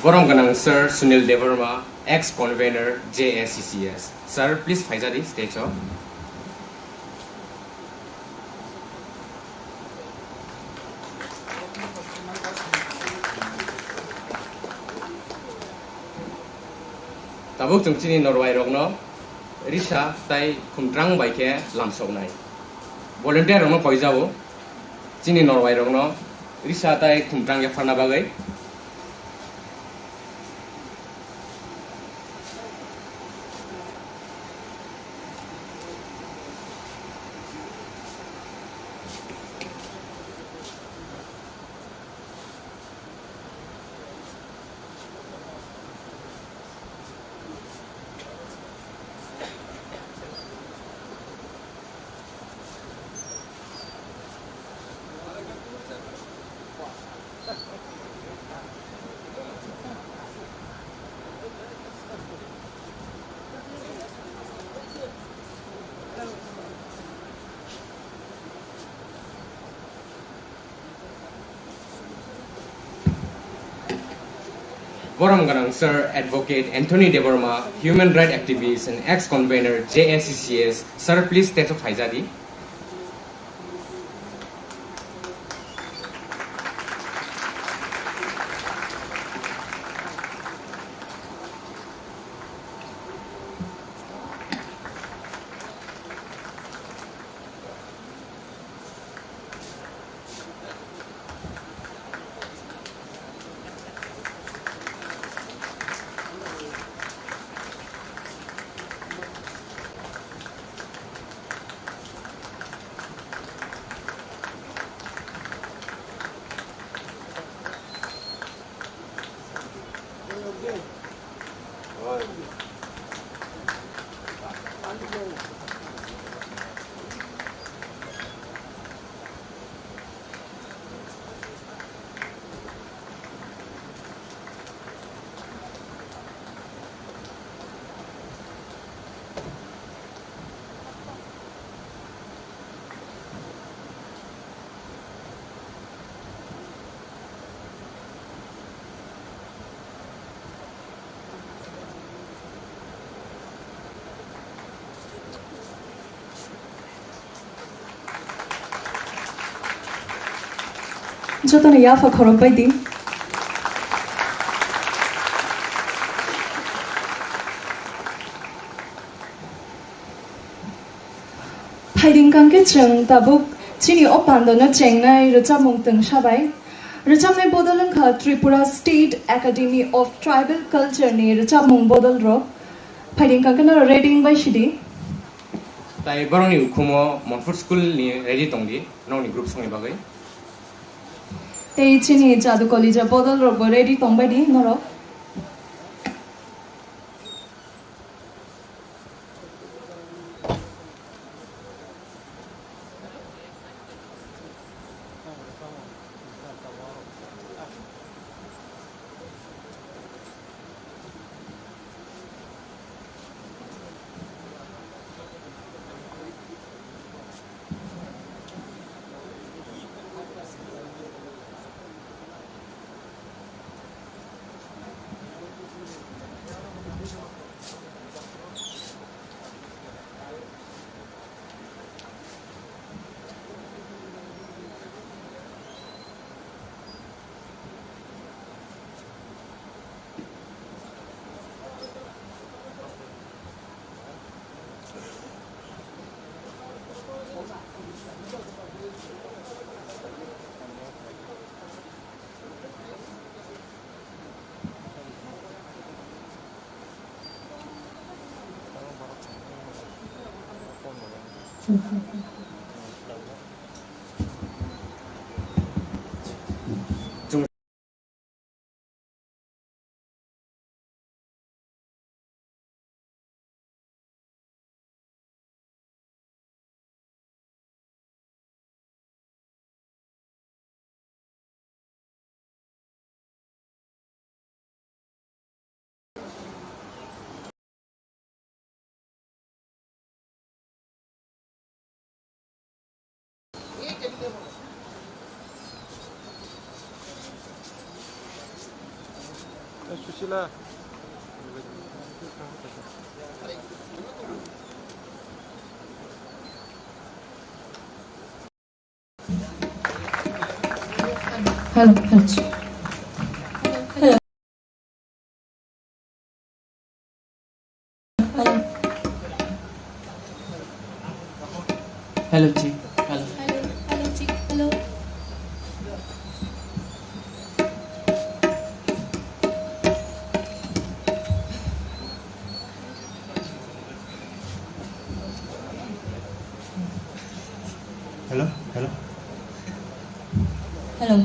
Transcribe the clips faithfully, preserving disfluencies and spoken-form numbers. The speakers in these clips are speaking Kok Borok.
Borom gwnang Sir Sunil Debbarma, ex convener J A C C S. Sir, please phaijadi stage o. Tabuk chwng chini norwai rokno risa tai khumtrang bai khe lamsoknai. Volunteer rokno koijao chini norwai rokno risa tai khumtrang yapharna bagwi. Borom gwnang Sir Advocate Anthony Debbarma, human right activist and ex convener J A C C S. Sir, please stage o phaijadi. Jotono yapha khorokbai di. Phaidi wngkha khe chwng tabuk chini o pandano chengnai rwchapmung twngsa bai. Rwchapnai bodol wngkha Tripura State Academy of Tribal Culture ni rwchapmung bodol rok. Phaidi wngkha khe norok ready wngbai sidi. Tai borokni ukhumo Monfort School ni ready tongdi, nokni group songni bagwi. Tei chini Jadu Kolija bodol rokbo ready tongbai di norok. Susila. Hello, hello. Hello. Hello. Hello, Chi. Hello. Hello, hello, Chi. Hello. Hello, hello. Hello.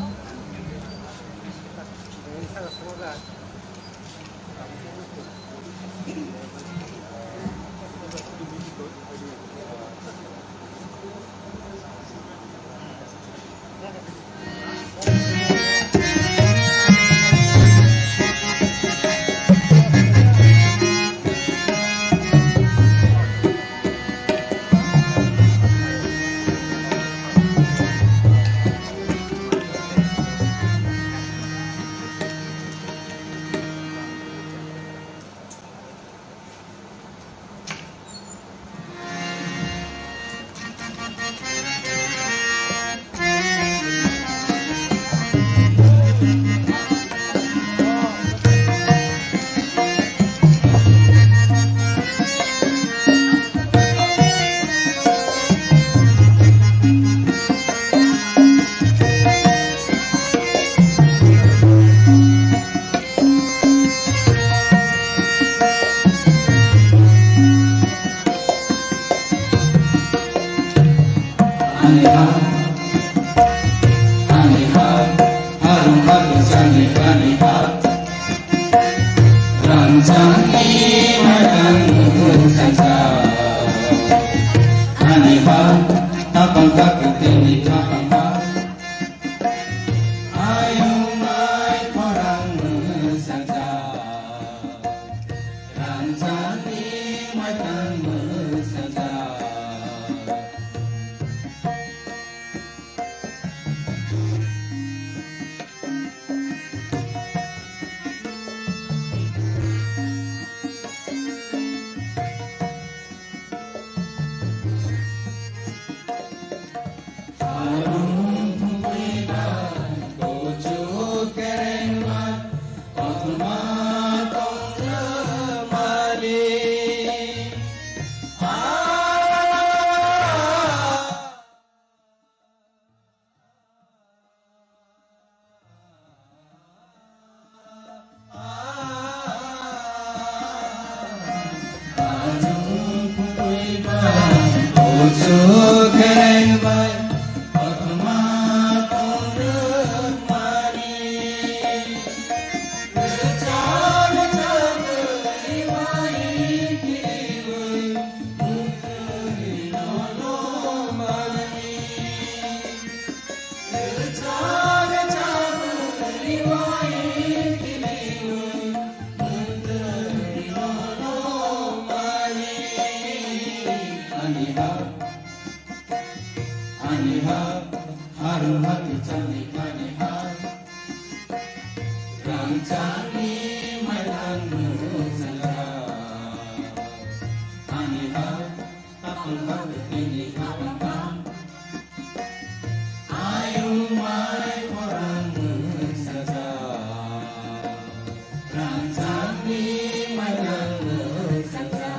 Ani ha, ani ha, harung ha, sani ani ha. Rangchangni maitang nunggu sangsa. Ani ha, tapang ha, ketini tapang ha. Ayung mai khorang mwsajak, rangchakni maitang mwsajak. Ani ha, ani ha, harung ha, kichani kani ha. Rangchakni maitang mwsajak. Ani ha, tapang ha, ketini tapang ha. Ayung mai khorang mwsajak. Rangchakni maitang mwsajak.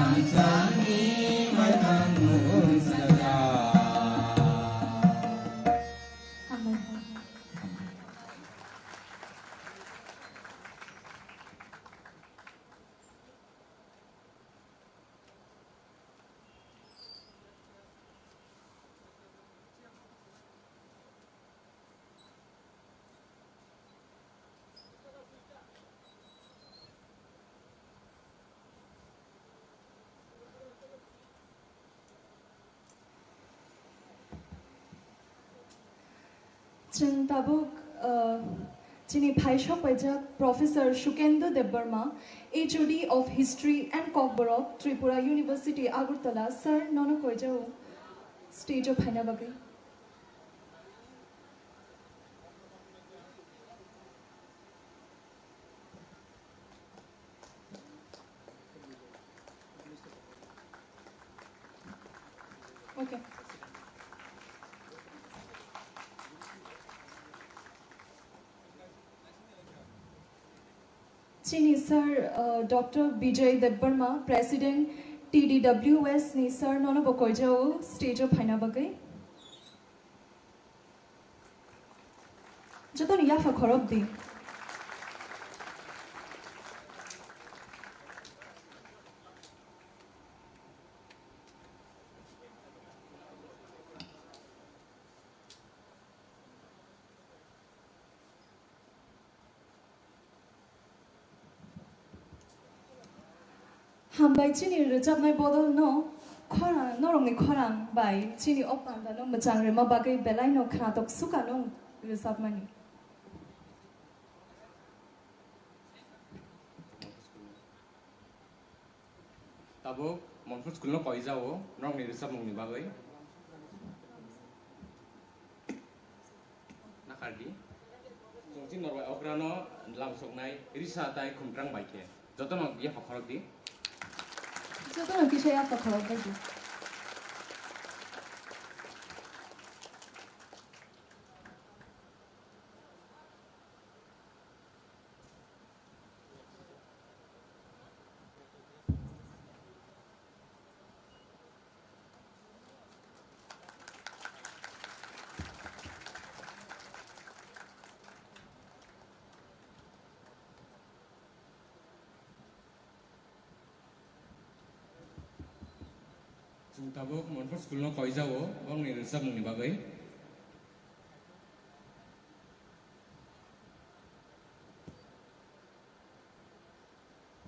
Hambai. Chwng tabuk, uh, chini phaisok paijak Professor Shukendu Debbarma, H O D of History and Kokborok, Tripura University, Agartala, sir, nono koijao stage o phaina bagwi. Okay. Chini sir, uh, Doctor Bijay Debbarma, President T D W S ni sir, nono bo koijao stage o phaina bagwi. Jotoni yapha khorok di. Hambai chini rwchapnai bodol no khorang, norokni khorang bai chini o panda no mwchang rwma bagwi belai no khnatok suka no rwchapmani. Tabuk Monpur school no koijao norokni rwchapmungni bagwi. Nakardi. Chwng chini norbai okrano lamsoknai risa tai khumtrang bai khe. Jotono yapha khorok di. Jotono kisa yapha khorok bai di. Chwng tabuk Monpur school no koijao, bongni rwchapmungni bagwi.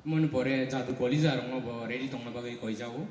Moni pore jadu kolija rokno bo ready tongna bagwi koijao.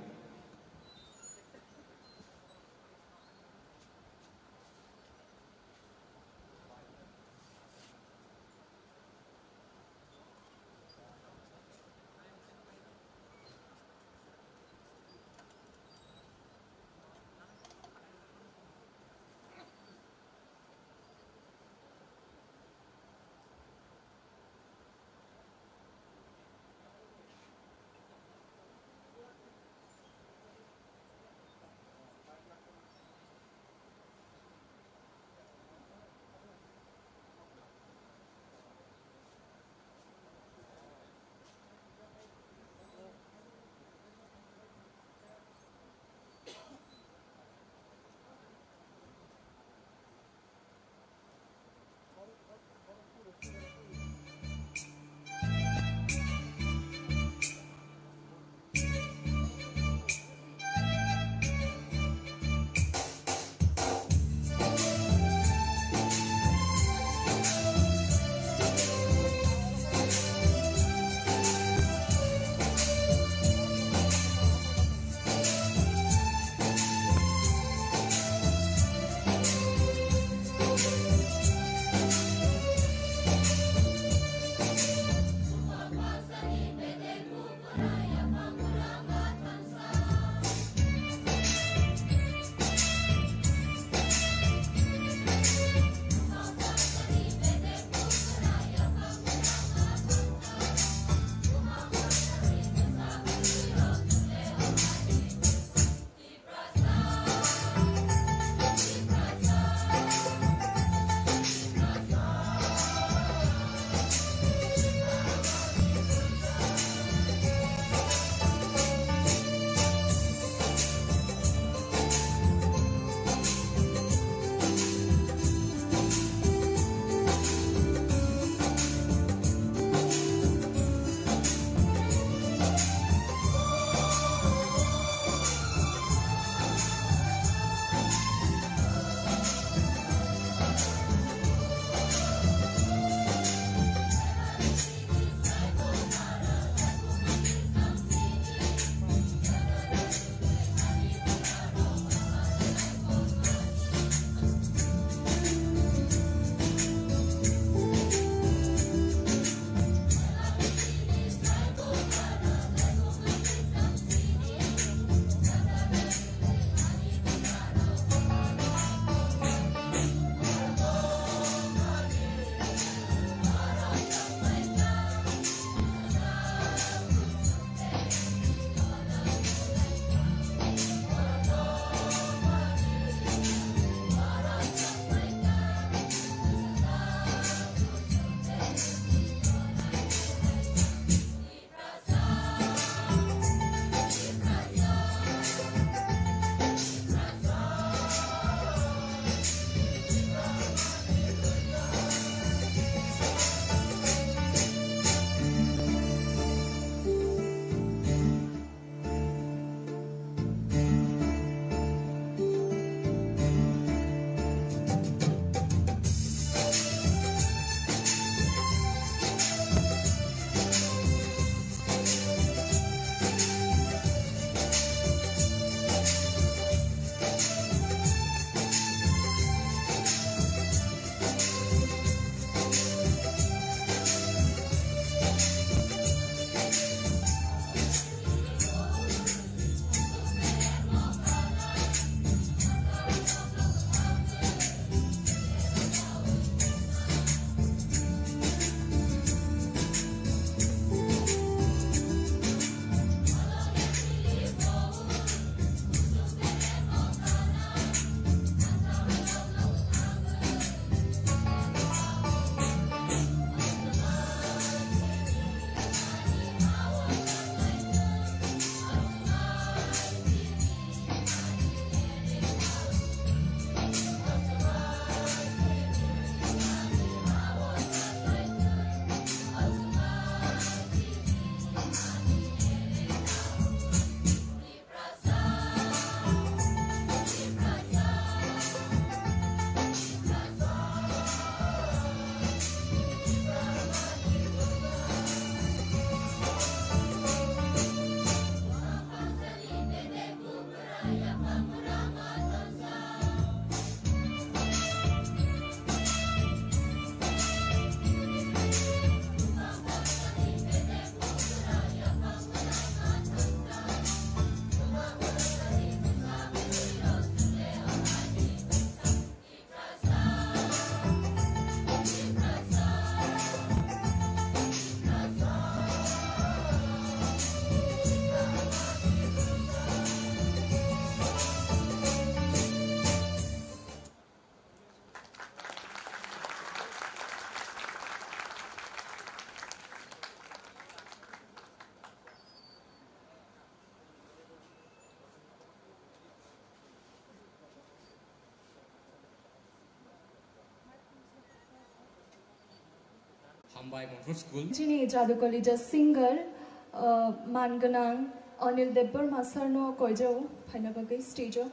Hambai Mongphur School. Chini Jadu College singer, uh, man gwnang Anil Debbarma sir no koijao phaina bagwi stage o.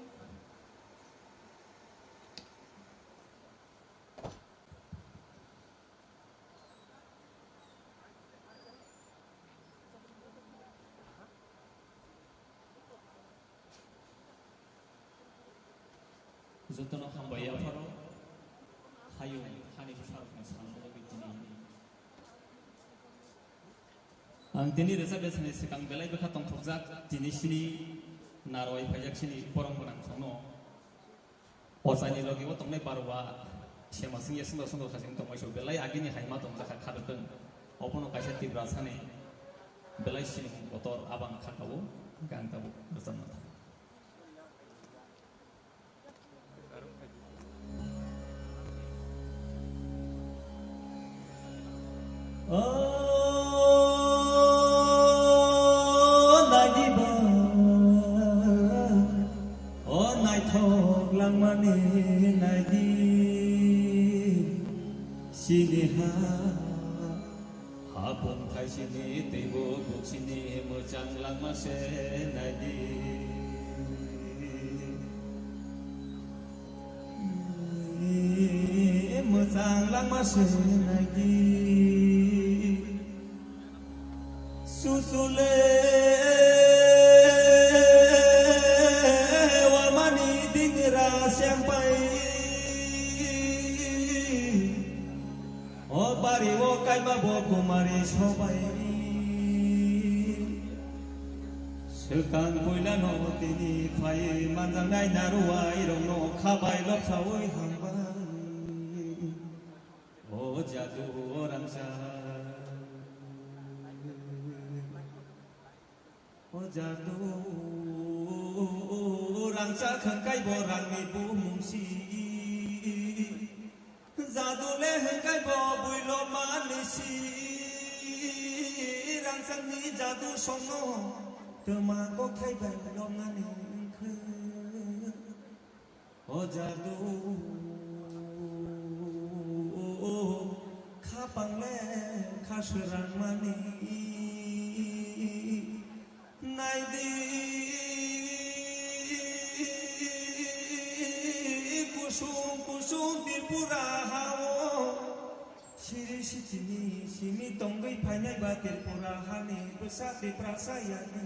Jotono hambai yapharo, hayung hani bwsarokni salmung tini. Ang tini rwchap rwchapni swkang belai bwkha tongthokjak, tini sini narwai phaijak sini borok gwnang songno. Ochani logi o tongnai barwa sema singya sundor sundor khaching tongmai so belai agini haima tongjak kha khadwtwng. Obono kaisa Tiprasani belai sinimung kotor abang kha kabo, hingkhe ang tabuk rwchapna thang. O naidiba, o naithok langmani naidi, sini ha, ha bumthai sini teibo buksini mwchang langma se naidi. Mwchang langma se naidi. Susule wamani dingra sempai. O bari o kaima bo kumari sobai. Swkang puila no tini phai manjaknai naruwai rokno khabai lopsawi hambai. O jadu o rangsa. O jadu rangchak hwnkhe bo rangni bumung si. Jadu le hwnkhe bo builo manwi si. Rangchakni jadu songno twma kokthai bai lobnani wngkhe. O jadu khapang le kha swrangmani naidi kusung kusung Tripura hao siri sitini simi tongwi phainai ba Tripura hani bwsa Tiprasa yani.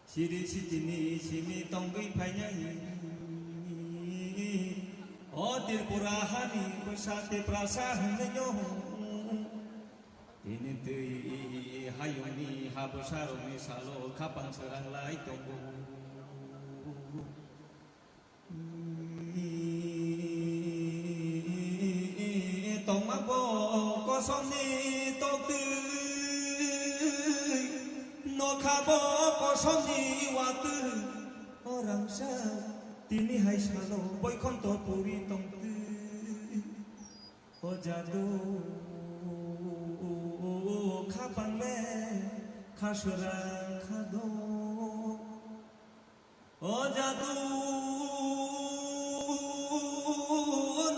Siri sitini simi tongwi phainai. O Tripura hani bwsa Tiprasa hwnwi no. Tini twi hayungni ha bwsarokni salo khapang swrang lai tongo. Tongma bo kosomni toktwi, nokha bo kosomni watwi. O rangsa tini hai salo boikhonto puri tongtwi. O jadu khapang le kha swrang kha do. O jadu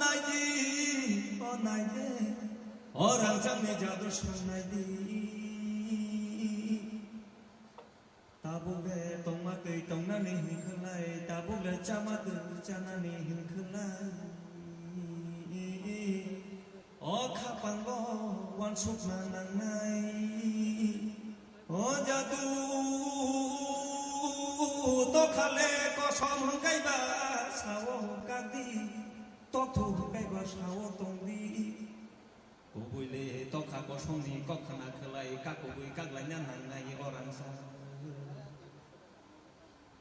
naidi, o naidi, o rangchakni jadu song naidi. Tabuk le tongma twi tongnani hinkhwlai, tabuk le chama twi chanani hinkhwlai. O khapango uansukna nangnai. O jadu tokhale kosom hwnkaiba sao kadi, tothu hwnkaiba sao tongdi. Kubui le tokha kosomni kok khna khwlai, kakubui kaglaina nangnai o rangsa.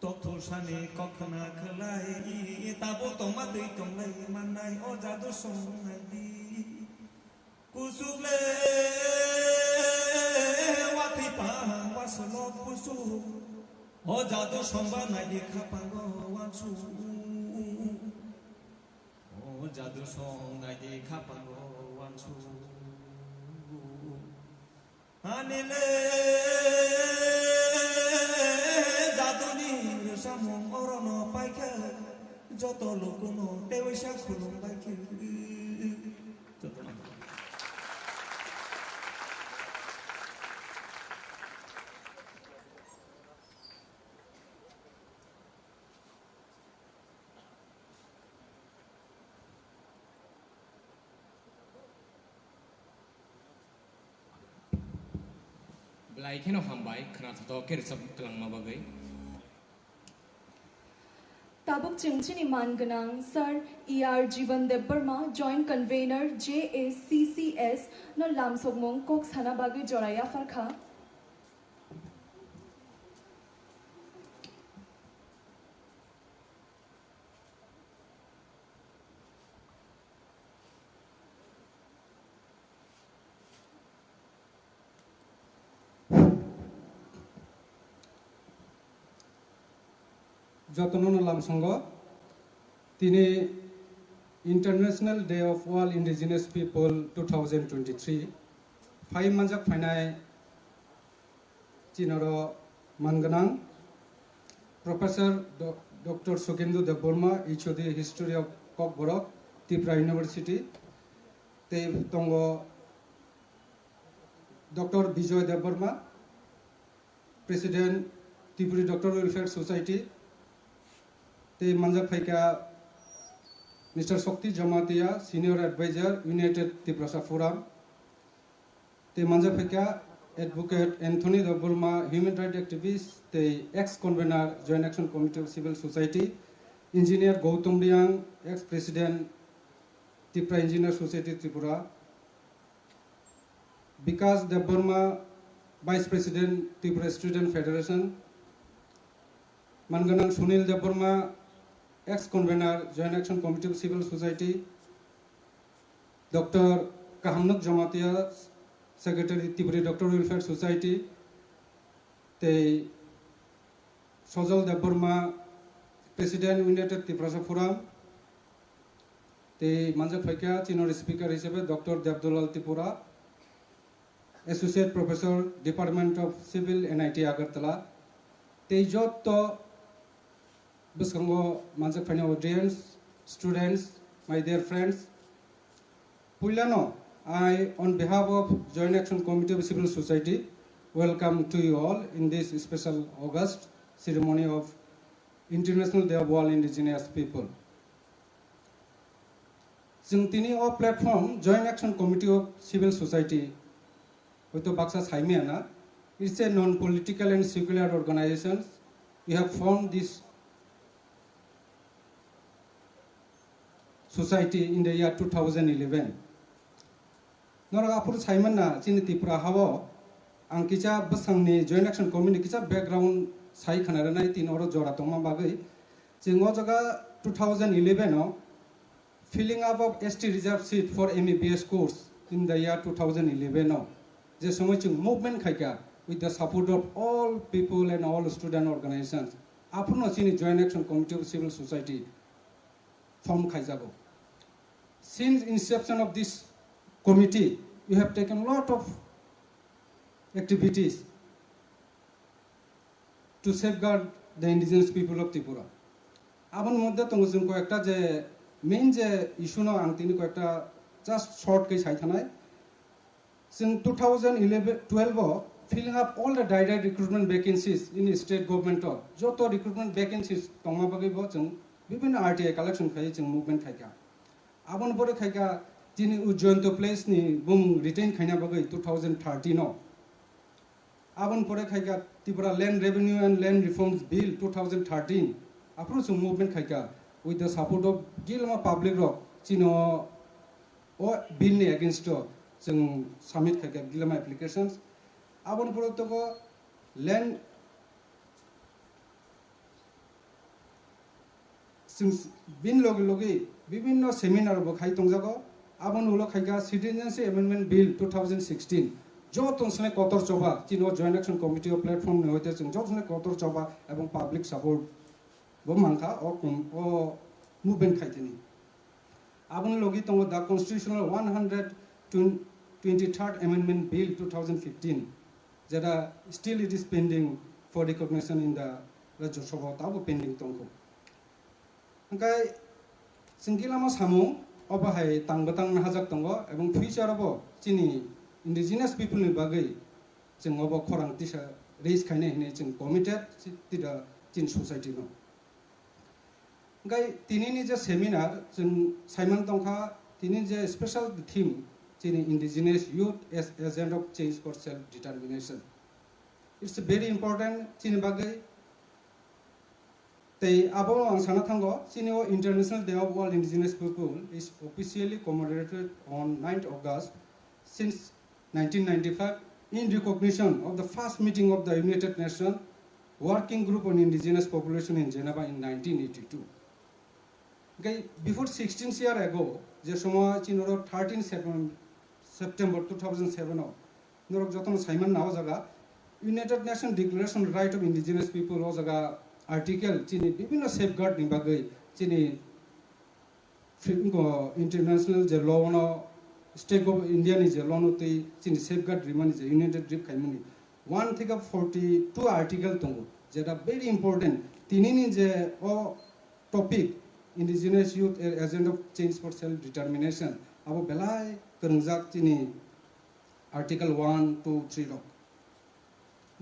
Tokthosani kok khna khwlai, tabuk tongma twi tonglai mannai o jadu song naidi. Kusuk le watwi pang wasolok kusuk, o jadu songba naidi khapango wansuk. O jadu song naidi khapango wansuk. Ani le jaduni rwchapmung orono paikha, joto lukuno tewaisa khulum baikha. Jotono. Belai kheno hambai, khwnathothok khe rwchap kwlangma bagwi. Tabuk chwng chini man gwnang Sir E R Jiban Debbarma, Joint Convener, J A C C S no lamsokmung kok sana bagwi jora yaphar kha. Jotono no lamsongo, tini International Day of All Indigenous People two thousand twenty-three phai manjak phainai chinaro man gwnang Professor Do-, Doctor Sukendu Debbarma, H O D History of Kokborok, Tripura University, tei tongo Doctor Bijoy Debbarma, President Tripuri Doctor Welfare Society, tei manjak phaikha Mister Shakti Jamatia, Senior Advisor, United Tiprasa Forum, tei manjak phaikha Advocate Anthony Debbarma, Human Rights Activist tei Ex Convener, Joint Action Committee of Civil Society, Engineer Gautam Riang, Ex President Tipra Engineer Society Tripura, Bikash Debbarma, Vice President, Tripura Student Federation, Manganang Sunil Debbarma, Ex Convener, Joint Action Committee of Civil Society, Doctor Kahamnuk Jamatia, Secretary, Tripura Doctor Welfare Society, tei Sojal Debbarma, President, United Tiprasa Forum, tei manjak phaikha chinor speaker hisabe Doctor Debdulal Tripura, Associate Professor, Department of Civil, N I T Agartala, tei jotto bwskango manjak phaini audience, students, my dear friends, puilano I, on behalf of Joint Action Committee of Civil Society, welcome to you all in this special August ceremony of International Day of All Indigenous People. Chwng tini o platform Joint Action Committee of Civil Society hoito baksa saimaya na, it's a non-political and secular organization. We have formed this society in the year two thousand eleven. Norok aphuru saiman na chini Tripura hao ang kisa bwsangni Joint Action Committee kisa background sai khna rwnai tini oro jora tongma bagwi. Chwng o jaga two thousand eleven o filling up of S T reserve seat for M B B S course in the year two thousand eleven o je somoi chwng movement khaikha with the support of all people and all student organizations. Aphuruno chini Joint Action Committee of Civil Society form khaijago. Since inception of this committee, we have taken lot of activities to safeguard the indigenous people of Tripura. Aboni moddhe tongo chwng koyekta je main je issue no ang tini koyekta just short khe sai thanai. Chwng two thousand eleven twelve o filling up all the direct recruitment vacancies in state government o joto recruitment vacancies tongma bagwi bo chwng bibhinno R T I collection khai chwng movement khaikha. Aboni pore khaikha chini u Jayanta Place ni bumung retain khaina bagwi two thousand thirteen o. Aboni pore khaikha Tripura Land Revenue and Land Reforms Bill two thousand thirteen. Aphuru chwng movement khaikha with the support of gilma public rok chino o bill ni against o chwng submit khaikha gilma applications. Aboni pore togo land Chwng s-, bini logi logi bibinno seminar bo khai tongjago. Aboni ulo khaikha Citizenship Amendment Bill two thousand sixteen. Joto sene kotor choba, chini o Joint Action Committee o platform ni hoite chwng joto sene kotor choba ebong public support bo mankha o kom-, o movement khaitini. Aboni logi tongo the Constitutional one hundred twenty-third Amendment Bill two thousand fifteen, jeta still it is pending for recognition in the Rajya Sabha, tabo pending tongkho. Hingkai chwng gilama samung obo hai tangbo tang nahajak tongo, ebong future obo chini indigenous people ni bagwi chwng obo khorang tisa raise khainai hinwi chwng committed tida chini society no. Hingkai tini ni je seminar chwng saiman tongkha, tini je special theme chini indigenous youth as agent of change for self determination. It's very important chini bagwi. Tei abo ang sana thango, chini o International Day of All Indigenous People is officially commemorated on ninth August since nineteen ninety-five in recognition of the first meeting of the United Nations Working Group on Indigenous Population in Geneva in nineteen eighty-two. Hingke before sixteen year ago, je somoy chini oro thirteen Septem-, September two thousand seven o, norok jotono saiman na o jaga, United Nations Declaration Right of Indigenous People o jaga article chini bibhinno safeguard ni bagwi chini fi-, go international je law no, State of India ni je law no twi chini safeguard rimani je United Rip khaimani one thika forty two article tongo, jeta very important. Tini ni je o topic, Indigenous Youth, a agent of change for self determination, abo belai kwrwngjak chini article one, two, three rok.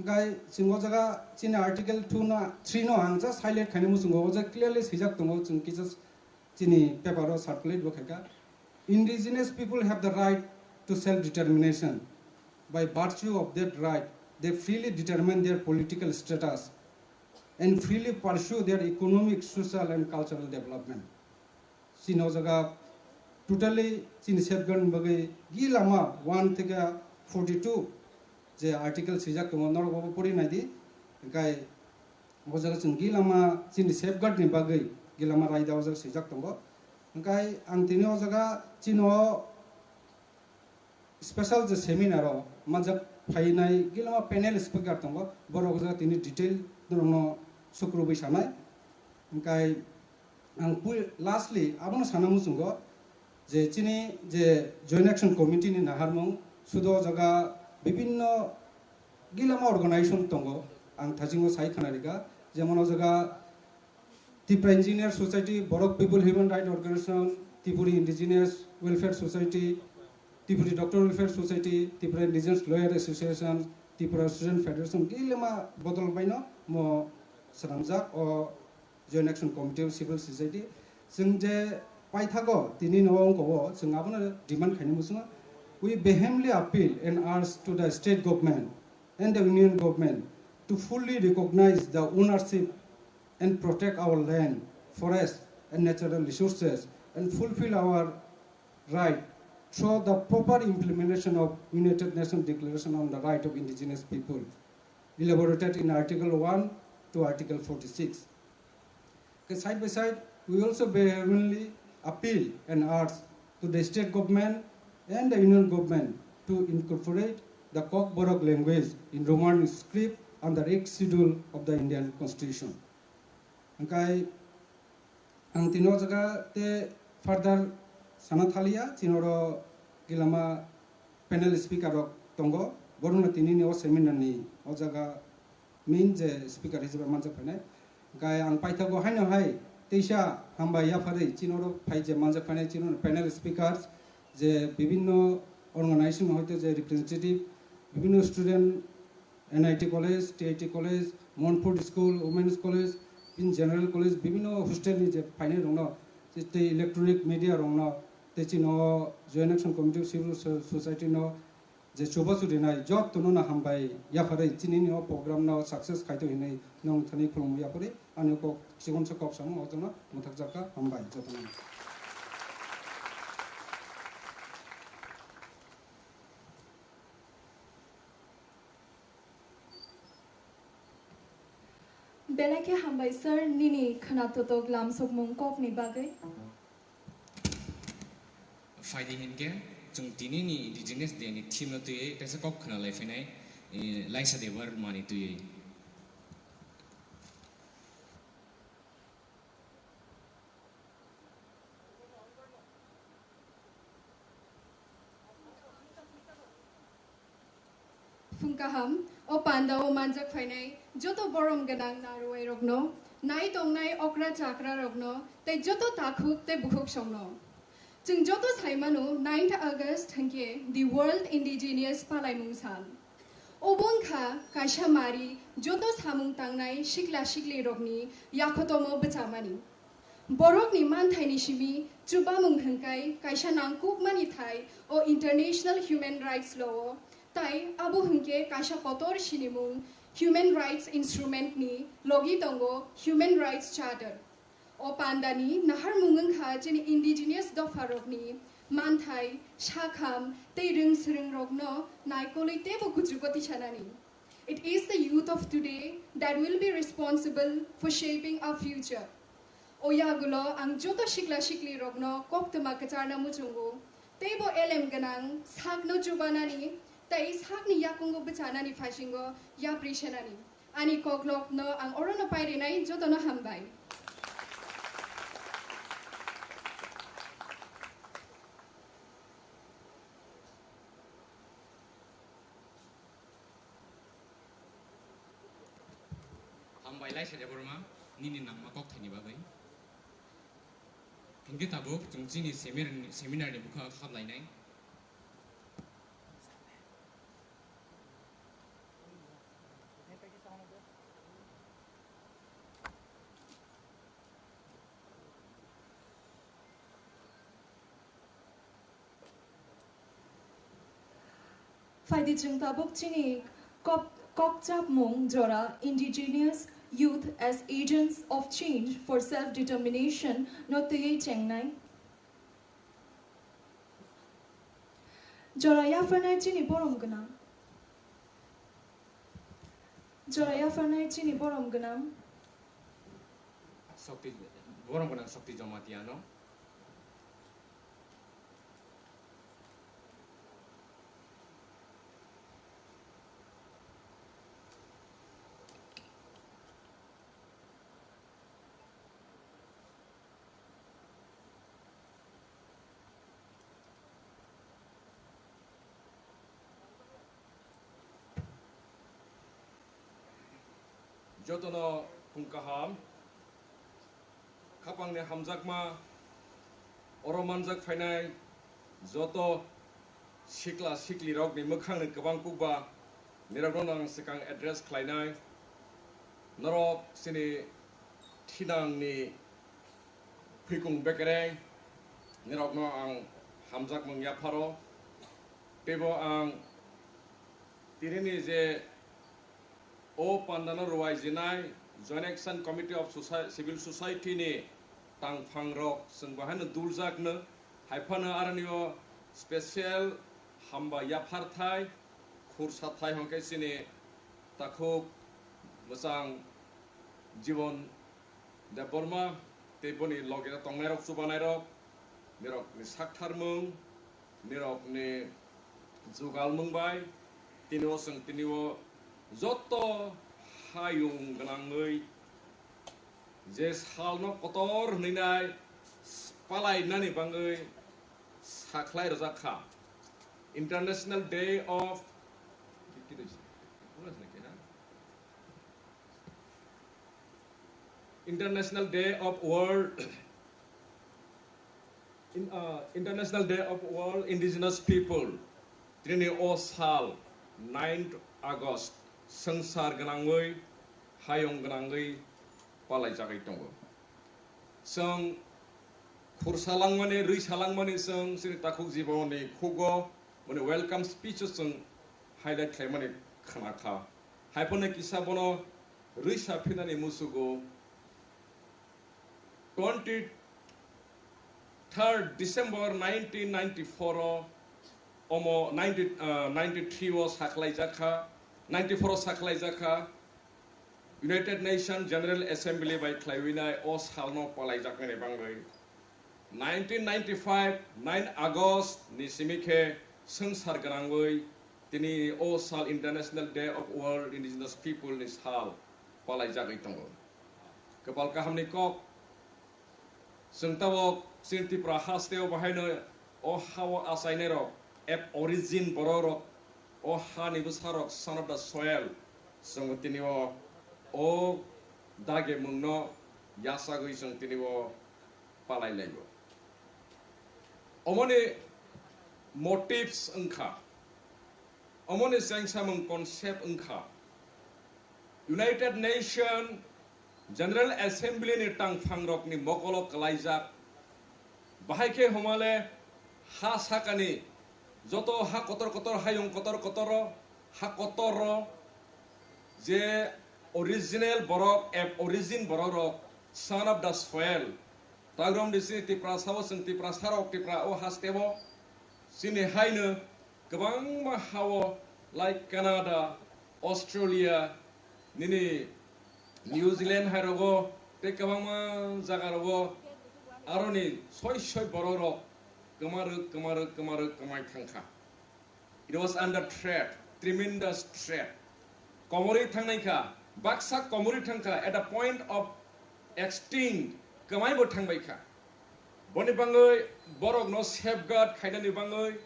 Hingkai chwng o jaga chini article two no, three no ang just highlight khainai muchungo, o jaga clearly swijak tongo, chwng kisa chini paper o circulate bo khaikha. Indigenous people have the right to self determination. By virtue of that right, they freely determine their political status and freely pursue their economic, social and cultural development. Chini o jaga totally chini safeguard ni bagwi gilama one thika forty two je article swijak tongo, norok bo pori nai di. Hingkai o jaga chwng gilama chini safeguard ni bagwi gilama raida o jaga swijak tongo. Hingkai ang tini o jaga chini o special je seminar o manjak phainai gilama panel speaker tongo, borok o jaga tini detail norokno sukrubwi sanai. Hingkai ang pui-, lastly abono sana muchungo je chini je Joint Action Committee ni naharmung sudo o jaga bibinno gilama organization tongo, ang thajingo sai khna rikha, jemon o jaga Tipra Engineer Society, Borok People Human Rights Organization, Tripuri Indigenous Welfare Society, Tripuri Doctor Welfare Society, Tripura Indigenous Lawyer Association, Tripura Student Federation, gilema bodol baino mo swnamjak o Joint Action Committee of Civil Society. Chwng je paithago tini no wngkha o, chwng abono demand khaini muchungo. We vehemently appeal and urge to the state government and the union government to fully recognize the ownership and protect our land, forest and natural resources and fulfill our right through the proper implementation of United Nations Declaration on the Right of Indigenous People, elaborated in Article one to Article forty-six. Okay, side by side, we also vehemently appeal and urge to the state government and the union government to incorporate the Kokborok language in Roman script under eighth schedule of the Indian Constitution. Hingkai ang tini o jaga te further sana thaliya, chini oro gilama panel speaker rok tongo, borokno tini ni o seminar ni o jaga main je speaker hisabe manjak phainai. Hingkai ang paithago haino hai teisa hambai yapharwi chini oro phai je manjak phainai chini panel speakers je bibinno organization hoito je representative, bibinno student, N I T college, T I T college, Monkford School, Women's College, in general college, bibinno hostel ni je phainai rokno, je tei electronic media rokno, tei chini o Joint Action Committee of Civil So-, Society no je chubachu rinai jotono no hambai yapharwi chini ni o program no success khaito hinwi nong thani khulumwi yapharwi ani kok chibon se kok samung o jotono mwthakjak kha, hambai jotono. Belai khe hambai sir, nini khwnatotok lamsokmung kokni bagwi. Phaidi hinkhe chwng tini ni Indigenous Day ni theme no twiwi kaisa kok khwnalai phainai, eh, Laisa Debbarma ni twiwi. Phung kaham, o pandao manjak phainai joto borom gwnang narwai rokno, nai tongnai okra chakra rokno, tei joto takhuk tei bukhuk songno. Chwng joto sai mano, ninth August hwnkhe the World Indigenous Palaimung Sal. Obo wngkha kaisa mari joto samung tangnai sikla sikli rokni yakhotomo bwchamani. Borokni manthaini simi chubamung hwnkhai kaisa nangkukmani thai o International Human Rights Law o, tai abo hwnkhe kaisa kotor sinimung Human Rights Instrument ni logi tongo Human Rights Charter. O pandani naharmung wngkha chini indigenous dopharokni manthai, sakham tei rwng swrwngrokno naikolwi teibo kuchugo tisanani. It is the youth of today that will be responsible for shaping our future. O yagulo ang joto sikla siklirokno koktwma kwcharna muchungo, teibo elem gwnang sakno chubanani tei sakni yakungo bwchanani phasingo yapri senani. Ani koklopno ang orono pairinai, jotono hambai. Hambai Laisya Debbarma, nini nangma kokthaini bagwi. Hinkhe tabuk chwng chini seminar-, seminarni bwkhak hablainai. Phaidi chwng tabuk chini kok-, kokchapmung jora Indigenous Youth as Agents of Change for Self-Determination no twiwi chengnai. Jora yapharnai chini borom gwnang. Jora yapharnai chini borom gwnang. Shakti, borom gwnang Shakti Jamatia no. Jotono phung kaham, khapangni hamjakma, oro manjak phainai joto sikla siklirokni mwkhangni kwbang kukba nirokno ang swkang address khlainai. Norok chini thinangni phikung bekereng nirokno ang hamjakmung yapharo. Teibo ang tinini je o pandano rwai jinai Joint Action Committee of Soci-, Civil Society ni tangphangrok chwng bahaino duljakno, haiphano aronio special hamba yapharthai, khursathai hwnkhe chini takhuk mwchang Jibon Debbarma tei boni loge tongnairok, chubanairok, nirokni saktharmung, nirokni jugalmung bai tini o chwng tini o joto hayung gwnangwi je salno kotor hwnwi nai palainani bagwi sakhlai rwjak kha. International Day of International Day of World, in, uh, International Day of World Indigenous People, tini o sal ninth August swngchar gwnangwi, hayung gwnangwi palaijagwi tongo. Chwng khursa langmani, rwisa langmani chwng chini takhuk jiboni khugo, boni welcome speech o chwng highlight khlaimani khna kha. Haiphano kisa bono rwisa phinani musugo twenty-third December nineteen ninety-four o omo ninety, uh, ninety-three o sakhlaijak kha, ninety-four o sakhlaijak kha. United Nations General Assembly bai khlaiwi nai o salno palaijakmani bagwi nineteen ninety-five nine August ni simi khe swngchar gwnangwi tini o sal International Day of World Indigenous People ni sal palaijagwi tongo. Kwpal kahamni kok, chwng tabok chini Tripura hasteo bahaino o hao achainairok, Ab Origin bororok, o hani bwsarok, son of the soil, chwng tini o, o dagemungno yachagwi chwng tini o palai laio. Omoni motives wngkha, omoni chengsamung concept wngkha United Nation General Assembly ni tangphangrokni mokolo kwlaijak. Bahai khe humale ha sakani joto ha kotor kotor, hayung kotor kotoro, ha kotoro Je original borok, ab origin borok rok, son of the soil. Tagrom di sini Tiprasa o, sini Tiprasa rok, Tipra o haste o. Sini haino kwbangma hao, like Canada, Australia, nini New Zealand hai rogo, tei kwbangma jaga rogo, aroni soi soi borok rok kwmarwk, kwmarwk, kwmarwk, kwmai thangkha. It was under threat, tremendous threat. Komorwi thangnai kha, baksa komorwi thangkha, at the point of extinct, kwmaibo thangbai kha. Boni bangwi borokno safeguard khainani bangwi,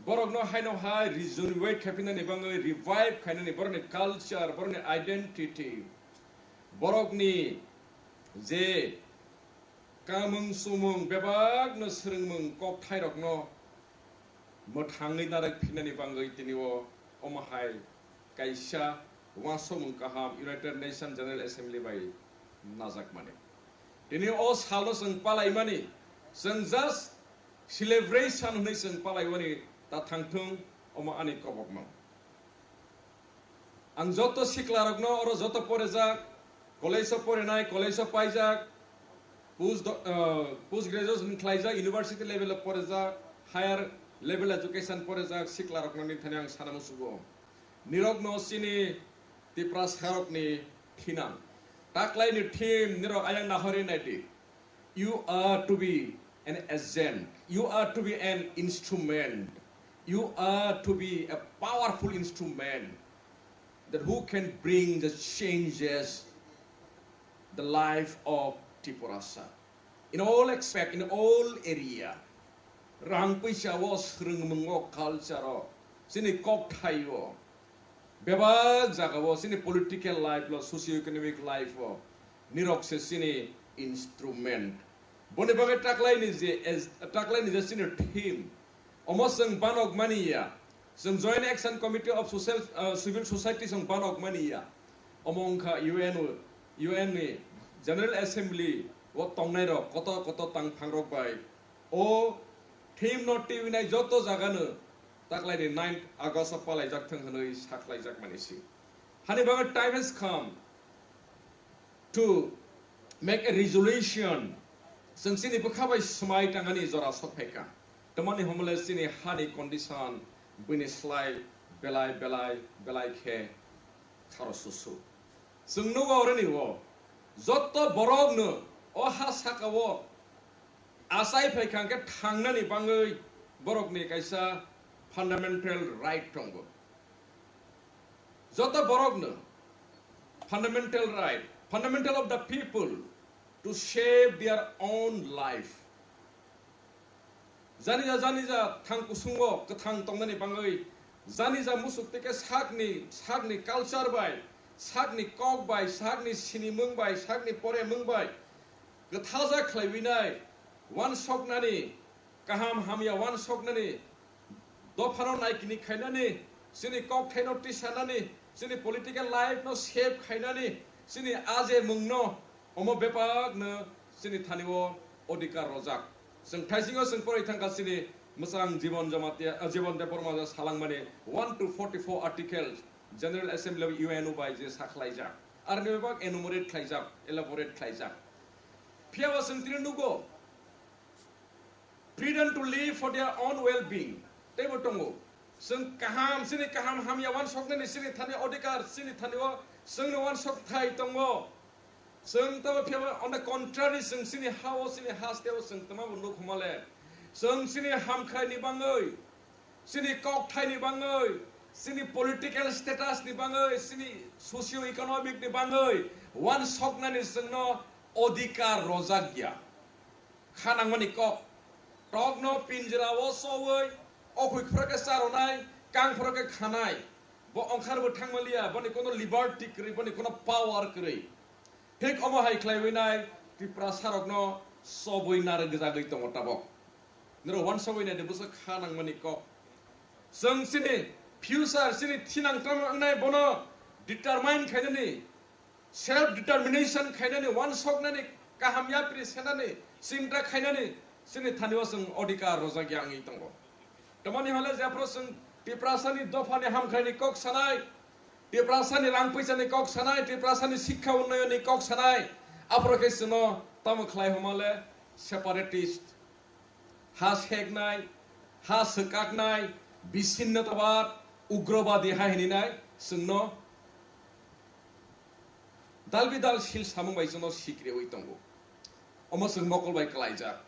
borokno haino hai regenerate khaiphinani bangwi, revive khainani borokni culture, borokni identity, borokni je kamung sumung bebakno swrwngmung kokthairokno mwthangwi narwk phinani bangwi tini o omo hai kaisa uansukmung kaham United Nations General Assembly bai najakmani. Tini o salno chwng palaimani, chwng just celebration hwnwi chwng palaiwani ta thangthung, omo ani kobokmung. Ang joto siklarokno oro joto porejak, college o porinai, college o paijak, post do-, ah, post graduation khlaijak, university level o porejak, higher level education porejak siklarokno nini thani ang sana musugo. Nirokno chini Tiprasarokni thinang. Taklaini theme nirok ayang nahori naidi. You are to be an agent. You are to be an instrument. You are to be a powerful instrument that who can bring the changes the life of Tiprasa. In all aspect, in all area. Rang puisa o, swrwngmung o, culture o, chini kokthai o, bebak jaga o, chini political life lo, socio-economic life o, nirok se chini instrument. Boni bagwi taklai ni je, as, taklai ni je chini theme. Omo chwng banok mani ya. Chwng Joint Action Committee of Social, uh, Civil Society chwng banok mani ya. Omo wngkha U N o, U N ni General Assembly o tongnai rok koto koto tangphang rok bai. O theme no twi nai joto jaga no taklai ni ninth August o palaijak thwng hwnwi saklaijak mani si. Hani bagwi time has come to make a resolution. Chwng chini bwkha bai swmai tangani jora sokphaikha. Tamani homole chini hani condition bini slai belai, belai, belai khe kharo susu. Chwng nugo oroni o joto borok no o ha saka o achai phaikha hwnkhe thangnani bangwi borokni kaisa fundamental right tongo. Joto borokno fundamental right, fundamental of the people to shape their own life. Janija janija thang kusungo kwthang tongnani bangwi, janija musuk teke sakni, sakni culture bai, sakni kok bai, sakni sinimung bai, sakni poremung bai, kwthaljak khlaiwinai, wansoknani, kaham hamya wansoknani, dophano naikini khainani, chini kokthaino tisanani, chini political life no shape khainani, chini ajemungno omo bebakno chini thanio odhikar rojak. Chwng thaisingo chwng poroi thangkha chini mwchang Jibon Jamatia, ah, Jibon Debbarma salangmani one to forty-four articles General Assembly of U N O bai je sakhlaijak. Arni bebak enumerate khlaijak, elaborate khlaijak. Phiyaba chwng tini nugo, freedom to live for their own well-being. Teibo tongo. Chwng kaham, chini kaham hamya wansoknani chini thani odhikar, chini thani o chwngni wansok thai tongo. Chwng tabo phiyaba on the contrary, chwng chini ha o, chini haste o chwng twmabo nuk humale. Chwng chini hamkhraini bangwi, chini kokthaini bangwi, chini political status ni bangwi, chini socio-economic ni bangwi wansoknani chwngno odhikar rojak ya. Kha nangmani kok. Tokno pinjra o sowi, okhoi phoro khe charonai, kang phoro khe khanai. Bo ongkhar bo thangmaliya, boni kono liberty kwrwi, boni kono power kwrwi. Thik omo hai khlaiwi nai Tiprasa rokno sobwi narwk gwjagwi tongo tabok. Noro wansogwi nai de bwswk kha nangmani kok. Chwng chini future, chini thinang tamo wngnai bono determine khainani, self determination khainani, wansoknani, kaham yapri senani, chinta khainani, chini thani o chwng odhikar rojak ya wngwi tongo. Tamani hole jephru chwng Tiprasani dophani hamkhaini kok sanai, Tiprasani rang puisani kok sanai, Tiprasani sikha unnayonni kok sanai, aphoro khe chwngno tamo khlai homa le separatist, ha seknai, ha swkaknai, bichinnotobad, ugrobadi ha hininai chwngno dalbidal sil samung bai chwngno sikriwi tongo. Omo chwng mokol bai klaijak.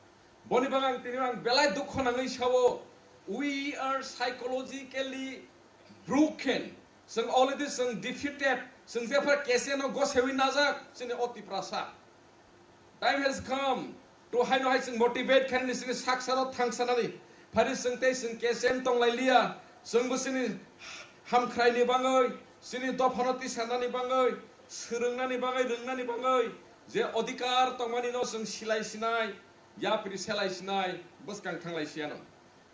Boni bagwi ang tini ang belai dukho nangwi sao, we are psychologically broken. Chwng already chwng defeated. Chwng jephar K C N o gosewi najak, chini o Tiprasa. Time has come to haino hai chwng motivate khainani chini saksano thangsanani. Phari chwng tei chwng K C N tonglai liya. Chwngbo chini hamkhraini bagwi, chini dophano tisanani bagwi, swrwngnani bagwi, rwngnani bagwi je odhikar tongmani no chwng silai sinai, yapri selai sinai, bwskang thanglai siyano.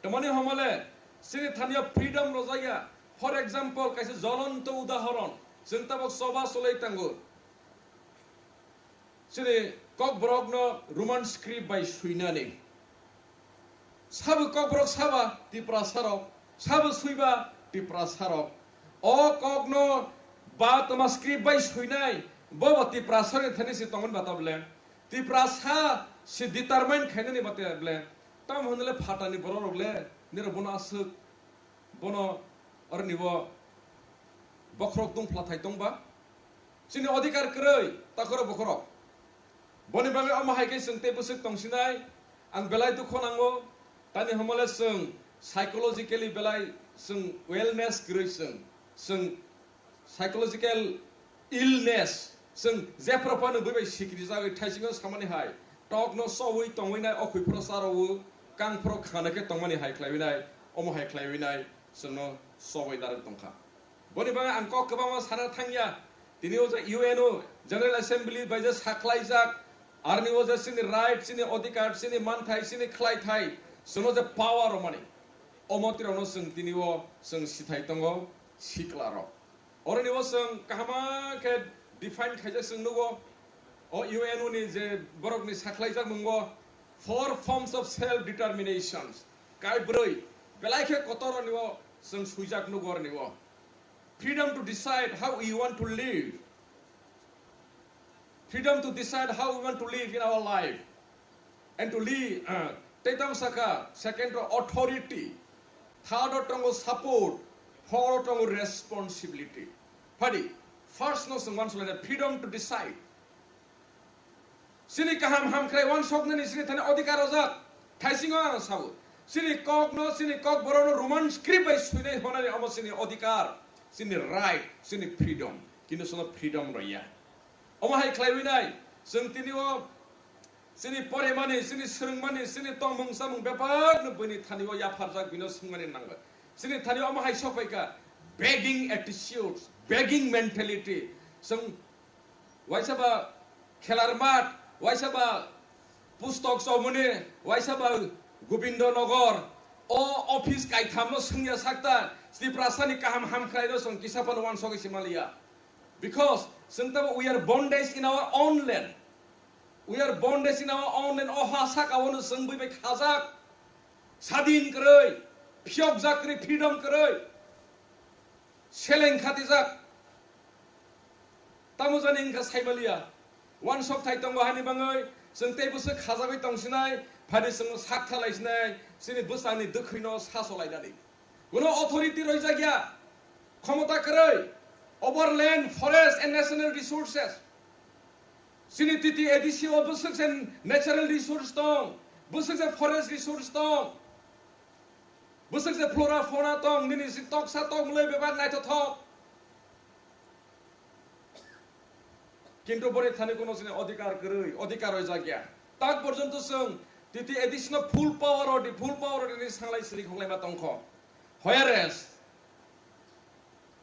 Tamani homole, chini thaniyo freedom rojaya. For example, kaisa jolonto udahoron, chwng tabok choba cholai tango. Chini kokborokno Roman script bai suinani. Sabo kokborok saba Tiprasarok, sabo suiba Tiprasarok. O kokno ba toma script bai suinai, bobo Tiprasarokni thani se tongmani ba tabole. Tiprasa se determine khainani ba tabole. Tamo hwnle phatani bororok le, nirok bono aswk, bono oroni bo bokhorok tong phlathai tongba. Chini odhikar kwrwi, takhorok bokhorok. Boni bagwi omo hai khe chwng tei bwswk tongsinai, ang belai dukho nango. Tani homole chwng psychologically belai chwng wellness kwrwi chwng, chwng psychological illness, chwng jephru phano bui bai sikri jagwi thaisingo samani hai, tokno sowi tongwi nai, okhwi phro sarowo, kang phro khana khe tongmani hai khlaiwi nai, omo hai khlaiwi nai, chwngno sowi narwk tongkha. Boni bagwi ang kok kwbangma sana thangya. Tini o je U N O General Assembly bai je sakhlaijak, arni o je chini right, chini odhikar, chini manthai, chini khlaithai, chwngno je power romani, omo tirokno chwng tini o chwng sithai tongo, siklarok. Oroni o chwng kahama khe define khaijak chwng nugo. O U N O ni je borokni sakhlaijak mungo, four forms of self determinations. Kai bwrwi, belai khe kotor roni o chwng suijak nugo oroni o. Freedom to decide how we want to live. Freedom to decide how we want to live in our life. And to live, uh, tei tamo saka, second to authority, third o tongo support, fourth o tongo responsibility. Phadi, first no chwng uansukha freedom to decide. Chini kaham hamkrai uansuknani chini thani odhikar ojak. Thaisingo ang sao. Chini kokno, chini kokborokno Roman script bai suinai honani omo chini odhikar, chini right, chini freedom. Kintu chwngno freedom rwya. Omo hai khlaiwi nai, chwng tini o chini poremani, chini swrwngmani, chini tongmung chamung bebakno buini thani o yapharjak, bino swngmani nango. Chini thani omo hai sokphaikha, begging attitudes, begging mentality. Chwng waisa ba khelar mat, waisa ba pustok chomoni, waisa ba Gobindo Nagar, o office kaithamno swngya sakta, Tiprasani kaham hamkhraino chwng kisa phano uansugwi se manliya. Because chwng tamo we are bondage in our own land. We are bondage in our own land. O ha saka o no chwng bui bai khajak. Sadin kwrwi, phiyokjak kwrwi, freedom kwrwi. Seleng khatijak. Tamo jani wngkha saimaliya. Uansok thai tongo hani bagwi chwng tei bwswk khajagwi tongsinai, phadi chwng sak thalaisinai, chini bwsani dwkhwino sasolainani. Kuno authority roijak ya, khomota kwrwi, over land, forest and national resources. Chini T T A D C o bwswk se natural resource tong, bwswk se forest resource tong, bwswk se flora fauna tong, nini si toksa tong mwnwi bebak naithothok. Kintu boni thani kuno chini odhikar kwrwi, odhikar roijak ya. Tak porjonto chwng T T A D C no full power odi, full power odi ni sanglai siri khonglaima tongkho. Whereas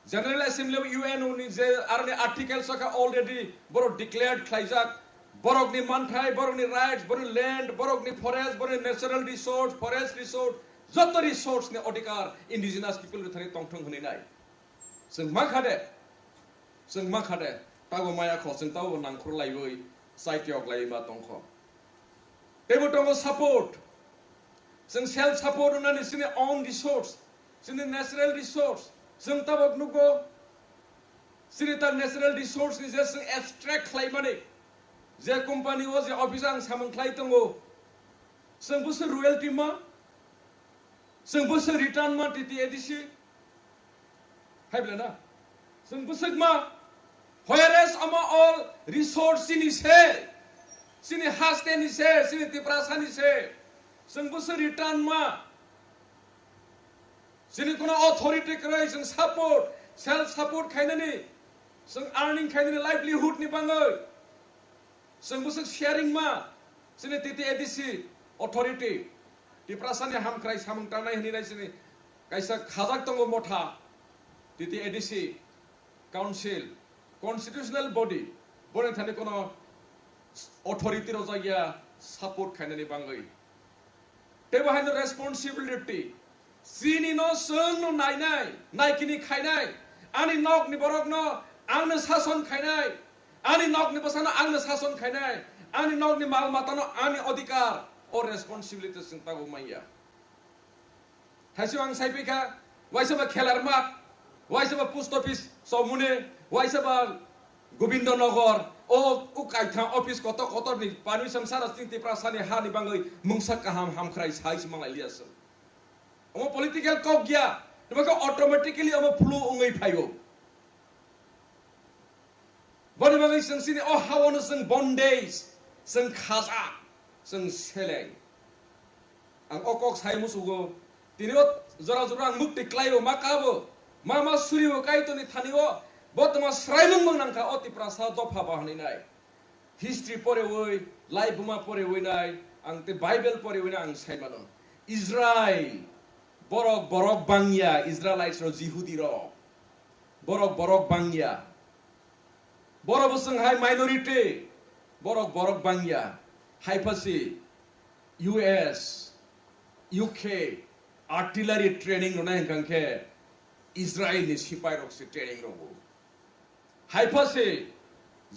General Assembly of U N O ni je aroni article saka already borok declared khlaijak. Borokni manthai, borokni rights, borokni land, borokni forest, borokni natural resource, forest resource, joto resource ni odhikar indigenous people ni thani tongthong hwnwi nai. Chwng ma kha de, chwng ma kha de, tabo maya kho, chwng tabo nangkhor laiwi, chai kiyok laiwi ma tongkho. Teibo tongo support. Chwng self support wngnani chini own resource, chini natural resource. Chwng tabok nugo, Chini ta natural resource ni je chwng extract khlaimani, je company o je office ang samung khlai tongo, chwng bwswk royalty ma, chwng bwswk return ma T T A D C? Hai bwle na? Chwng bwswk ma? Whereas omo all resource chini se, chini haste ni se, chini Tiprasa ni se, chwng bwswk return ma? Chini kono authority kwrwi, chwng support, self support khainani, chwng earning khainani livelihood ni bangwi. Chwng bwswk sharing ma, chini T T A D C authority, Tiprasa ni hamkrai samung tangnai hwnwi nai chini kaisa khajak tongo motha, T T A D C council, constitutional body, boni thani kono authority rwjak ya support khainani bangwi. Tei bo haino responsibility. Chini no chwng no nainai, naikini khainai. Ani nok ni borok no ang no sason khainai. Ani nok ni bwsa no ang no sason khainai. Ani nok ni mal mata no ani odhikar. O responsibility chwng tabuk manya. Thaising ang sai phaikha, waisa ba Khelarmat, waisa ba post office Chomune, waisa ba Gobindo Nagar, o, o kaithang office kotor kotor ni permission sara chini Tiprasa ni ha ni bangwi mungsa kaham hamkrai sai se manglai liya se. Omo political kok ya, tuma khe automatically omo flow wngwi phaio. Boni bagwi chwng chini o ha-o no chwng bondage, chwng khaja, chwng seleng. Ang o kok sai musugo, tini o jora jora ang mukti klaio, ma kabo, ma ma surio Kaitorni thani o, bo tongma sraimung mung nangkha o Tiprasa dopha ba hwnwi nai. History porewi, lai buma porewi nai, ang tei Bible porewi nai ang sai mano. Israel, borok, borok bangya, Israelites rok, Jihudi rok. Borok, borok bangya. Borok bwswng hai minority. Borok, borok bangya. Hai phasi U S, U K, artillery training rwnai hwnkha khe Israel ni sipai rok se training rogo. Hai phasi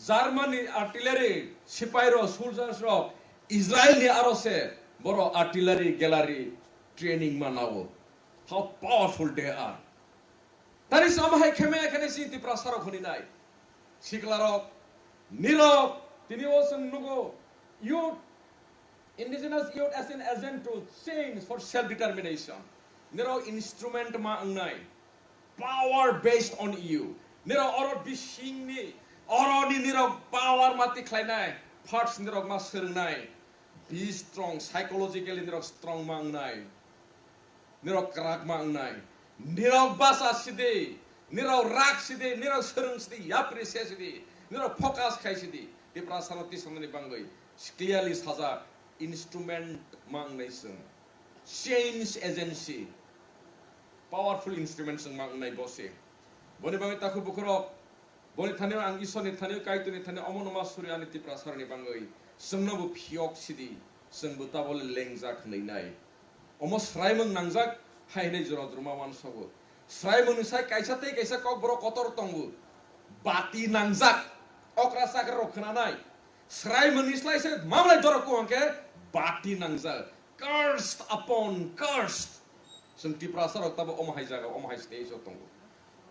Germany artillery sipai rok, soldiers rok Israel ni aro se borok artillery gallery training manao. How powerful they are. Tari sama hai khemaya khene si Tiprasa rok hwnwi nai. Sikla rok, nirok, tini o chwng nugo, youth, indigenous youth as an agent to change for self determination. Nirok instrument ma wngnai, power based on you. Nirok oro bisingni, oro ni nirok power ma tikhlainai, parts nirok ma swrwngnai. Be strong, psychologically nirok strong ma wngnai. Nirok kwrak ma wngnai. Nirok basa sidi, nirok rak sidi, nirok swrwng sidi, yapri se sidi, nirok focus khai sidi. Tiprasa no tisonani bangwi clearly sajak instrument ma wngnai chwng. Change agency. Powerful instrument chwng ma wngnai bo se. Boni bagwi takhuk bukhurok, boni thani ang Isor ni thani, Kaitor ni thani omo no ma suri ani Tiprasa rok ni bangwi chwng no bo phiyok sidi, chwng bo tabole lengjak hwnwi nai. Omo sraimung nangjak hai hwnwi jora jora ma uansogo. Sraimung ni sai kaisa tei kaisa kokborok kotor tongo. Bati nangjak. Okra chakra rok khwnanai. Sraimung ni slai se mamlai dorok kuhang khe bati nangjak. Cursed upon cursed. Chwng Tiprasa rok tabo omo hai jaga, omo hai stage o tongo.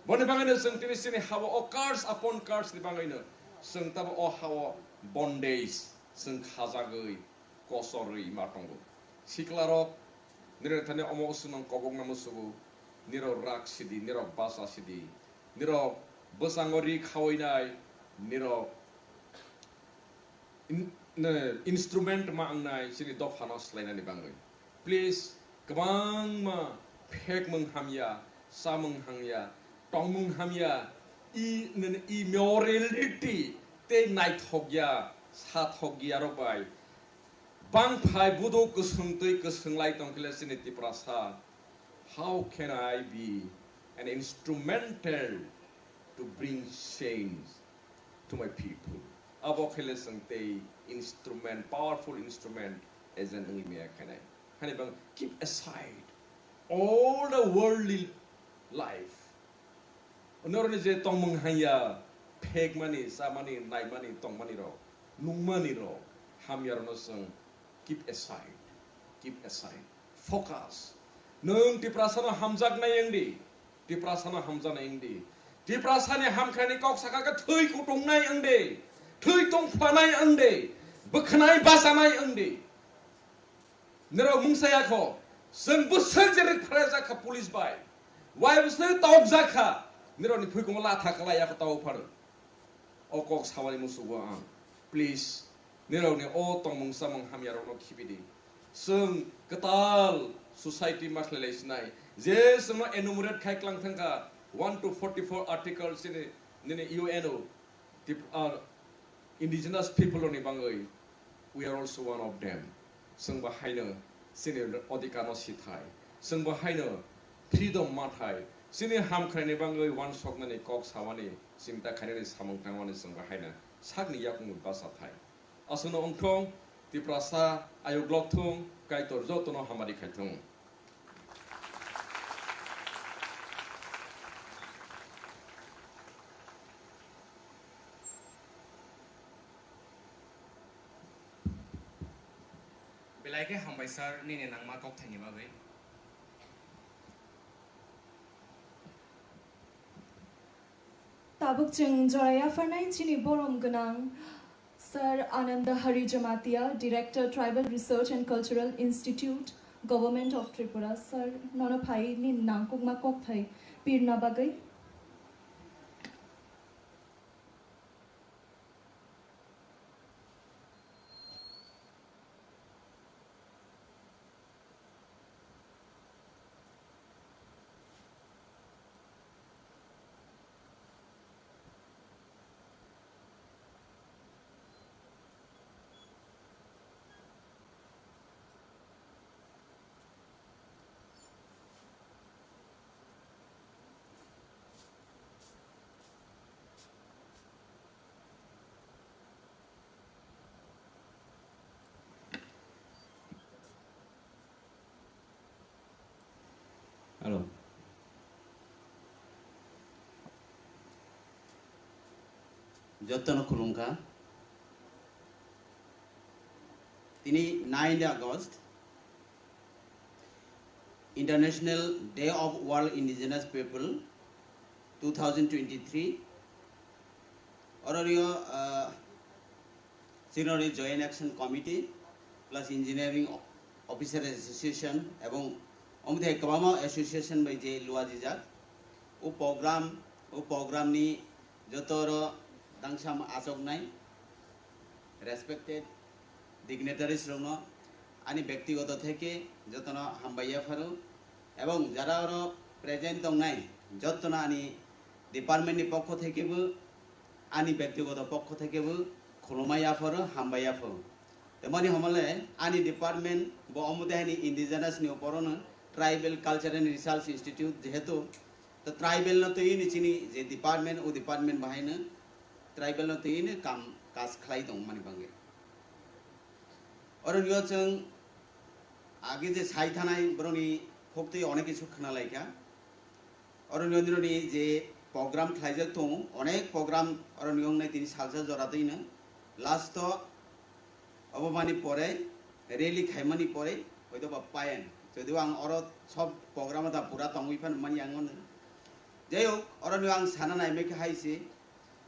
Boni bagwino chwng tini chini hao o curse upon curse ni bagwino chwng tabo o hao bondage chwng khajagwi kosorwi ma tongo. Sikla rok, nirok thani omo usung nang kobok namo sugo, nirok rak sidi, nirok basa sidi, nirok bwskango ri khawi nai, nirok in-, ne, instrument ma wngnai chini dophano swlainani bagwi. Please, kwbangma phekmung hamya, chamung hamya, tongmung hamya, i, nini immorality tei naithokya, sathokya rok bai bangphai buduk kwswng twi kwswng lai tongkhe le chini Tiprasa. How can I be an instrumental to bring change to my people? Abo khe le chwng tei instrument, powerful instrument agent wngwi maya khainai. Hani bang keep aside all the worldly life. Norokni je tongmung hanya, phekmani, chamani, naimani, tongmani rok, nungmani rok, hamya rokno chwng keep aside, keep aside, focus. Nwng Tiprasano hamjaknai wng di, Tiprasano hamjaknai wng di. Tiprasani hamkhrani kok sakha khe thwi kutungnai wng di, thwi tongphanai wng di, bwkhanai bachanai wng di. Nirok mungsa ya kho, chwng bwswk je rwk phalai jak kha police bai, wai bwswk tok jak kha, nirokni phuikungo latha kwlai ya kho tau phano. O kok samani musugo ang. Please, nirokni o tongmung samung hamyarokno khibi di. Chwng kwtal society ma khlai lai sinai. Je chwngno enumerate khai klang thangkha one to forty-four articles chini nini U N O, Tip-, uh, indigenous people ni bangwi, we are also one of them. Chwng bo haino chini odhikar no sithai. Chwng bo haino freedom ma thai. Chini hamkhraini bangwi uansuknani kok samani, chinta khainani samung tangmani chwng bo haino sakni yakungni bwsa thai. Aswkno wngthung, Tiprasa ayuk lok thung, Kaitor jotono hamari khai thung. Belai khe hambai sir, nini nangma kokthaini bagwi. Tabuk chwng jora yapharnai chini borom gwnang Sir Ananda Hari Jamatia, Director, Tribal Research and Cultural Institute, Government of Tripura. Sir, nono phai nini nangkukma kokthai pirna bagwi. Hello. Jotono khulumkha. Tini nine August, International Day of World Indigenous People two thousand twenty-three. Oro rio, ah, Sinori Joint Action Committee plus Engineering Officer Association ebong omthe kwbangma association bai je luajijak. O program, o program ni joto oro dangsam achoknai respected dignitaries rokno ani bektigoto theke jotono hambai yapharo, ebong jara oro present tongnai jotono ani department ni pokho theke bo, ani bektigoto pokho theke bo khulumai yapharo, hambai yapharo. Temoni homole ani department bo omo dehani indigenous ni uporono Tribal Culture and Research Institute, jehetu to tribal no twi ni chini je department, o department bahaino tribal no twi ni kam kaj khlai tong mani bangwi. Oro nio chwng age je sai thanai boroni phoktwi onek kisu khna laikha. Oro nio nironi je program khlaijak tongo, onek program oro nio wngnai tini salsa jora twino. Last o obo mani pore, rally khaimani pore, hoito ba payan. Jodi ang oro sob program da pura tongwi phan mani ang ono. Jai hok, oro nio ang sana naimai khe hai se,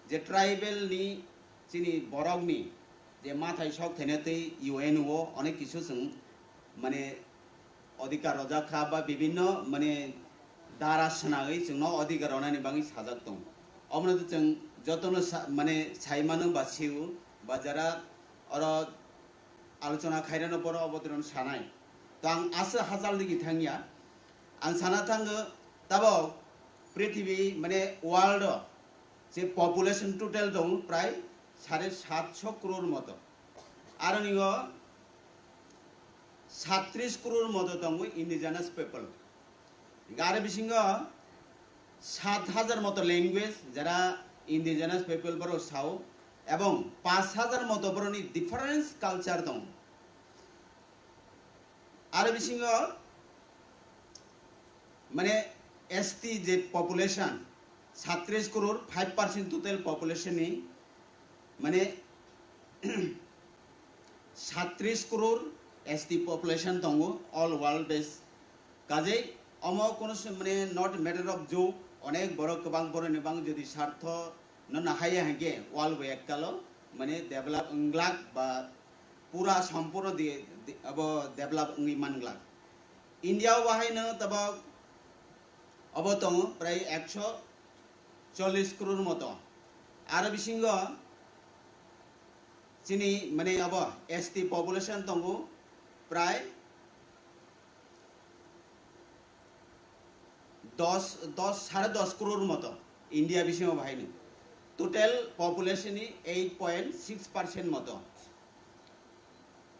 je tribal ni chini borok ni je mathai sok thaina tei U N O onek kisu chwng mane odhikar rojak kha ba bibinno mane dara swnagwi chwngno odhikar ronani bagwi sajak tong. Omono to chwng jotono sa-, mane sai mano ba sio ba jara oro alochona khairano boro obo tongno sanai. To ang aswk hachal digi thangya. Ang sana thango tabok prithibi mane world o je population total dong prai sare satso crore moto. Aroni o satris crore moto tongo indigenous people. Gare bisingo sat hajar moto language jara indigenous people borok sao, ebong panch hajar moto borokni difference culture tongo. Aro bisingo mane S T je population satris crore, five percent total population ni mane satris crore S T population tongo all world base. Kajei omo kono se mane not matter of joke, Onek borok kwbang borokni bang jodi sartho no nahaiya hwnkhe world bo ekkalo mane develop wng glak ba pura sompurno di, di, abo develop wngwi man glak. India o bahai no tabok abo tongo prai ekso chollish crore moto. Aro bisingo chini mane abo S T population tongo prai dos, dos, sare dos crore moto India bisingo bahaino. Total population ni eight point six percent moto.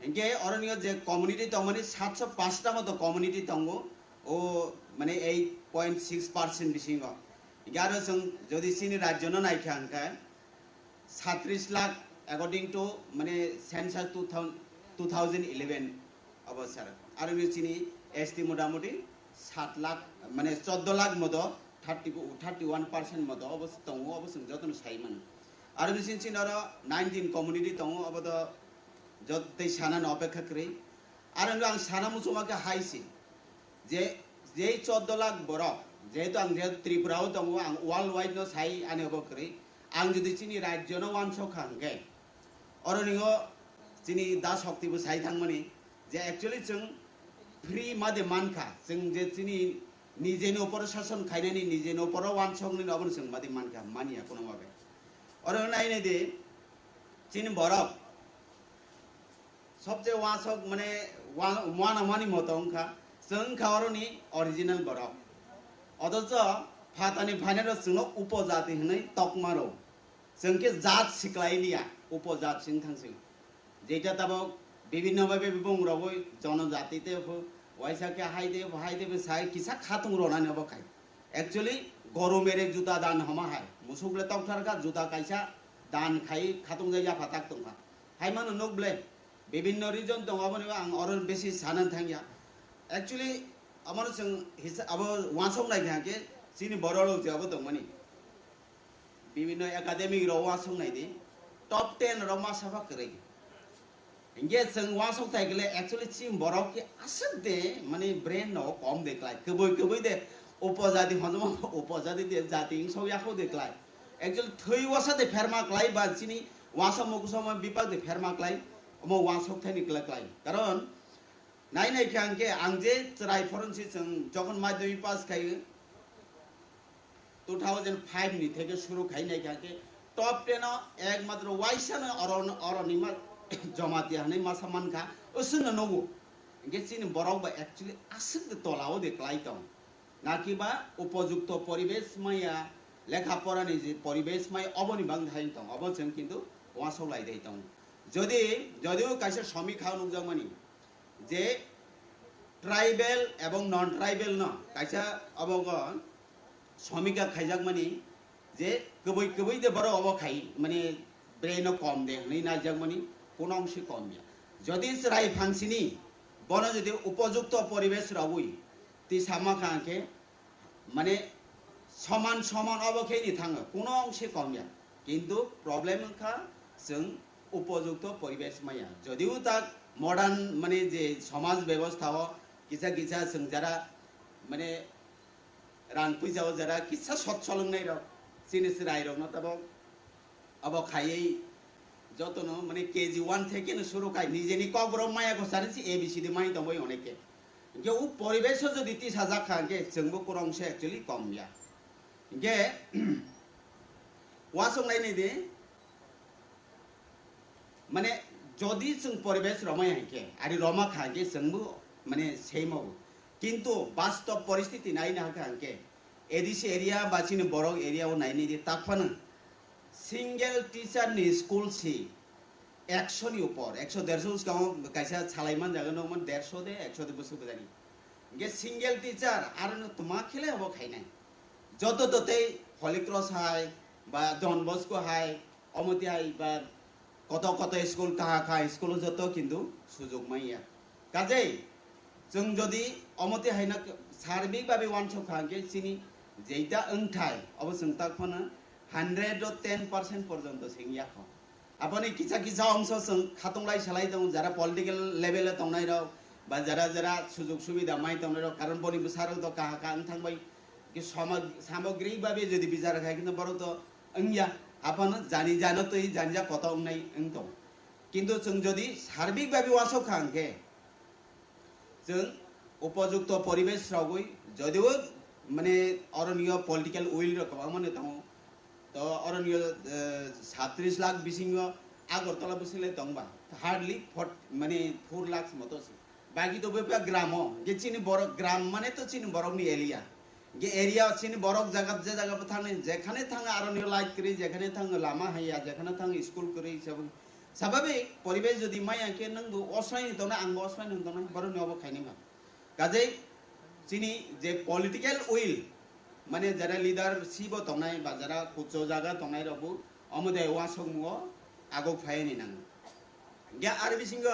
Hingke oroni je community tongmani satso pasta moto community tongo, o mane eight point six percent bisingo. Hingke aro chwng jodi chini rajyo no naikha hingke, satris lakh according to mane census two thousand, two thousand eleven obo sir. Aro bini chini S T motamoti sat lakh mane choddo lakh moto thirty, thirty one percent moto obo tongo, obo chwng jotono sai mano. Aro bini chini oro nineteen community tongo, obo to jotoi sana no opekha kwrwi. Aro ang sana muchuma khe hai si. Je, jei choddo lakh borok, jehetu ang jehetu Tripura o tongo, ang world wide no sai ani obo kwrwi. Ang jodi chini rajyo no uansok kha hwnkhe, oro ningo chini Da Shakti bo sai thangmani je actually chwng free made mankha, chwng je chini nijeni upor sason khainani, nijeni upor uansoknani obono chwng made mankha, manya kono babe. Oro nainai di chini borok sobse uansok mane wa-, uanamani moto wngkha, chwng wngkha oroni original borok. Othocho phatani phainairok chwngno upojati hwnwi tokmaro. Chwng khe jat siklai liya, upojat sing thang sing. Jeita tabok bibhinno bhabe bumung rogwi jonojati tei phu, waisa khe hai tei phu, hai tei phu sai kisa khatung ronani obo khai. Actually, goru mere juta dan homa hai. Musuk le tokthar kha, juta kaisa dan khai khatung jai yapha tak tong kha. Hai mano nuk ble, bibhinno reason tongo, aboni ang oro besi sana thangya. Actually, amoro chwng hisa-, abo uansok nai kha khe chini borok rok je abo tongmani. Bibhinno academic rok uansok nai di, top ten rok ma sapha kwrwi. Hingke chwng uansok thai kle actually chini borok khe aswk de mane brain no kom de klai, kwbwi kwbwi de upojati hwnjama upojati de jati wngsok yakhok de klai. Actually thwi wasa de pherma klai ba chini uansok mukusok ma bipak de pherma klai, omo uansok thani klai klai. Karon nai nai khe ang khe ang je chwrai phoron si chwng jokhon madhyamik pass khai two thousand five ni theke suru khai nai kha khe top ten o ekmatro waisa no oro, oro ni ma Jamatia hwnwi masa man kha, usung no nugo. Hingke chini borok ba actually aswk de tola o de klai tong. Naki ba upojukto poribesh maya, lekha pora ni je poribesh maya oboni bang thai tong, obo chwng kintu uansok lai dai tong. Jodi, jodi o kaisa somikha nukjakmani, je tribal ebong non tribal no kaisa obogo somika khaijakmani je kwbwi kwbwi de borok obo khai mani brain no kom de hwnwi naijakmani kuno ongsi kom ya. Jodi chwrai phangsini bono jodi upojukto poribesh rogwi tisa ma kha khe mane soman soman obo khe ni thango, kuno ongse kom ya. Kintu problem wngkha chwng upojukto poribesh maya. Jodiu tak modern mane je somaj bebostha o kisa kisa chwng jara mane rang puisa o jara kisa sot solongnai rok chini chwrai rok no tabok Abo khaiwi jotono mane K G one theke no suru khai, nijeni kokborok maya gosari si A B C D mai tongbai oneke. Hingke o poribesh o jodi tisajak kha hingke chwngbo kwrwng se actually kom ya. Hingke wasung nai nidi, mane jodi chwng poribesh romai hingke, ari roma kha hingke chwngbo mane seimo. Kintu bastob poristhiti nai na kha hingke, A D C area ba chini borok area o nai nidi takphano single teacher ni school si ekso ni upor, ekso derso bwskango kaisa salai man jaga no man derso de, ekso de bwswk bwjani. Hingke single teacher aro no tma khele abo khainai. Joto totei Holy Cross hai ba Don Bosco hai, omo tei hai ba koto koto school kaha kaha school o joto kintu sujok manya. Kajei chwng jodi omo tei haino sarbik babe wansuk kha hingke chini jeita wngthai obo chwng tak phano hundred o ten percent porjonto sengya kho. Aboni kisa kisa ongso chwng khatung lai salai tongo, jara political level o tongnai rok ba jara jara sujok subida mai tongnai rok, karon boni bwsa rok do kaha kaha wng thang bai Ki samag-, samagrik babe jodi bichar khai kintu borok to wngya, aphano jani jano twi jani ja koto wngnai wng tong. Kintu chwng jodi sarbik babe uansuk kha hwnkhe, chwng upojukto poribesh rogwi, jodio mane oroniyo political will rok kwbangma no tongo, to oroniyo, eh, sattris lakh bisingo Agartala bisingle tongba, hardly four, mane four lakhs moto se. Bagi to bebak gramo, je chini borok gram mane to chini borokni area. Je area chini borok jaga, je jaga bo thangni, jekhane thang aroniyo light kwrwi, jekhane thang lama haiya, jekhane thang school kwrwi, sabo-, sababik poribesh jodi maya khe nwng bo osai ni tongna, ang bo osai ni tongna, borokni obo khaini ma. Kajei chini je political will, mane jara leadership o tongnai ba jara kucho jaga tongnai rok bo omo de uansukmungo agok phaiani nango. Hingke aro bisingo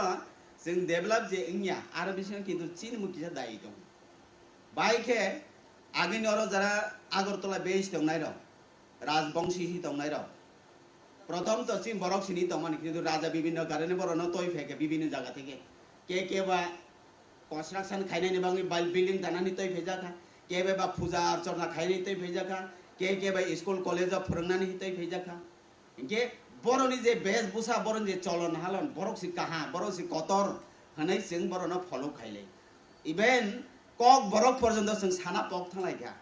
chwng develop je wngya, aro bisingo kintu chini mung kisa dai tongo. Bai khe agini oro jara Agartala base tongnai rok, Rajbongshi hi tongnai rok. Prothom to chini borok sini tongmani, kintu raja bibhinno karone borokno toi pheke bibhinno jaga theke. Ke ke ba construction khainani bagwi bai building danani toi phaijakha, ke bai ba puja archona khainani toi phaijakha, ke ke bai school college o phwrwngnani toi phaijakha. Hinkhe boroni je bes busa, boroni je cholon halon, borok si kaha, borok si kotor hwnwi chwng borokno follow khailai. Even kok borok porjonto chwng sana pok thanglaikha.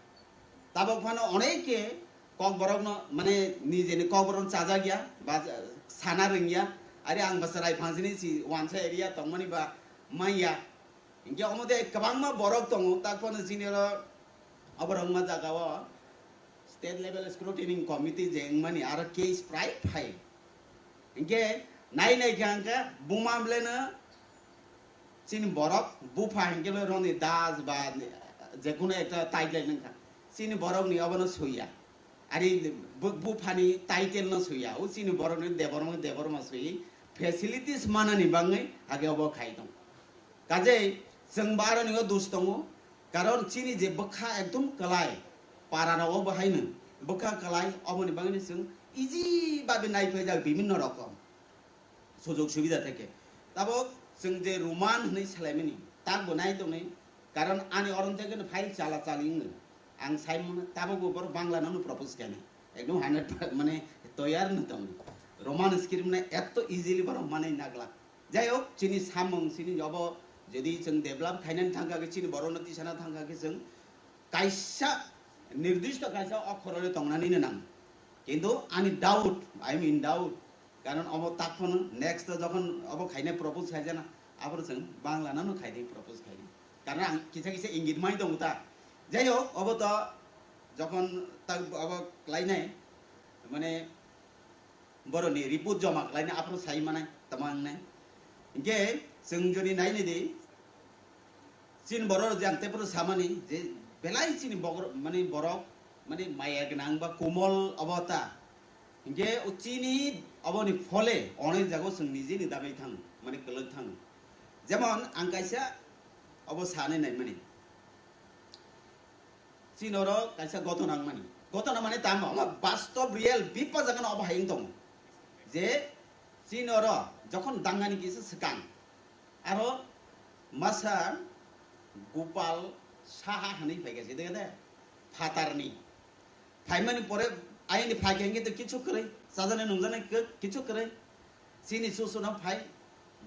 Tabok phano oneke kok borokno, mane, nijeni kok borokno chajak ya, ba sana rwngya. Ari ang bwsa Raiphang sini si wansa area tongmani ba manya. Hinkhe omo de kwbangma borok tongo, tak phano chini oro oborok wngma jaga o state level scrutiny committee je wngmani aro case prai phai. Hinkhe nai nai kha hinkhe buma bwleno chini borok bupha hinkhe lo roni das ba jekunu ekta title nungkha. Chini borokni obono suiya. Ari bu-, buphani title no suiya. O chini borokni Debbarma, Debbarma sui facilities manani bagwi age obo khai tong. Kajei chwng bo aroni o dus tongo, karon chini je bwkha ekdom kwlai, para rogo bo haino bwkha kwlai, oboni bagwi chwng easy babe nai phaijak bibinno rokom sujog subida theke. Tabok chwng je Roman hwnwi salaimani, tak bo nai tongnai, karon ani orom theke no file chala chali wngno. Ang sai mano, tabok bo borok Bangla no propose khainai, ekdom hundred mane toyar no tongo. Roman script no etto easily borok manai nagla. Jai hok, chini samung, chini obo jodi chwng develop khainani thangkha khe, chini borokno tisana thangkha khe, chwng kaisa nirdisto kaisa okhorole tongnani no nang. Kintu ani doubt, I am in doubt. Karon obo tak phano next to jokhon obo khaina propose khaijana, aboro chwng Bangla no khaidi propose khaidi. Karon ang kisa kisa ingit mai tongo ta. Jai hok, obo to jokhon tak obo klainai, mane, boroni report joma khlaina aphuru sai manai, tama wngnai. Hinkhe chwng jodi nainai di, chini borok je ang tei phuru samani je belai chini bogor-, mani borok, mani maya gwnang ba komol obo ta. Hinkhe o chini oboni phole onek jago chwng nijeni dabai thang, mani kwlwk thang. Jemon ang kaisa obo sanai naimani. Chini oro kaisa gotona wngmani. Gotona mane tamo, omo bastob real bipajak no obo hai wng tongo. Je chini oro jokhon dangani kisa swkang, aro masa Gopal Saha hwnwi phaikha, je dege de phatarni. Phaimani pore ayini phaikha hinkhe to kichu kwrwi, chajani nungjaknai kichu kwrwi. Chini susu no phai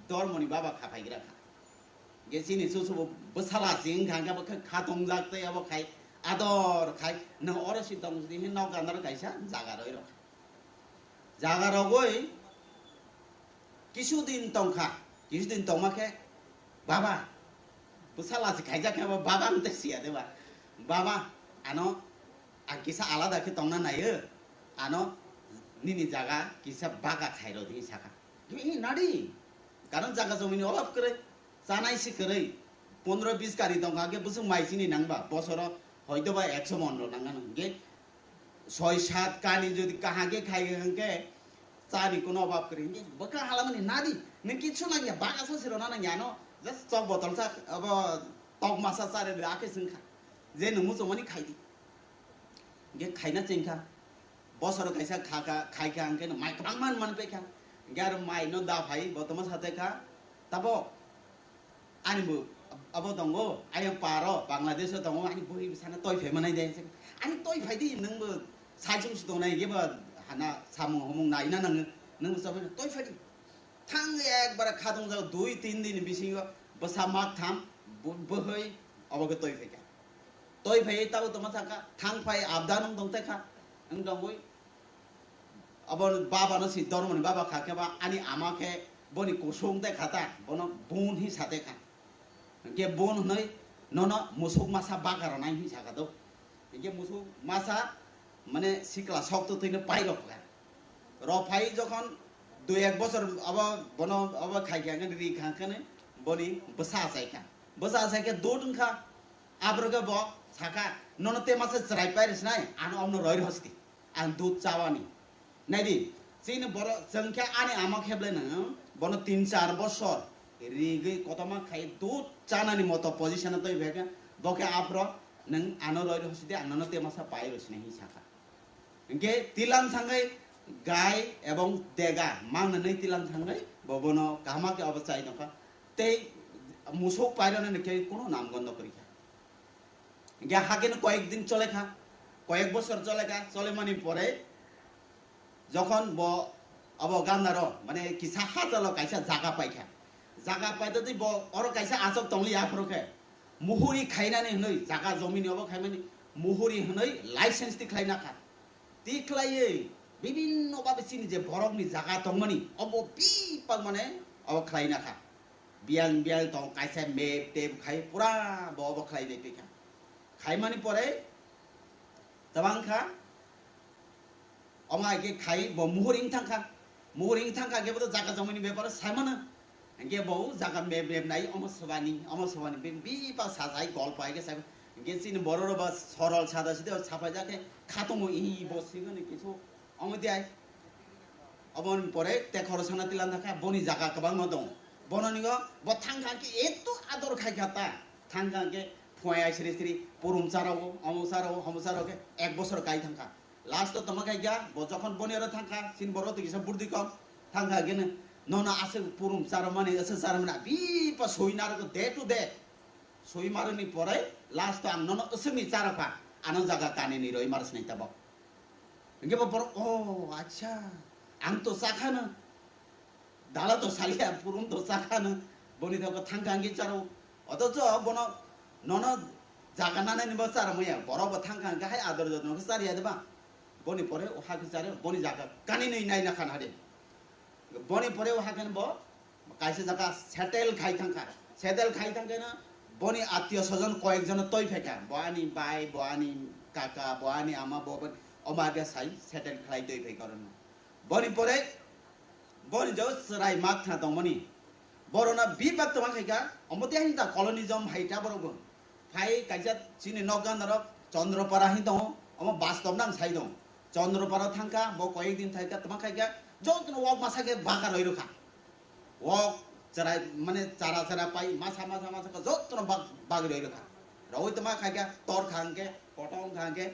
dormoni baba kha phaigra kha. Ge chini susu bo bwsala ching kha, kha, kha tongjak tei abo khai ador khai no oro si tong di hin nok andar kaisa jaga roi rok. Jaga rogoi kisu din tongkha, kisu din tongma khe baba bwsala si khaijak khe baba ang tei siya de ba. Baba ano ang kisa alada khe tongna naio, ano nini jaga kisa baga khairo di saka. Hi nadi? Karon jaga jomini obab kwrwi, chanai si kwrwi, pondro bis kari tongkha, hwnkhe bwswk mai chini nangba, bosoro hoito ba ekso mon rw nangano, hwnkhe soi sat kani jodi kahage khai hwnkhe chani kono obab kwrwi, hwnkhe bwkha halamani nadi, nini kichu nangya, bagasa sirona nangya ano, just chok botol sa, abo tok masa chare de akhe swngkha, je nung muchungmani khaidi. Hingke khaina chengkha, bosoro kaisa khakha, khaikha, hingke no mai kwbangma manpaikha. Hingke aro mai no da phai, bo tongma satekha, tabok ani bo abo tongo, ayang paro, Bangladesh o tongo, ani bui bwsano toi phaimanai de. Ani toi phai di, nwng bo saichung si tongnai, hinkhe bo hana samung humung nai na nang, nwng bo chabai na, toi phai di. Thang ekbar khatung jao dui tin din bisingo bwsa mak tham bu-, bwhwi obo khe toi phai kha. Toi phai tabo tongma thang kha, thang phai abda nung tong tai kha, wng tongwi. Abo baba no si dormo ni baba kha khe ba ani ama khe boni kusung tai kha ta, bono bun hi sa tai kha. Hinkhe bun hwnwi nono musuk masa baka rwnai hwnwi sakha do. Hinkhe musuk masa mane sikla sok twtwi no pai rok kha. Rok phai jokhon dui ek bosor abo bono abo khai kha khe ri kha khe boni bwsa achai kha. Bwsa achai khe dud wng kha. Abro khe bo sakha, "Nono te masa chwrai pai rwsnai, ano omno roi rw hosti." Ang dud chawani. Naidi, chini borok chwng khe ani ama kheble nang, bono tin char bosor rigwi kotorma khai dud chanani moto position o twi bhekha, bo khe aphro nwng ano roi rw sidi, ang nono te masa pai rw sini hi sakha. Hinkhe tilang thangwi gai ebong dega mangna nai tilang thangwi bo bono kahama khe obo chai tongkha. Tei musuk pairana ni khe kuno nam gondo kwrwi kha. Hinkhe hakhe no koyek din chole kha, koyek bosor chole kha, chole mani pore jokhon bo abo gandaro mane kisa hachalo kaisa jaga pai kha, jaga pai twi bo oro kaisa achok tongli aphuru khe muhuri khainani hwnwi jaga jomini obo khaimani muhuri hwnwi license ti khlai nakha, ti khlaiwi bibinno babe chini je borokni jaga tongmani obo bipang mane obo khlai nakha. Biyang biyang tong kaisa map tep khai pura bo obo khlai nai pika. Khaimani pore tabang kha, omo hai khe khai bo muhur wng thang kha. Muhur wng thang kha khe bo to jaga jomini bepar o sai mano. Hinkhe bo jaga map map nai omo swbani, omo swbani be bipa sajai gol pai khe sai. Hinkhe chini borok rok ba sorol sada sida sapai jak khe khatungo i bo swngani kisu. Omo tiyai. Oboni pore te khoro sana tilan thangkha, boni jaga kwbangma tongo. Bono nigo bo thangkha khe eto ador khai kha ta. Thangkha khe phuya siri siri purum charo, omo charo, homo charo khe ek bosor kai thangkha. Last o tongma khai kha, bo jokhon boni aro thangkha, sin boro to kisa burdi kom thangkha khe no, nono aswk purum charo mani, aswk charo mani, bipa soi naro day to day. Soi maroni pore last o ang nono aswkni charo kha, ano jaga kanini roi mar sinai tabok. Hinkhe bo borok, "O, acha, ang to chakhano, dala to salia, purum to chakhano, boni thok thangkha hwnkhe charo." Othocho bono nono jaga nanani bo charo maya, borok bo thangkha hwnkhe hai ador jotno khe chariya de ba. Boni pore o hakhe charo, boni jaga kaninwi naina khan hade. Boni pore o hakhe bo kaisa jaga settle khai thangkha. Settle khai thangkhe no boni attiyo sojon koyek jono toi phaikha. Bo ani bai, bo ani kaka, bo ani ama, bo, bo, omo age sai settle khlai toi phaikha oro no. Boni pore boni jo chwrai mak thang tongmani. Borona bibak tongma khaikha, omo tei hinta colonialism hai ta borok bo. Phai kaisa chini nok gana rok Chandra Para hin tongo, omo bastob nang sai tongo. Chandra Para thangkha, bo koyek din thaikha, tongma khaikha, jotono wak masa khe baka roi rokha. Wok chara, mane chara chara pai masa masa masa ka jotto no bag, bag roi rokha. Roi toma khai kha tor khang khe, potong khang khe,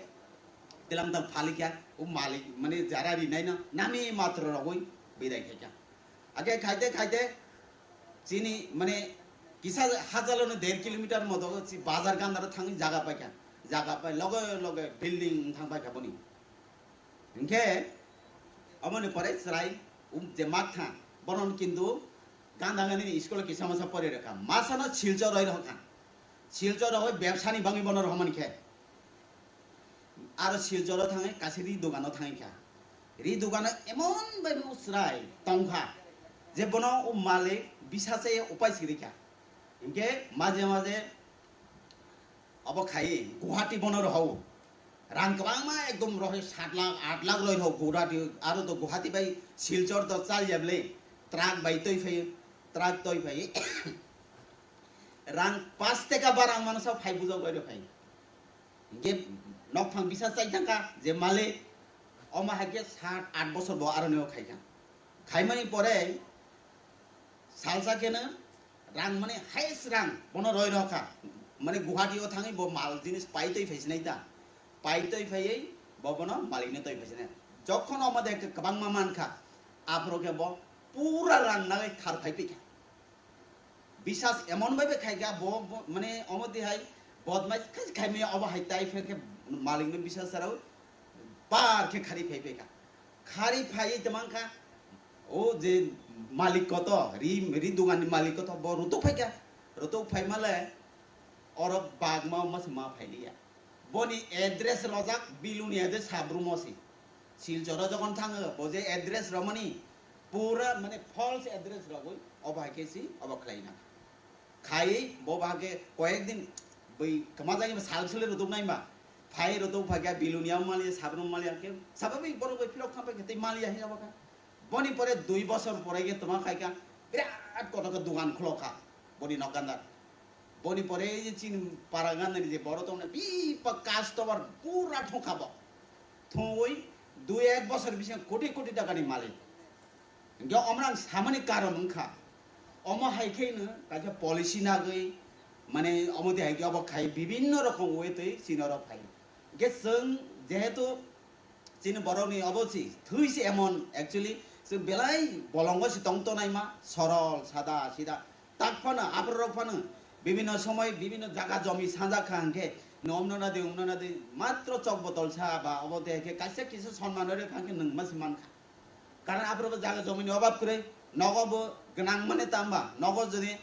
tilang tang phali kha, o malik, mane jara ri nai no, nami matro rogoi bidai khai kha. Age khaite khaite, chini, mane, kisa hajalo no der kilometer moto si bazar gandaro thangwi jaga pai kha. Jaga pai loge loge building thang pai kha boni. Hinkhe, omoni pore chwrai, um, je mak thang, bonon kintu ganda gani ni school kisa masa pore rekha. Masano Silchar roi rohor kha. Silchar roi bebsani bangwi bono rohormani khe. Aro Silchar o thangwi kaisa ri dogano thangwi kha. Ri dogano emon bai bo chwrai tong kha, je bono o malik bisa se upai siri kha. Hinkhe maje maje Obo khai Guwahati bono rohao. Rang kwbangma ekdom rohoi sat lakh, aat lakh roi rohao Guwahati, aro to Guwahati bai Silchar to chal ya bwle, truck bai toi phai, truck toi phai. Rang pash taka barang mano sa phai bujok bai rw phai. Hinkhe nokphang bisa chai thangkha je malik, omo hai khe sat aat bosor bo aro neo khai kha. Khaimani pore salsa kheno rang mane highest rang bono roi rw kha. Mane Guwahati o thangwi bo mal jinis pai toi phaisinai ta. Pai toi phaiwi bo bono malikno toi phaisinai. Jokhon omo de kwbangma man kha, aphuru khe bo pura rang nagwi khar phai pai kha. Bisas emon bai bai khai kha bo, bo, mane omo de hai bodmais khai, khai maya obo hai tai pher khe Malikno bisas chwrao bar khe khari phai phaikha. Khari phaiwi tongmangkha, o je malik koto, ri, ri doganni malik koto, bo rutuk phaikha. Rutuk phaimale oro bagma masa ma phailiya. Boni address rojak Biluni address Sabrumo si. Silchoro jokhon thango, bo je address romani pura mane false address rogwi obo hai khe si obo khlaina. Khai bo ba khe koyek din bai kama jani sal sule ruduk nai ma. Phai ruduk phaikha Biluni mali, Sabrum mali khe sababi borok bai phirok khampai khe tei mali ahi obo kha. Boni pore dui bosor pore khe toma khaikha, birat kotor khe dogan khulokha boni nokgandar. Boni pore ei je chini para gandani je borok tongna bipa customer pura thongkha bo. Thongwi dui ek bosor bising koti koti takani malik. Hingke omo ang samani karon wngkha. Omo hai khe no kaisa policy nagwi mane omo de hai khe obo khai bibinno rokom way twi chini oro phai. Hingke chwng jehetu Chini borokni obo si thwi se emon, actually, chwng belai bolongo si tong tonai ma, sorol, sada, sida. Tak phano, aborok phano, bibinno somoi, bibinno jaga jomi sanja kha hwnkhe, no omno na di, omno na di, matro chok botol sa ba, obo de khe kaisa kisa sonman ore phang khe nwng ma si man kha. Karon aborok jaga jomini obab kwrwi, nogo bo gwnang mani tamba, nogo jodi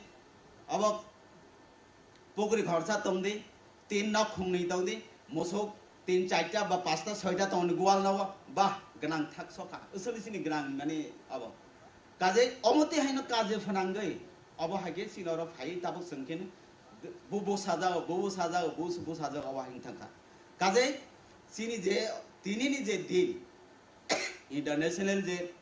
obo Pukri khorsa tongdi, tin nok khungnwi tongdi, musuk tin charta ba pasta soita tongni gwal nogo, bah, gwnang thak sokha, usuli sini gwnang mani abo. Kaje omo tei haino kaje phnangwi, obo hai khe chini oro phai tabuk chwng khe bu bu sajao, bu bu sajao, bu bu sajao, obo hai wng thangkha. Kaje chini je tinini je din, International je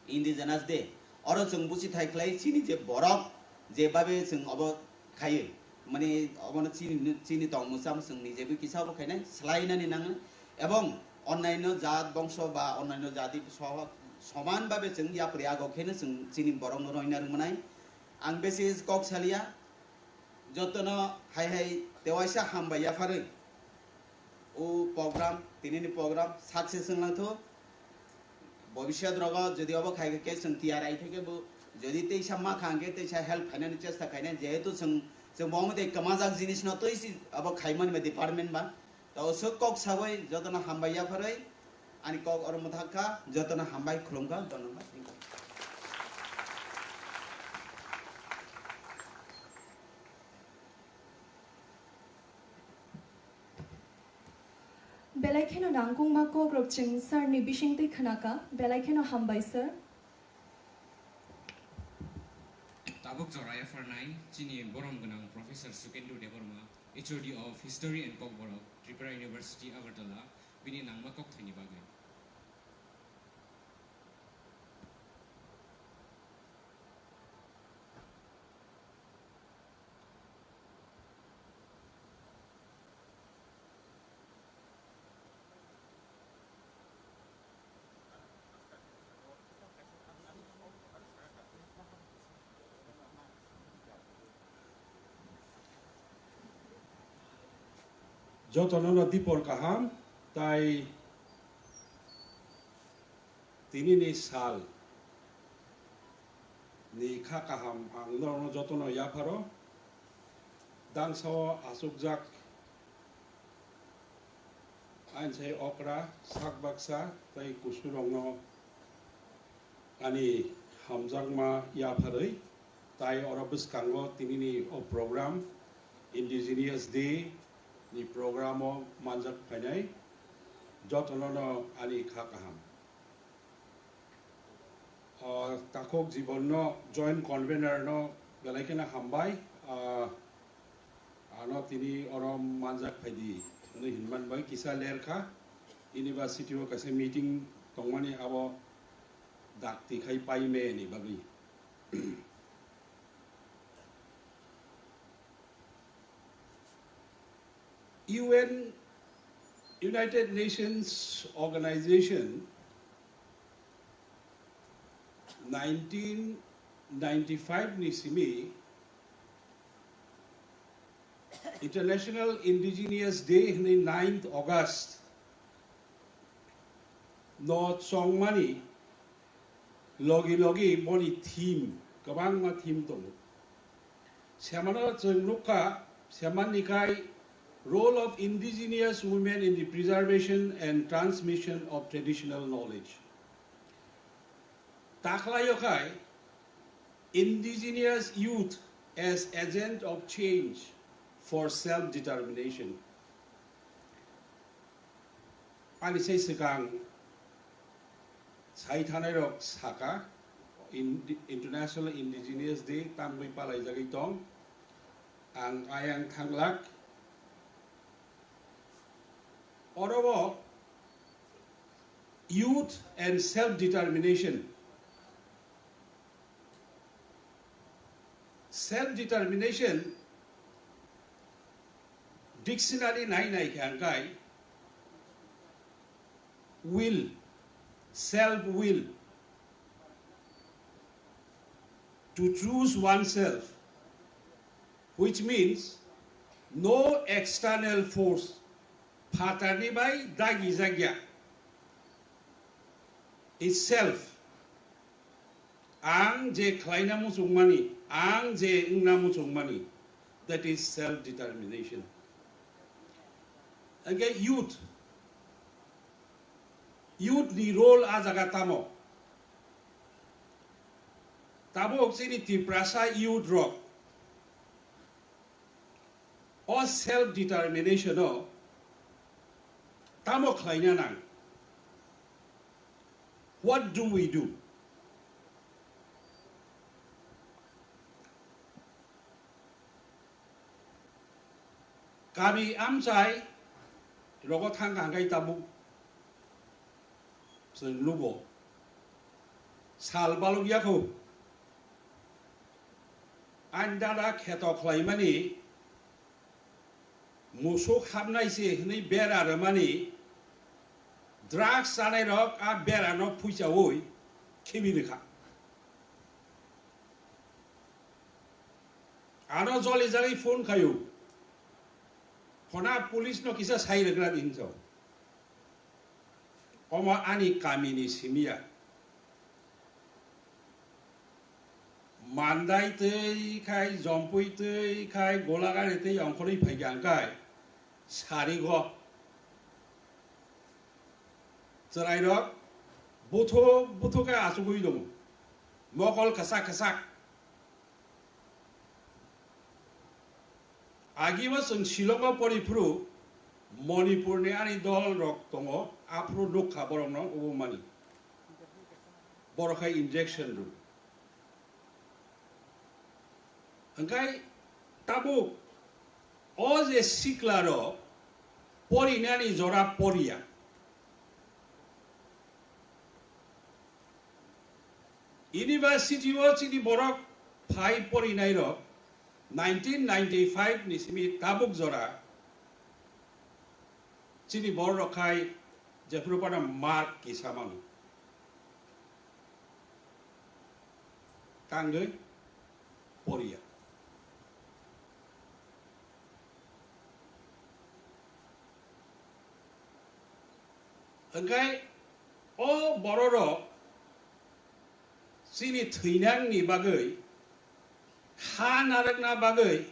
Indigenous Day, oro chwng buchi thai khlai chini je borok je babe chwng obo khaiwi, mani obono chini, chini tongmung chamung chwng nije bo kisa obo khainai, swlainani nango, ebong onnaino jat bongso ba onnaino jati soho soman babe chwng yapri ago kheno chwng chini borokno roina rwmwnai. Ang besi kok salia, jotono hai hai tewaisa hambai yapharwi o program, tinini program success wnglang thuk. Bobishyot rogo jodi obo khai khe chwng tiyar ai thai khe bo jodi teisa ma kha hwnkhe teisa help khainani chesta khainai, jehetu chwng, chwng bo omo tei kwmajak jinis no twi si obo khaimani ba department ba. To swk kok sagwi jotono hambai yapharwi ani kok oro mwthak kha, jotono hambai khulum kha, dhonnobad. Belai kheno nangkukma kokrok chwng sir ni bisingtwi khwnakha, belai kheno hambai sir. Tabuk jora yapharnai chini borom gwnang Professor Sukendu Debbarma, H O D of History and Kokborok, Tripura University, Agartala, bini nangma kokthaini bagwi. Jotono no dipor kaham, tai tinini sal ni kha kaham ang norokno jotono yapharo. Dangsao achukjak ainsai okra, sak baksa tai kusurokno ani hamjakma yapharwi, tai oro bwskango tinini o program, Indigenous Day ni program o manjak phainai jotono no ani kha kaham. O takhuk Jibon no joint convener no belai kheno hambai. Ah, ano tini oro manjak phaidi hwnwi hinman bai kisa ler kha. University o kaisa meeting tongmani abo dakti khai pai me ni bagwi. U N, United Nations Organization, nineteen ninety-five ni simi International Indigenous Day hwnwi ninth August no chongmani logi logi boni theme, kwbangma theme tongo. Semano chwng nukha, semanni khai Role of indigenous women in the preservation and transmission of traditional knowledge. Takhlayo khai indigenous youth as agent of change for self-determination. Ani sai swkang sai thanai rok saka, in-, International Indigenous Day tamwi palaijagwi tong. Ang ayang thanglak. Oro o youth and self-determination. Self-determination dictionary nai nai khe ang khai will, self will, to choose oneself, which means no external force, phatarni bai dagi jagya, is self. Ang je khlaina muchungmani, ang je wngna muchungmani, that is self-determination. Hwnkhe youth, youth ni role a jaga tamo? Tabuk chini Tiprasa youth rok o self determination o tamo khlaina nang? What do we do? Kami amchai rogo thang kha hwnkhe tabuk chwng nugo. Sal balok yakho. Ani dada kheto khlaimani, musuk hapnai se hwnwi bera rwmani, drugs chanai rok a bera no phuichaui khibi rwkha. Ano joli jagwi phone khaio. Phona police no kisa sai rwkra di hinjo. Omo ani kamini simiya. Mandai twi khai, Jompui twi khai, Golagari twi ongkhorwi phaikha hwnkhe sarigo. Chwrairok buthuk buthuk khe achugwi tongo. Mokol kwchak kwchak. Agi bo chwng Shillongo poriphuru Manipurni ani dol rok tongo, aphuru nukha borokno obo mani. Borok hai injection rw. Hwnkhe tabuk o je sikla rok porinani jora poriya. University o chini borok phai porinai rok nineteen ninety-five ni simi tabuk jora chini borok rok khai jephuru phano mark kisa mano. Tangwi poriya. Hwnkhe o bororok chini thwinangni bagwi, kha narwkna bagwi,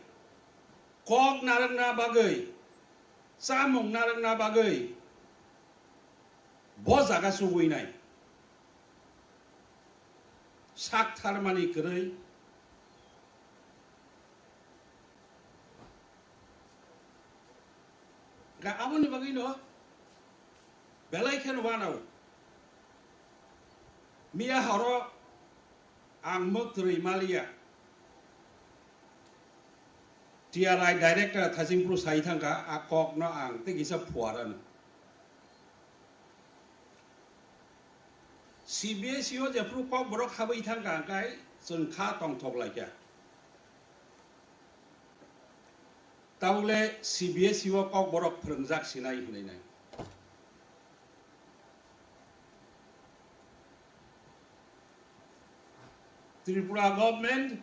kok narwkna bagwi, chamung narwkna bagwi bo jaga chubui nai. Sak tharmani kwrwi. Ga aboni bagwino belai kheno wanao. Miya horo ang mwktwrwi maliya. T R I director Thachingpru sai thangkha, a kokno ang tei kisa phuarano. C B S E o jephru kokborok habwi thangkha, hwnkhe chwng kha tongthok laikha. Tabukle C B S E o kokborok phwrwngjak sinai hinwi nai. Tripura government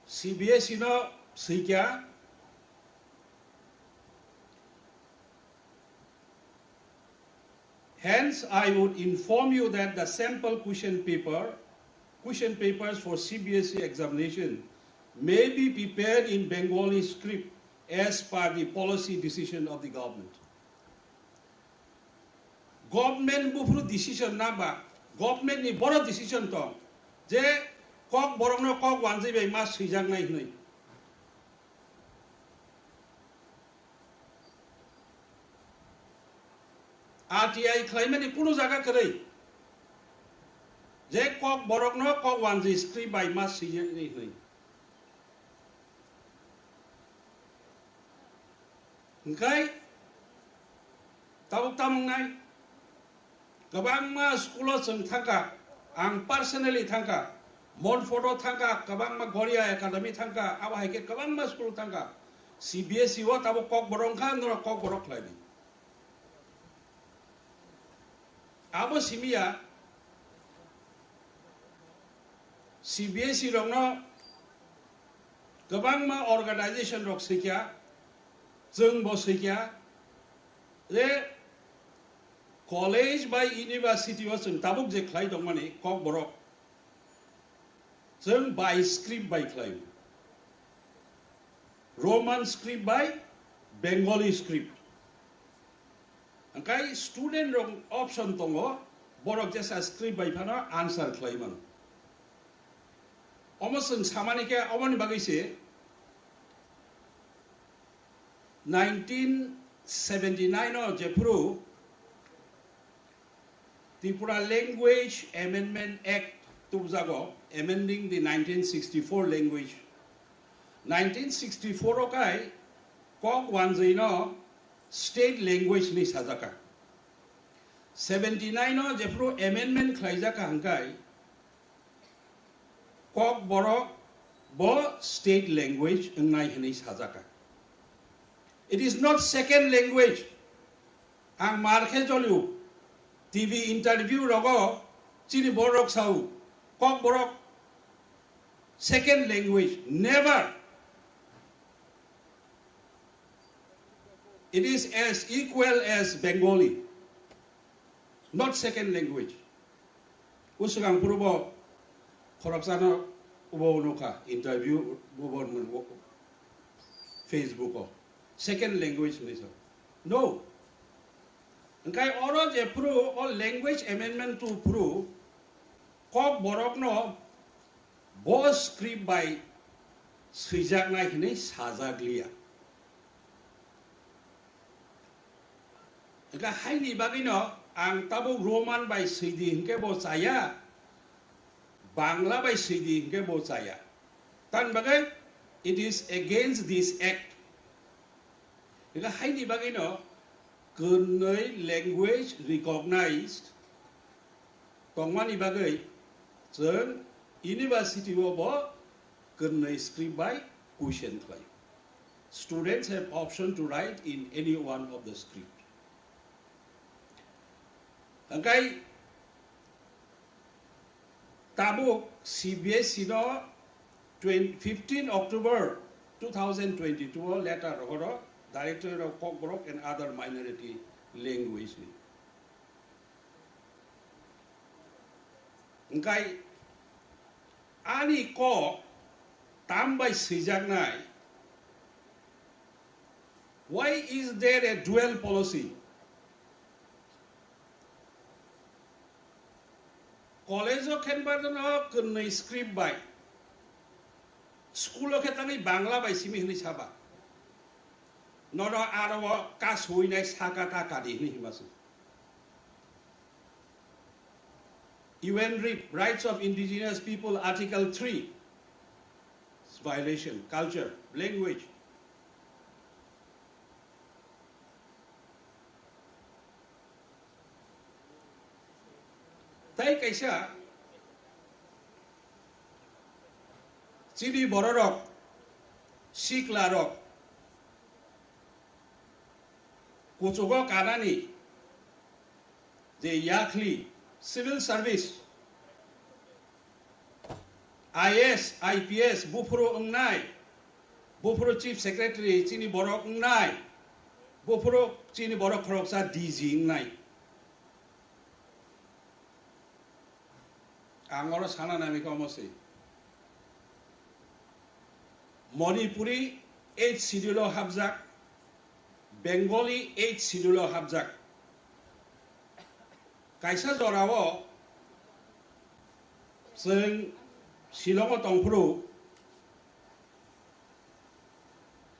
C B S E no swikha. Hence, I would inform you that the sample question paper, question papers for C B S E examination may be prepared in Bengali script as per the policy decision of the government. Government buphuru decision naba, government ni boro decision tong je Kokborok no Kokwanjwi bai ma swijak nai hwnwi. R T I khlaimani kunu jaga kwrwi je Kokborok no Kokwanjwi script bai ma swijak nai hwnwi. Hingkai tabuk tamo wngnai, kwbangma school o chwng thangkha, ang personally thangkha, Montfort o thangkha, kwbangma Goria Academy thangkha, abo hai khe kwbangma school thangkha. C B S E o tabuk Kokborok wngkha, norok Kokborok khlai di. Abo simi ya, C B S E rokno kwbangma organization rok swikha, chwng bo swikha, je college bai university o chwng tabuk je khlai tongmani Kokborok, chwng bai script bai khlaio. Roman script bai Bengali script. Hingkai student rok option tongo, borok jesa script bai phano answer khlai mano. Omo chwng samani khe omoni bagwi se nineteen seventy nine o jephuru Tripura Language Amendment Act tubjago, amending the nineteen sixty-four language. Nineteen sixty-four o kai Kokwanjwi no state language ni sajaka. Seventy nine o jephuru amendment khlaijaka hingkai Kokborok bo state language wngnai hwnwi sajaka. It is not second language. Ang mar khe jolio, T V interview rogo chini borok sao, Kokborok second language, never. It is as equal as Bengali, not second language. O swkang phuru bo khoroksano ubo nukha, interview bo bo nukha Facebook o. Second language hwnwi sa. No. Hingkai oro je phuru o language amendment two phuru Kokborokno bo script bai swijaknai hwnwi sajak liya. Hingkhe haini bagwino ang tabuk Roman bai swidi hinkhe bo chaya, Bangla bai swidi hinkhe bo chaya. Tamni bagwi it is against this act. Hingkhe haini bagwino kwnwi language recognized tongmani bagwi chwng university o bo kwnwi script bai question khlai. Students have option to write in any one of the script. Hingkai tabuk C B S E no twenty, fifteen October two thousand twenty-two o letter rohoro Directorate of Kokborok and Other Minority Language ni. Hingkai ani kok tam bai swijaknai? Why is there a dual policy? College o khenba no kwnwi script bai, school o khe tangwi Bangla bai simi hwnwi saba. Nono aro o kasui nai saka ta kadi hwnwi hima se. U N RIP, Rights of Indigenous People, Article three, violation, culture, language. Tai kaisa chini bororok, siklarok, kuchugo kanani je yakhli, civil service, I A S, I P S, buphuru wngnai, buphuru chief secretary chini borok wngnai, buphuru chini borok khoroksa D G wngnai. Ang oro sana nami khe omo se. Manipuri eighth schedule o hapjak, Bengali eighth schedule o hapjak. Kaisa jorao chwng Shillong o tongphuru,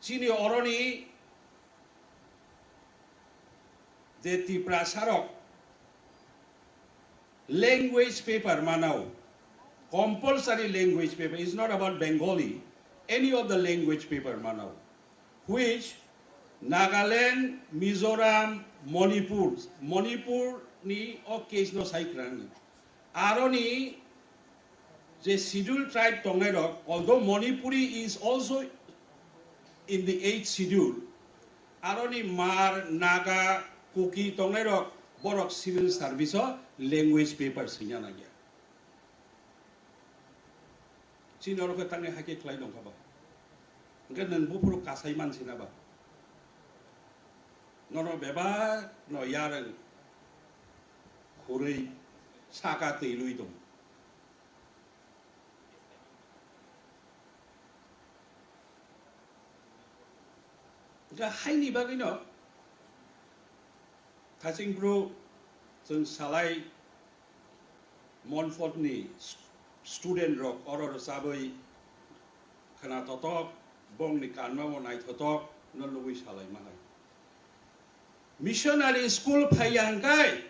chini oroni je Tiprasa rok language paper manao, compulsory language paper, is not about Bengali, any of the language paper manao, which Nagaland, Mizoram, Manipur, Manipur ni o case no sai khwrang ni. Aroni je schedule tribe tongnai rok, although Manipuri is also in the eighth schedule, aroni Hmar, Naga, Kuki tongnai rok, borok civil service o language paper swina nangya. Chini oro khe tangni hai khe khlai tongkha ba? Hwnkhe nwng buphuru kasai mansina ba? Nono bebak no yarwng khurui saka twi lui tong. Hwnkhe haini bagwino Thaching bro, chwng salai Monfort ni student rok oro rwchabwi khwnathotok, bongni kanmao naithotok no nugwi salaima hai. Missionary school phaiya hwnkhe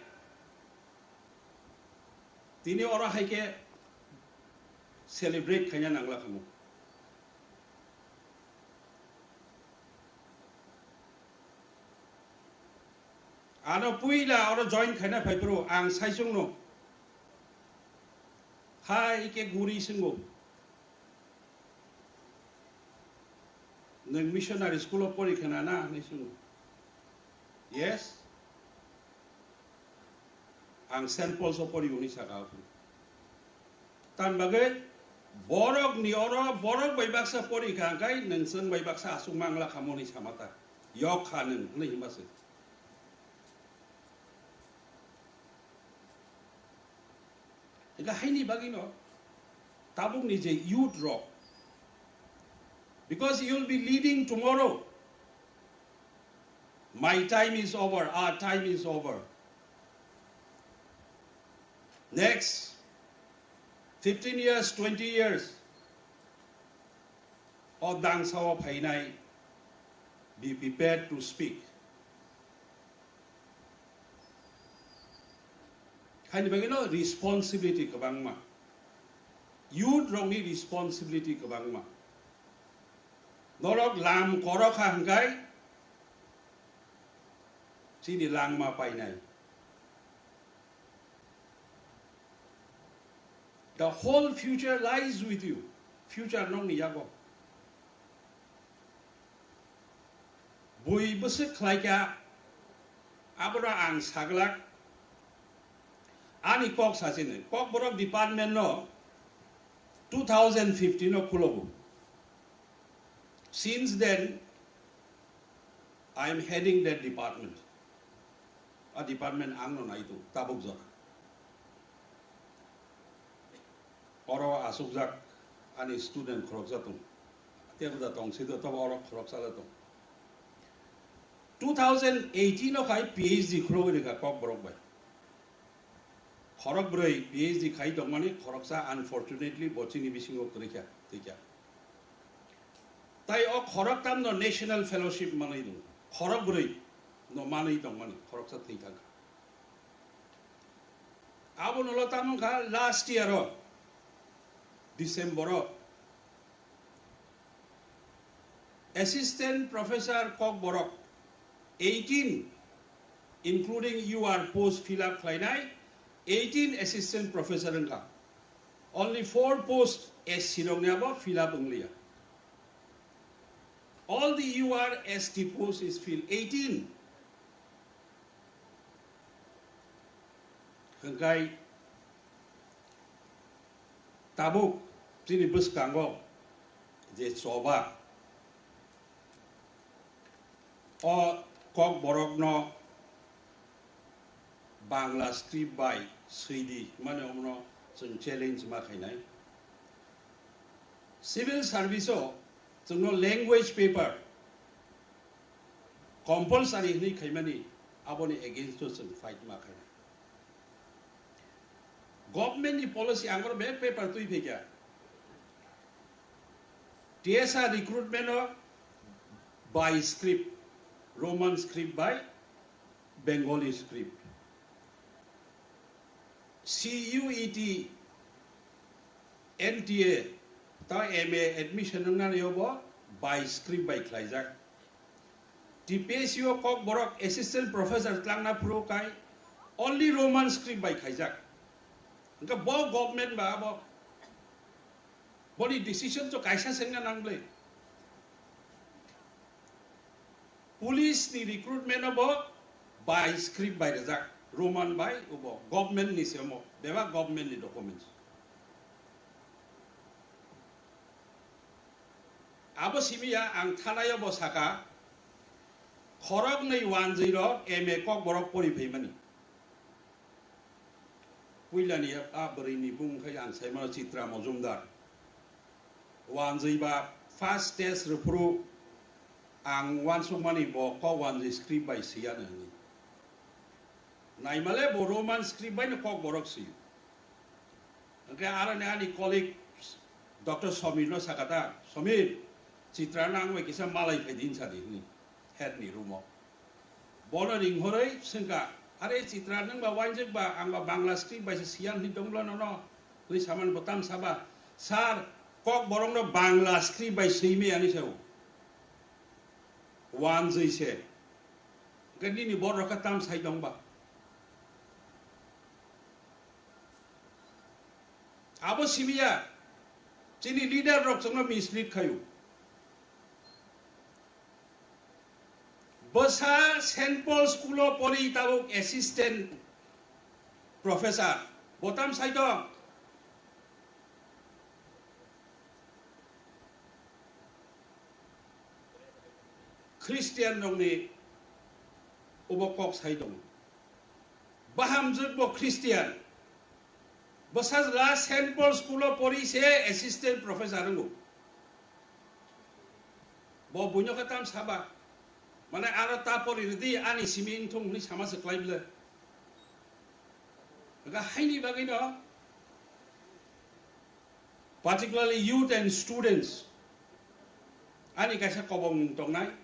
tini oro hai khe celebrate khaina nangla khamu. Ano puila oro join khaina phaiphuru ang saichungno. Hai khe guri swngo. Nwng missionary school o pori khana na hinwi swngo. Yes. Ang Saint Paul's o pori hwnwi saka o. Tan bagwi borok ni oro borok bai baksa pori kha hwnkhe nwng chwng bai baksa aswk mangla kha moni samata. Yok kha nwng hwnwi hima se. Hingke haini bagwino tabukni je youth rok, because you will be leading tomorrow. My time is over, our time is over. Next fifteen years, twenty years, o dangsao phainai, be prepared to speak. Haini bagwino responsibility kwbangma. Youth rokni responsibility kwbangma. Norok lam korokha hwnkhe chini langma painai. The whole future lies with you. Future nokni yago. Bui bwswk khlaikha, abono ang saglak. Ani kok sachini, Kokborok department no two thousand fifteen o khulogo. Since then, I am heading that department. A department ang no nai tongo, tabuk jora. Oro asukjak ani student khoroksa tong. Tebo da tong sido tobo oro khoroksa le tong. Two thousand eighteen o khai P H D khulogwi rikha Kokborok bai. Khorok brwi P H D khai tongmani khoroksa unfortunately bo chini bisingo kwrwikha, thwikha. Tai o khoroktam no national fellowship manwi tongo. Khorok brwi no manwi tongmani khoroksa thwi thangkha. Abo nolo tamo wngkha last year o December o Assistant Professor Kokborok eighteen, including U R post fill up khlainai eighteen assistant professor wngkha. Only four post S C rokni abo fill up wngliya. All the U R S T post is filled, eighteen. Hwnkhe tabuk chini bwskango je choba, o Kokborokno Bangla script bai swidi, mane omono chwng challenge ma khainai. Civil service o Chwngno language paper compulsory hwnwi khaimani, aboni against o chwng fight ma khainai. Government ni policy ang oro bek paper twi phaikha. T S R recruitment o by script, Roman script by Bengali script. C U E T, N T A, ta M A admission wngnani obo by script by khlaijak. T P S C o Kokborok assistant professor tlangna phuru kai only Roman script by khaijak. Hwnkhe bo government ba abo boni decision to kaisa sengna nang bwle. Police ni recruitment o bo by script by rwjak, Roman by ubo government ni se omo, bebak government ni documents. Abo simi ya ang thanai o bo saka, khoroknwi wanjwi rok M A Kokborok pori phaimani. Puilani a bwrwini bung khai ang saimano Chitra Mojumdar. Wanjwi ba first test rwphuru ang uansukmani bo kok wanjwi script bai swiyano hwnwi. Naimale bo Roman script baino Kokborok swio. Hwnkhe aroni ani colleague Doctor Somirno sakha ta, "Somir, Chitra no ang bai kisa malai phai di," hinsa di hwnwi head ni room o. Bono ringhorwi swngkha, "Are Chitra, nwng ba uansuk ba, ang ba Bangla script bai se siyan hwnwi tongla nono?" Hwnwi samani bo tam saba, "Sir, Kokborok no Bangla script bai swi maya," hwnwi sao. Wanjwi se. Hwnkhe nini borok khe tam sai tong ba? Abo simi ya, chini leader rok chwngno mislead khaio. Bwsa Saint Paul School o pori tabuk assistant professor. Bo tam sai tong? Christian rokni obo kok sai tongo. Bahamjwk bo Christian. Bwsajla Saint Paul School o pori se assistant professor wngo. Bo buino khe tam saba. Mane aro ta pori rwdi ani simi wngthung hwnwi sama se klai bwle. Hwnkhe haini bagwino particularly youth and students, ani kaisa kobong tongnai.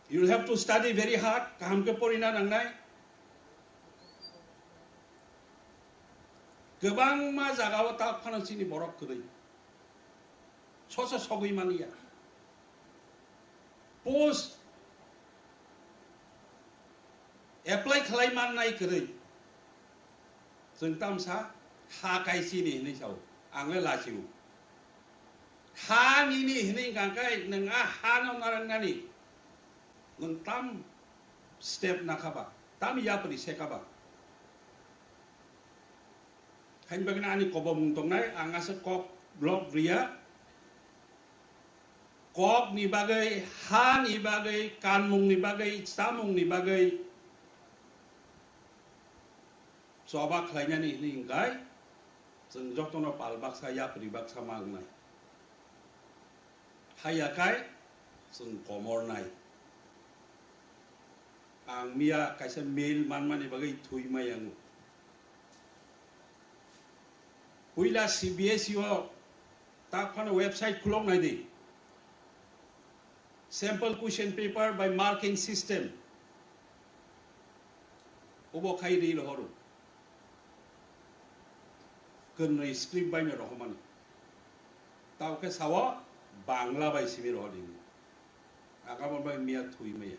You will have to study very hard, kaham khe porina nangnai. Kwbangma jagao ta phano chini borok kwrwi. Soso sogwi manya. Post apply khlai mannai kwrwi. Chwng tamsa ha kaisini hinwi sao. Ang le lachio. Ha nini hinwi hwnkha khe nwng a ha no narwknani. Nwng tam step nakha ba, tam yapri sekha ba. Haini bagwino ani kobomung tongnai, ang aswk kok block riya. Kokni bagwi, hani bagwi, kanmungni bagwi, chamungni bagwi choba khlainani hwnwi hwnkhe chwng jotono pal baksa, yapri baksa ma wngnai. Haiya khe chwng komornai. Ang miya kaisa mail manmani bagwi thwi maya wngo. Puila C B S E o tak phano website khulok nai di. Sample question paper by marking system. Obo khai ri rohoro. Kwnwi script bai no rohormani. Tao khe sao Bangla bai simi rohor di. Agabo bai miya thwi maya.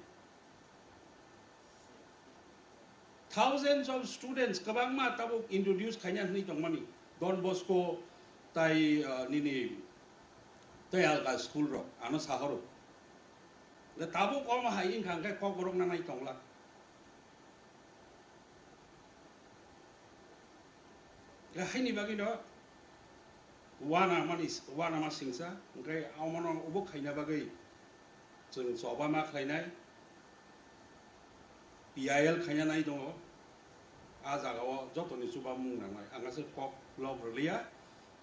Thousands of students kwbangma tabuk introduce khaina hwnwi tongmani. Don Bosco tai, ah, nini tai alka school rok ano sahoro. Tabuk omo hai wngkha hwnkhe Kokborok nanai tongla. Haini bagwino uanamani, uanama singsa, hwnkhe omono obo khaina bagwi chwng choba ma khlainai, P I L khaina nai tongo, a jagao jotoni chubamung nangnai, ang aswk kok lok rwliya,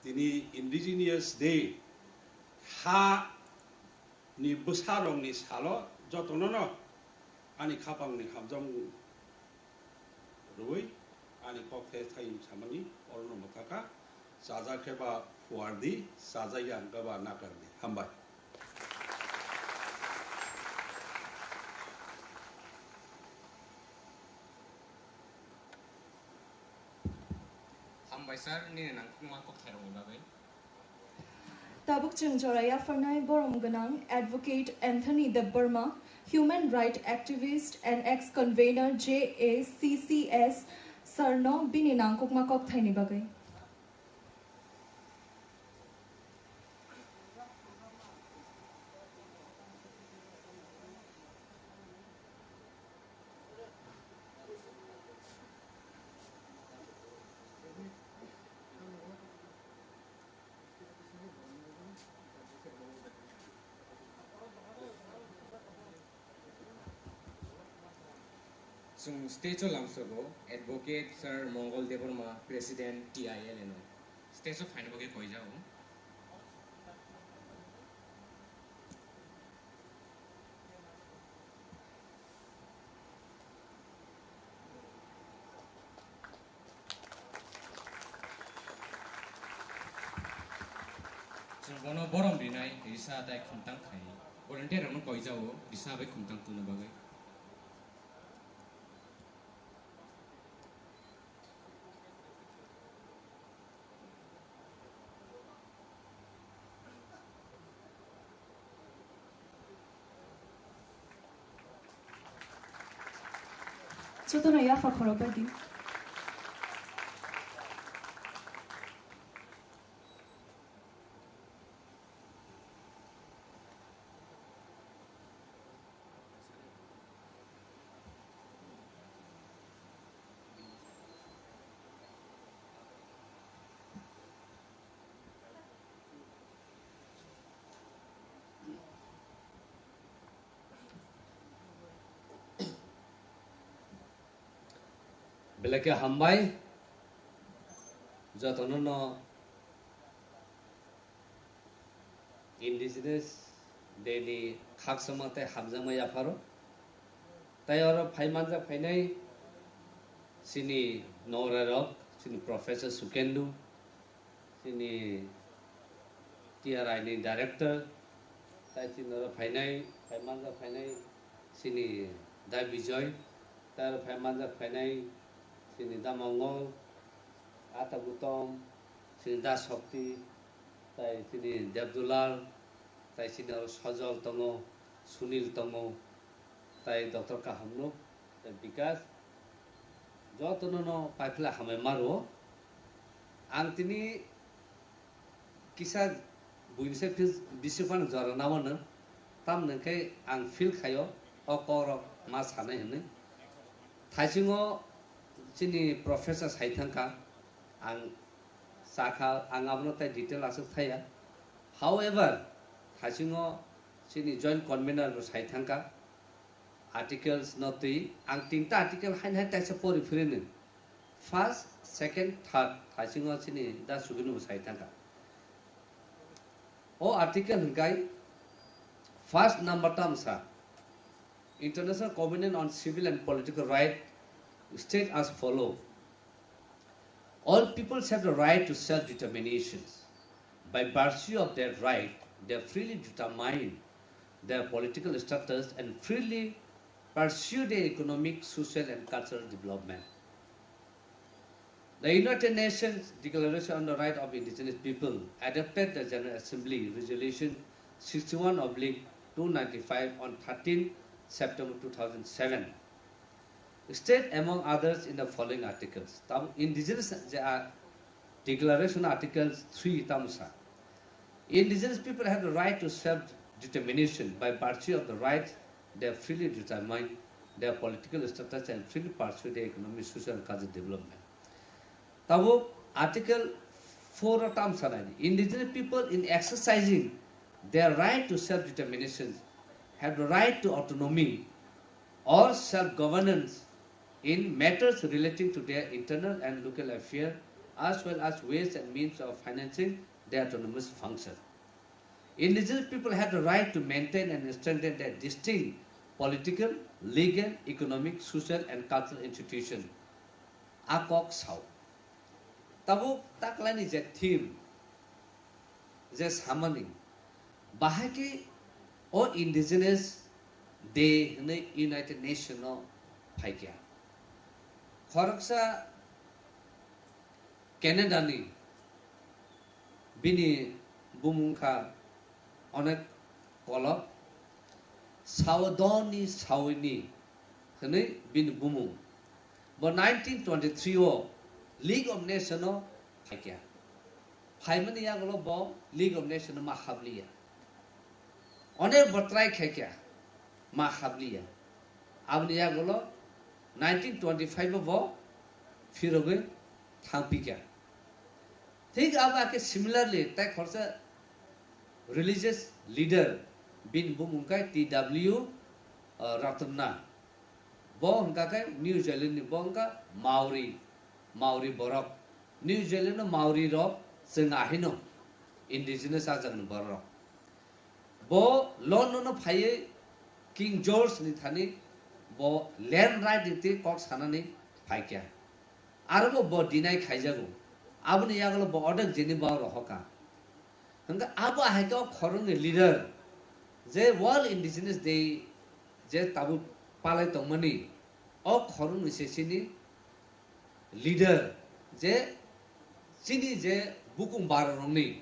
Tini Indigenous Day ha ni bwsarokni salo jotonono ani khapangni hamjak rwui ani kok the thayung samani orono mwthaka. Chajak khe ba phuardi, chajak ya hwnkhe ba nakardi. Hambai. Hambai sir, nini nangkukma kokthairokni bagwi. Tabuk chwng jora yapharnai borom gwnang Advocate Anthony Debbarma, human right activist and ex-convener J A C C S sir no bini nangkukma kokthaini bagwi. Chwng stage o lamsogo Advocate Sir Mongol Debbarma, President T I L N O. Stage o phaina bagwi koijago. Chwng bono borom rinai risa tai khumtang khai. Volunteer rokno koijao risa bai khumtang tuna bagwi. Jotono yapha khorokba di. Belai khe hambai, jotono no Indigenous Day ni khakchangma tei hamjakma yapharo. Tai oro phai manjak phainai chini norerok, chini Professor Sukendu, chini T R I ni director, tai chini oro phainai, phai manjak phainai chini Da Bijoy, tai oro phai manjak phainai chini Da Mongol, Ata Gutom, chini Da Shakti, tai chini Debdulal, tai chini oro Sojol tongo, Sunil tongo, tai Doctor Kahamruk, tai Bikas, jotono no paiphle hambai maro. Ang tini kisa buini se phis bisi phano jora nabo no, tamni khe ang feel khaio o kok rok ma sanai hinwi. Thaisingo chini professor sai thangkha, ang sakha, ang abono tai detail aswk thaya. However, thaisingo chini joint convener bo sai thangkha, articles no twi ang tinta article hain hai taisa pori phirino. First, second, third, thaisingo chini Da Suginu bo sai thangkha. O article hwnkhe first number tamsa, International Covenant on Civil and Political Right state as follow. All peoples have the right to self-determination. By virtue of that right, they freely determine their political status and freely pursue their economic, social, and cultural development. The United Nations Declaration on the Right of Indigenous People adopted the General Assembly Resolution sixty-one oblique two ninety-five on thirteenth September two thousand seven. State among others in the following articles. Tam indigenous je a declaration article three tamsa. Indigenous people have the right to self-determination by virtue of the right they freely determine their political status and freely pursue their economic, social and cultural development. Tabuk Article four o tam sanai, indigenous people in exercising their right to self-determination have the right to autonomy or self-governance in matters relating to their internal and local affair as well as ways and means of financing their autonomous function. Indigenous people have the right to maintain and strengthen their distinct political, legal, economic, social, and cultural institution. A kok sao. Tabuk taklani je theme, je samani, bahai khe o Indigenous Day hwnwi United Nation no phaikha. Khoroksa Canada ni, bini bumung kha onek kolok, Sawadoni Sawini hwnwi bini bumung. Bo nineteen twenty-three o League of Nation o phaikha. Phaimani yagulo bo League of Nation o ma habliya. Onek bo try khaikha, ma habliya. Aboni yagulo nineteen twenty-five o bo phirogwi thangpikha. Thik abo hakhe similarly tai khoroksa religious leader, bini bumung khe T W, uh, Ratna. Bo hwnkha khe New Zealand ni, bo hwnkha Maori, Maori borok. New Zealand no Maori rok chwng ahino indigenous ajak ni borok. Bo London no phaiwi King George ni thani bo land right ni twi kok sanani phaikha. Aro bo, bo deny khaijago. Aboni yagulo bo odek jeni bo rohorkha. Hwnkhe abo hai khe o khoroknwi leader, je World Indigenous Day je tabuk palai tongmani, o khoroknwi se chini leader, je chini je bukung barorokni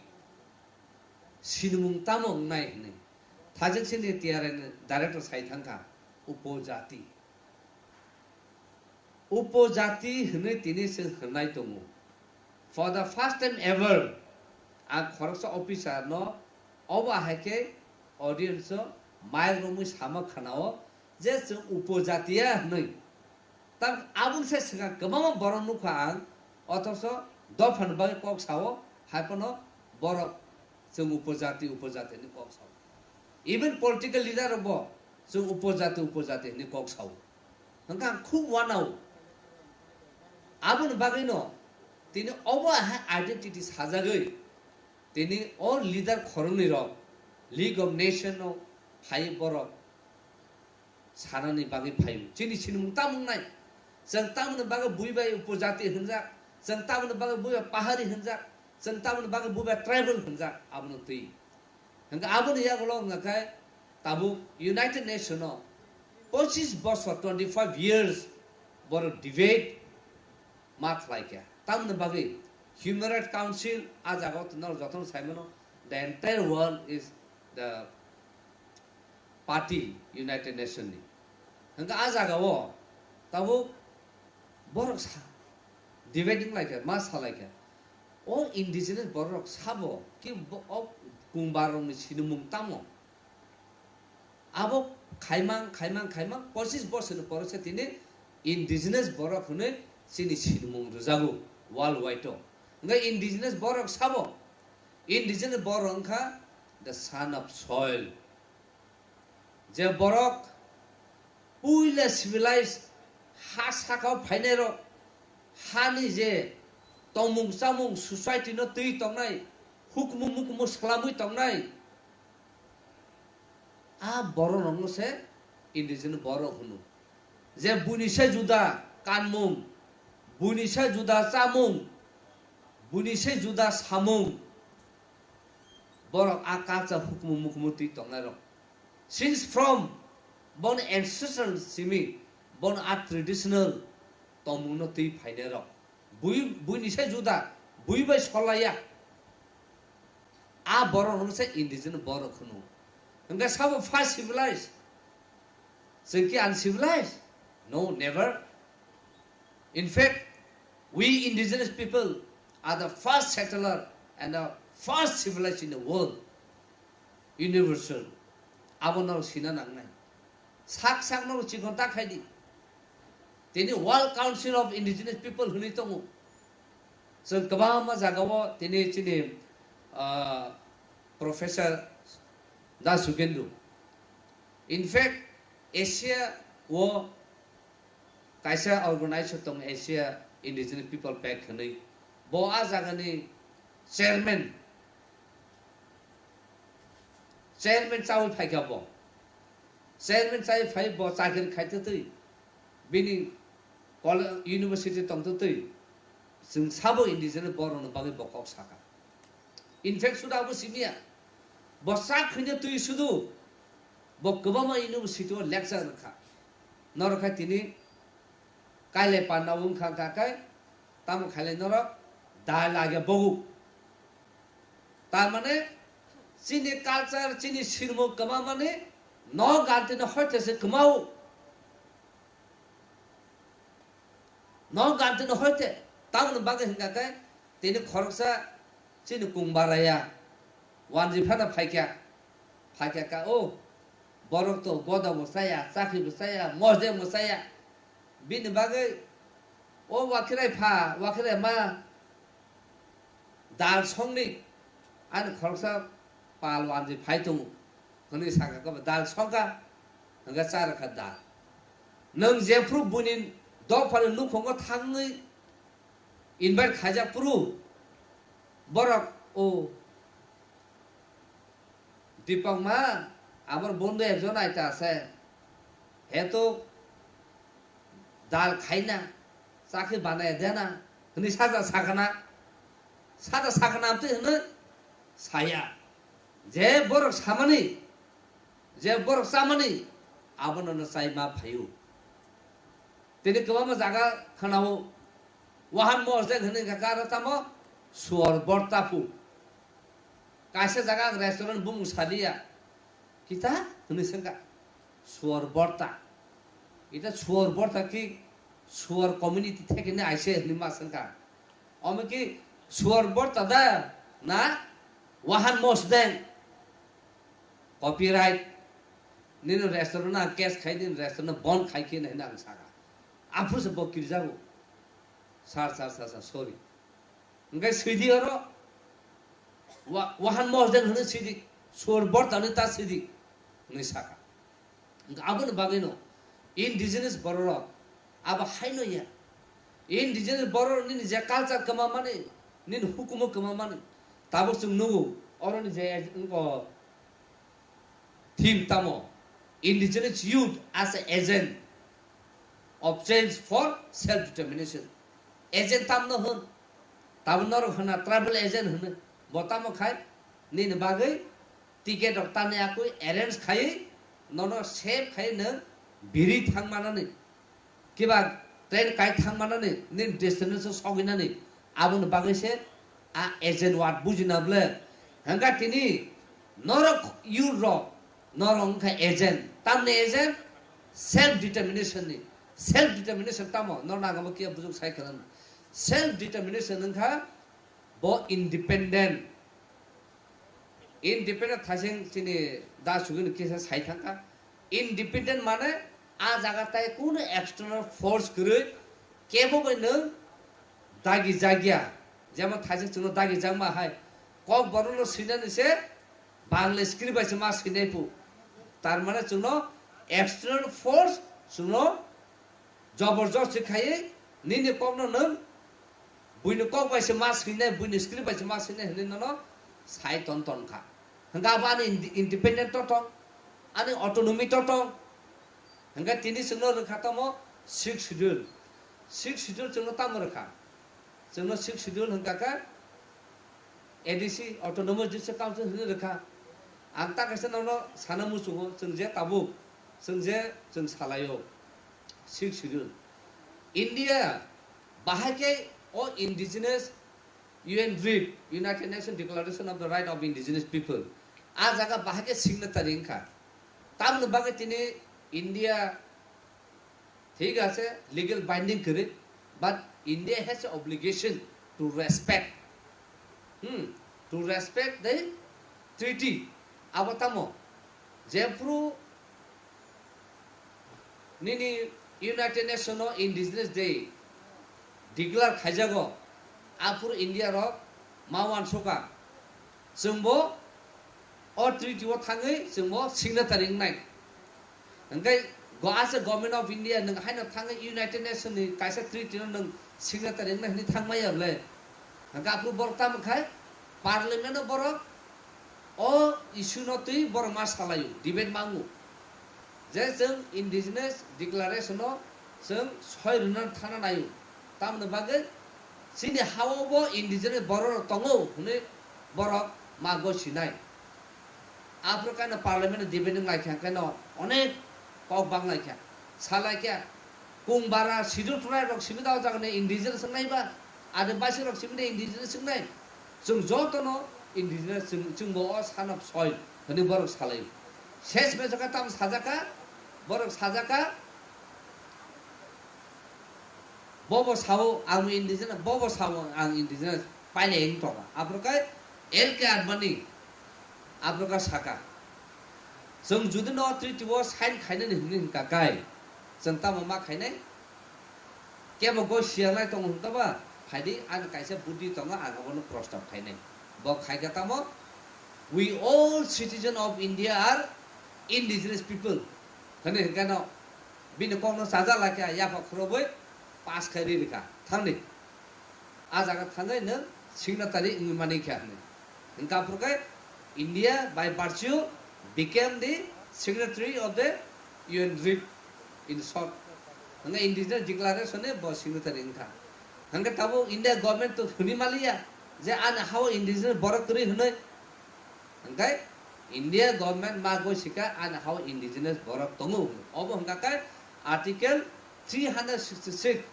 sinimung tamo wngnai hwnwi. Thajak chini T R N director sai thangkha, upojati. Upojati hwnwi tini chwng hwnwi tongo. For the first time ever, ang khoroksa officer no obo hai khe audience o mic romwi sama khwnao je chwng upojatiya hwnwi. Tam aboni sai swkang kwbangma borok nukha ang, othocho dophani bagwi kok sao, hai phano borok chwng upojati, upojati hwnwi kok sao. Even political leader rok bo chwng upojati, upojati hwnwi kok sao. Hwnkhe ang khub uanao. Aboni bagwino tini obo hai identity sajagwi tini o leader khoroknwi rok League of Nation no phai borok sanani bagwi phaio. Chini sinimung tamo wngnai? Chwng tamoni bagwi bui bai upojati hwnjak, chwng tamoni bagwi bui bai pahari hwnjak, chwng tamoni bagwi bui bai tribal hwnjak, abono twi. Hwnkhe aboni yagulo wngkha khe tabuk United Nation o pochis bosor, twenty five years, borok debate ma khlai kha. Tamoni bagwi Human Rights Council, a jaga o norok jotono sai mano, the entire world is the party United Nation ni. Hwnkhe a jaga o tabuk borok sa, debate wng lai kha, ma sa lai kha. O indigenous borok rok sabo ki bo-, o kungbar rokni sinimung tamo? Abo khaimang, khaimang, khaimang, pochis bosorni pore se tini indigenous borok hwnwi chini sinimung rwjago world wide o. Hwnkhe indigenous borok sabo? Indigenous borok wngkha the son of soil. Je borok puila civilized ha sakao phainairok, hani je tongmung chamung society no twi tongnai, hukumu mukumu swlamwi tongnai, a borok rokno se indigenous borok hwno. Je buini se juda kanmung, buini se juda chamung, buini se juda samung, borok a culture hukumu mukumu twi tongnairok. Since from bono ancestral simi, bono a traditional tongmungno twi phainairok. Bui, buini se juda, bui bai solaiya. A borok hwnwi se indigenous borok hwno. Hwnkhe sabo first civilized? Chwng khe uncivilized? No, never. In fact, we indigenous people are the first settler and the first civilized in the world, universal. Abo norok sina nangnai. Sak sak norok chikon ta khai di. Tini World Council of Indigenous People hwnwi tongo. Chwng kwbangma jagao tini chini, ah, Professor Da Sugandhu. In fact, Asia o kaisa organization tong, Asia Indigenous People Pact hwnwi. Bo a jagani chairman, chairman chawi phaikha bo. Chairman chawi phai bo chakri khaitwtwi. Bini kole-, university tongtwtwi. Chwng sabo indigenous borokni bagwi bo kok sakha. In fact, suda abo simiya. Bo chak khwina twi sudu. Bo kwbangma university o lecture rwkha. Norokha tini kailai panna wngkha kha khe, tamo khailai norok dal lage bogu. Tar mane chini culture, chini sirmung kwma mani no gantini hoite se kwmao. No gantini hoite tamoni bagwi hingka khe tini khoroksa chini kungbaraya wanji phano phaikya, phaikya ka o borok to goda bo chaya, chakri bo chaya, mosde bo chaya. Bini bagwi o wakhirai pha, wakhirai ma dal songni ani khoroksa pal wanji phai tongo hwnwi sakha, khe dal songkha hwnkhe charwkha dal. Nwng jephru buini dophani nukhungo thangwi invite khaijak phuru borok o Dipak ma, আমার বন্ধু একজন আইতা আছে, হে তো ডাল খায় না, চাকরি বানায় দেয় না, hwnwi saja sakha na, saja sakha na amtwi hwnwi saya, je borok samani, je borok chamani, abono no chai ma phaio. Tini kwbangma jaga khwnao, wahan mosdeng hwnwi kha karo tamo suor borta phu. Kaisa jaga ang restaurant bumung saliya. Kita hwnwi swngkha. Suor borta. Ita suor borta ki suor community thekene aise hwnwi ma swngkha. Omo ki suor borta da na wahan mosdeng. Copyright. Nini restaurant na case khai, nini restaurant na bon khai khe hwnwi ang sakha. Aphuru se bo kirjago. Sir, sir, sir, sir, sorry. Hingke sidi oro, wa-, wahan mosdeng hwnwi sidi, suor bortani ta sidi, hwnwi sakha. Hingke aboni bagwino indigenous bororok abo haino ya. Indigenous bororok nini je culture kwma mani, nini hukumu kwma mani, tabuk chwng nugo, oroni je, o, Theme tamo? Indigenous youth as a agent of change for self-determination. Agent tamno hwn? Tabuk norok hwnna travel agent hwno. Bo tamo khai? Nini bagwi ticket rok tanwi akwi arrange khai, nono safe khai nwng biri thang manani. Kiba train kai thang manani, nini destination sogwi nani, aboni bagwi se a agent word bujina ble. Hwnka tini norok youth rok, norok wngkha agent. Tamni agent? Self determination ni. Self determination tamo? Norok nangamo kiya bujung sai khwlano. Self determination wngkha bo independent. Independent thaising chini da sugino kisa sai thangkha. Independent mane a jaga tai kunu external force kwrwi kebo bai nwng dagi jagya. Jemon thaising chwngno dagi jakma hai kok borokno swinani se Bangla script bai se ma swinai phu. Tar mane chwngno external force chwngno Joborjosti khaiwi nini kokno nwng buini kok bai se ma swinai, buini script bai se ma swinai hwnwi nono sai ton ton kha. Hwnka abo ani inde-, independent to tong, ani autonomy to tong. Hwnka tini chwngno rwkha tamo Sixth Schedule. Sixth Schedule chwngno tamo rwkha? Chwngno Sixth Schedule hwnka khe A D C, Autonomous District Council hwnwi rwkha. Ang ta kaisa nono sana muchungo, chwng je tabuk, chwng je chwng salaio, Sixth Schedule. India bahai khe o indigenous U N DRIP, United Nations Declaration of the Right of Indigenous People, a jaga bahai khe signatory wngkha. Tamoni bagwi tini India Thik ache, legal binding kwrwi, but India has a obligation to respect, hmm, to respect the treaty. Abo tamo? Jephru nini United Nation o Indigenous Day declare khaijago, aphuru India rok ma uansukha. Chwngbo o treaty o thangwi chwngbo signatory wngnai. Hwnkhe go-, as a Government of India nwng haino thangwi United Nation ni kaisa treaty no nwng signatory wngnai hwnwi thangmaya bwle? Hwnkhe aphuru borok tamo khai parliament o borok o issue no twi borok ma salaio, debate mango. Je chwng indigenous declaration o chwng soi rwna thana naio. Tamoni bagwi chini ha-o bo indigenous borok rok tongo hwnwi borok ma gosinai. Aphuru kaino parliament o debate wng laikha, kaino onek kok bang laikha, sa laikha, kung bara schedule tribe rok simi da o jaga ni indigenous wng nai ba, Adibasi rok simi da indigenous wng nai, chwng joto no indigenous, chwng, chwng bo o son of soil hwnwi borok salai. Ses mechaka tam sajaka, borok sajaka, Bobo sao ang indigenous, bobo sao ang indigenous, pailai wng tongo. Aphuru khe L K Advani aphuru khe saka, chwng judi no treaty o sign khainani hwnwi hwnkha khe, chwng tamo ma khainai? Kebo go siyanglai tongo hwnkha ba, phaidi ani kaisa buddhi tongo, ang abono prostab khainai. Bo khaikha tamo, "We all citizen of India are indigenous people," hwnwi hwnkha no. Bini kokno chaja laikha, yapha khorobwi pass khai ri rikha, thangdi. A jaga thangwi nwng signatory wngwi mani kha hwnwi. Hwnkha aphuru khe India by virtue became the signatory of the U N RIP in short. Hwnkhe indigenous declaration ni bo signatory wngkha. Hwnkhe tabuk India government to hwnwi maliya je ani ha-o indigenous borok kwrwi hwnwi. Hwnkhe India government ma goi sika ani ha-o indigenous borok tongo hwnwi. Obo hwnkha khe Article three hundred sixty-six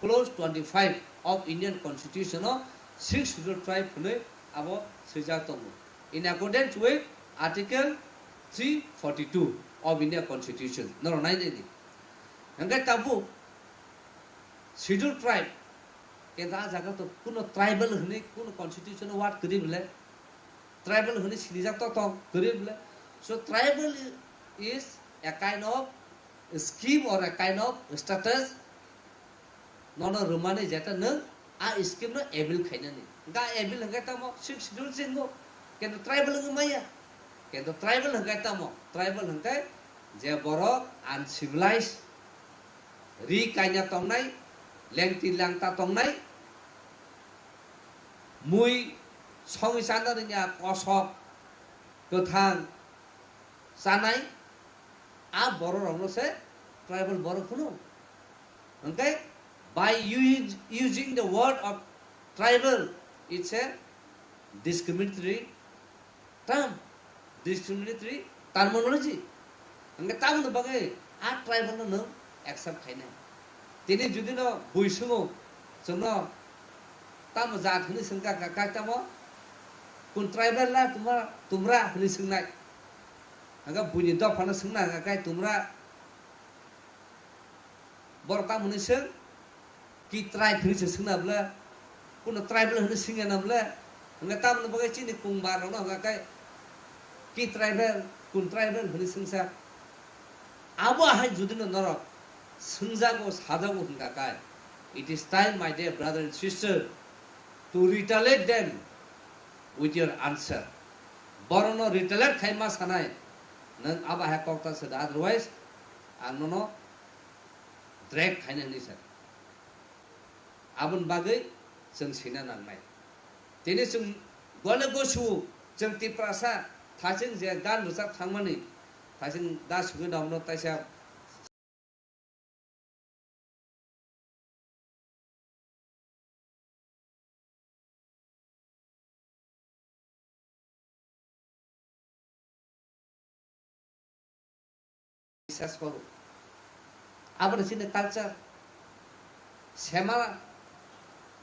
clause twenty-five of Indian Constitution o Sixth Schedule tribe hwnwi abo swijak tongo. In accordance with Article three forty-two of India Constitution. Norok nai nai di. Hwnkhe tabuk Schedule tribe, kenta a jaga to kuno tribal hwnwi kuno constitution o word kwrwi bwle. Tribal hwnwi sinijak to tong kwrwi bwle. So tribal is a kind of scheme or a kind of status nono rwmani jeta nwng a scheme no avail khainani. Ga avail hwnkhe tamo Sixth Schedule chingo, kenta tribal wngwi maya. Kenta tribal hwnkhe tamo? Tribal hwnkhe je borok uncivilized, ri kaina tongnai, lengti langta tongnai, mui songwi chana rwngya, kosok, kwthang chanai, a borok rokno se tribal borok hwno. Hwnkhe by u-, using the word of tribal, it's a discriminatory term, discriminatory terminology. Hwnkhe tamoni bagwi a tribal no nwng accept khainai. Tini judi no bui swngo, chwngno tamo jat hwnwi swngkha, kha, kha tamo kun tribal la tumra, tumra hwnwi swngnai. Hwnkhe buini dophano swngna hwnkha khe tumra borok tamo hwnwi swng? Ki tribe hwnwi se swngna bwle? Kuno tribal hwnwi swngya na bwle? Hwnkhe tamoni bagwi chini kung bar rokno hwnkha khe ki tribal, kun tribal hwnwi swngsa? Abo ahai judino norok swngjago, sajago hwnkha khe, it is time, my dear brother and sister, to retaliate them with your answer. Borokno retaliate khai ma sanai, nwng abo hai kok ta se da, otherwise ang nono drag khaina hwnwi sa. Aboni bagwi chwng sina nangnai. Tini chwng gole gosu chwng Tiprasa thaching je gan rwchap thangmani, thaching da sugwi nokno taisa Bisas koro. Aboni chini culture. Sema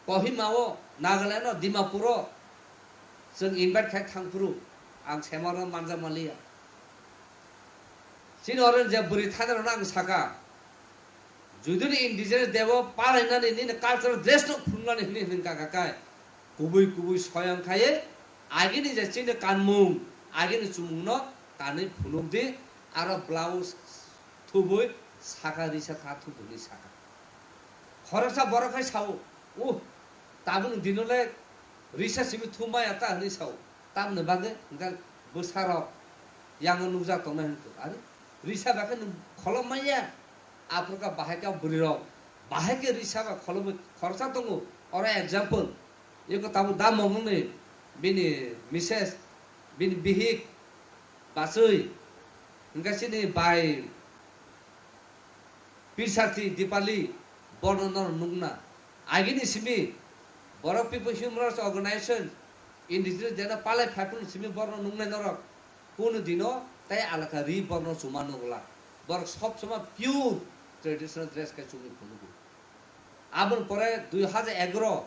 Kohima o, Nagaland o, Dimapur o, chwng invite khai thangphuru, ang sema no manja manliya. Chini oro je bwrwi thani rokno ang saka, judini indigenous day o palainani nini cultural dress no phunuknani hwnwi hwnwi kaka kai, kubui kubui soyang khai agini je chini kanmung, agini chumung no kanwi phunuk di, aro blouse thubui saka risa tha thubui saka. Khoroksa borok hai sao, "Uh, tabuk dino le risa simi thumaya ta," hwnwi sao. Tamoni bagwi hwnkhe bwsarok yango nukjak tongnai hwnkhe, "Are, risa bai khe nwng kholop manya?" Aphuru kha bahai khe bwrwirok bahai khe risa bai kholobwi khoroksa tongo. Oro example, Eko tabuk da mongni bini misses, bini bihik, bachwi, hingke chini bai Pirsati Dipali, borno norok nukna. Agini simi borok People Human Rights Organization, indigenous jena palai phaipung simi borno nuknai norok. Kunu dino tai alaka ri borno chuma nukla. Borok sob chuma pure traditional dress kai chumui phunugo. Aboni pore dui hajar egaroh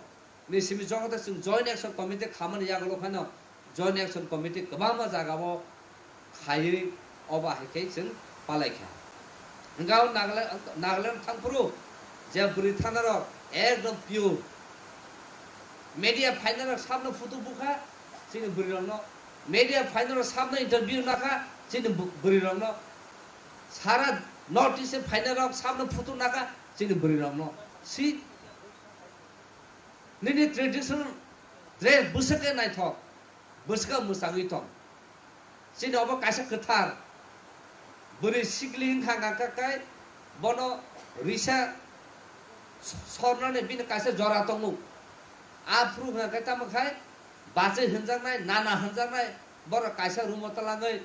ni simi joto chwng Joint Action Committee khamani yagulo phano Joint Action Committee kwbangma jagao khaiwi obo hai khe chwng palaikha. Hwnkhe o Nagaland, Nagaland thangphuru je bwrwi thanarok ekdom pure. Media phainarok sabno photo bukha chini bwrwirokno. Media phainarok sabno interview nakha chini bu-, bwrwirokno. Sara North East phainarok sabno photo nakha chini bwrwirokno. Si nini traditional dress bwswk khe naithok, bwswk mwchangwi tong. Chini obo kaisa kwthar. Bwrwi sikli wngkha hwnka khe bono risa sornani bini kaisa jora tongo. A phuru hwnka khe tamo khai bachwi hwnjaknai, nana hwnjaknai, borok kaisa room-o twlangwi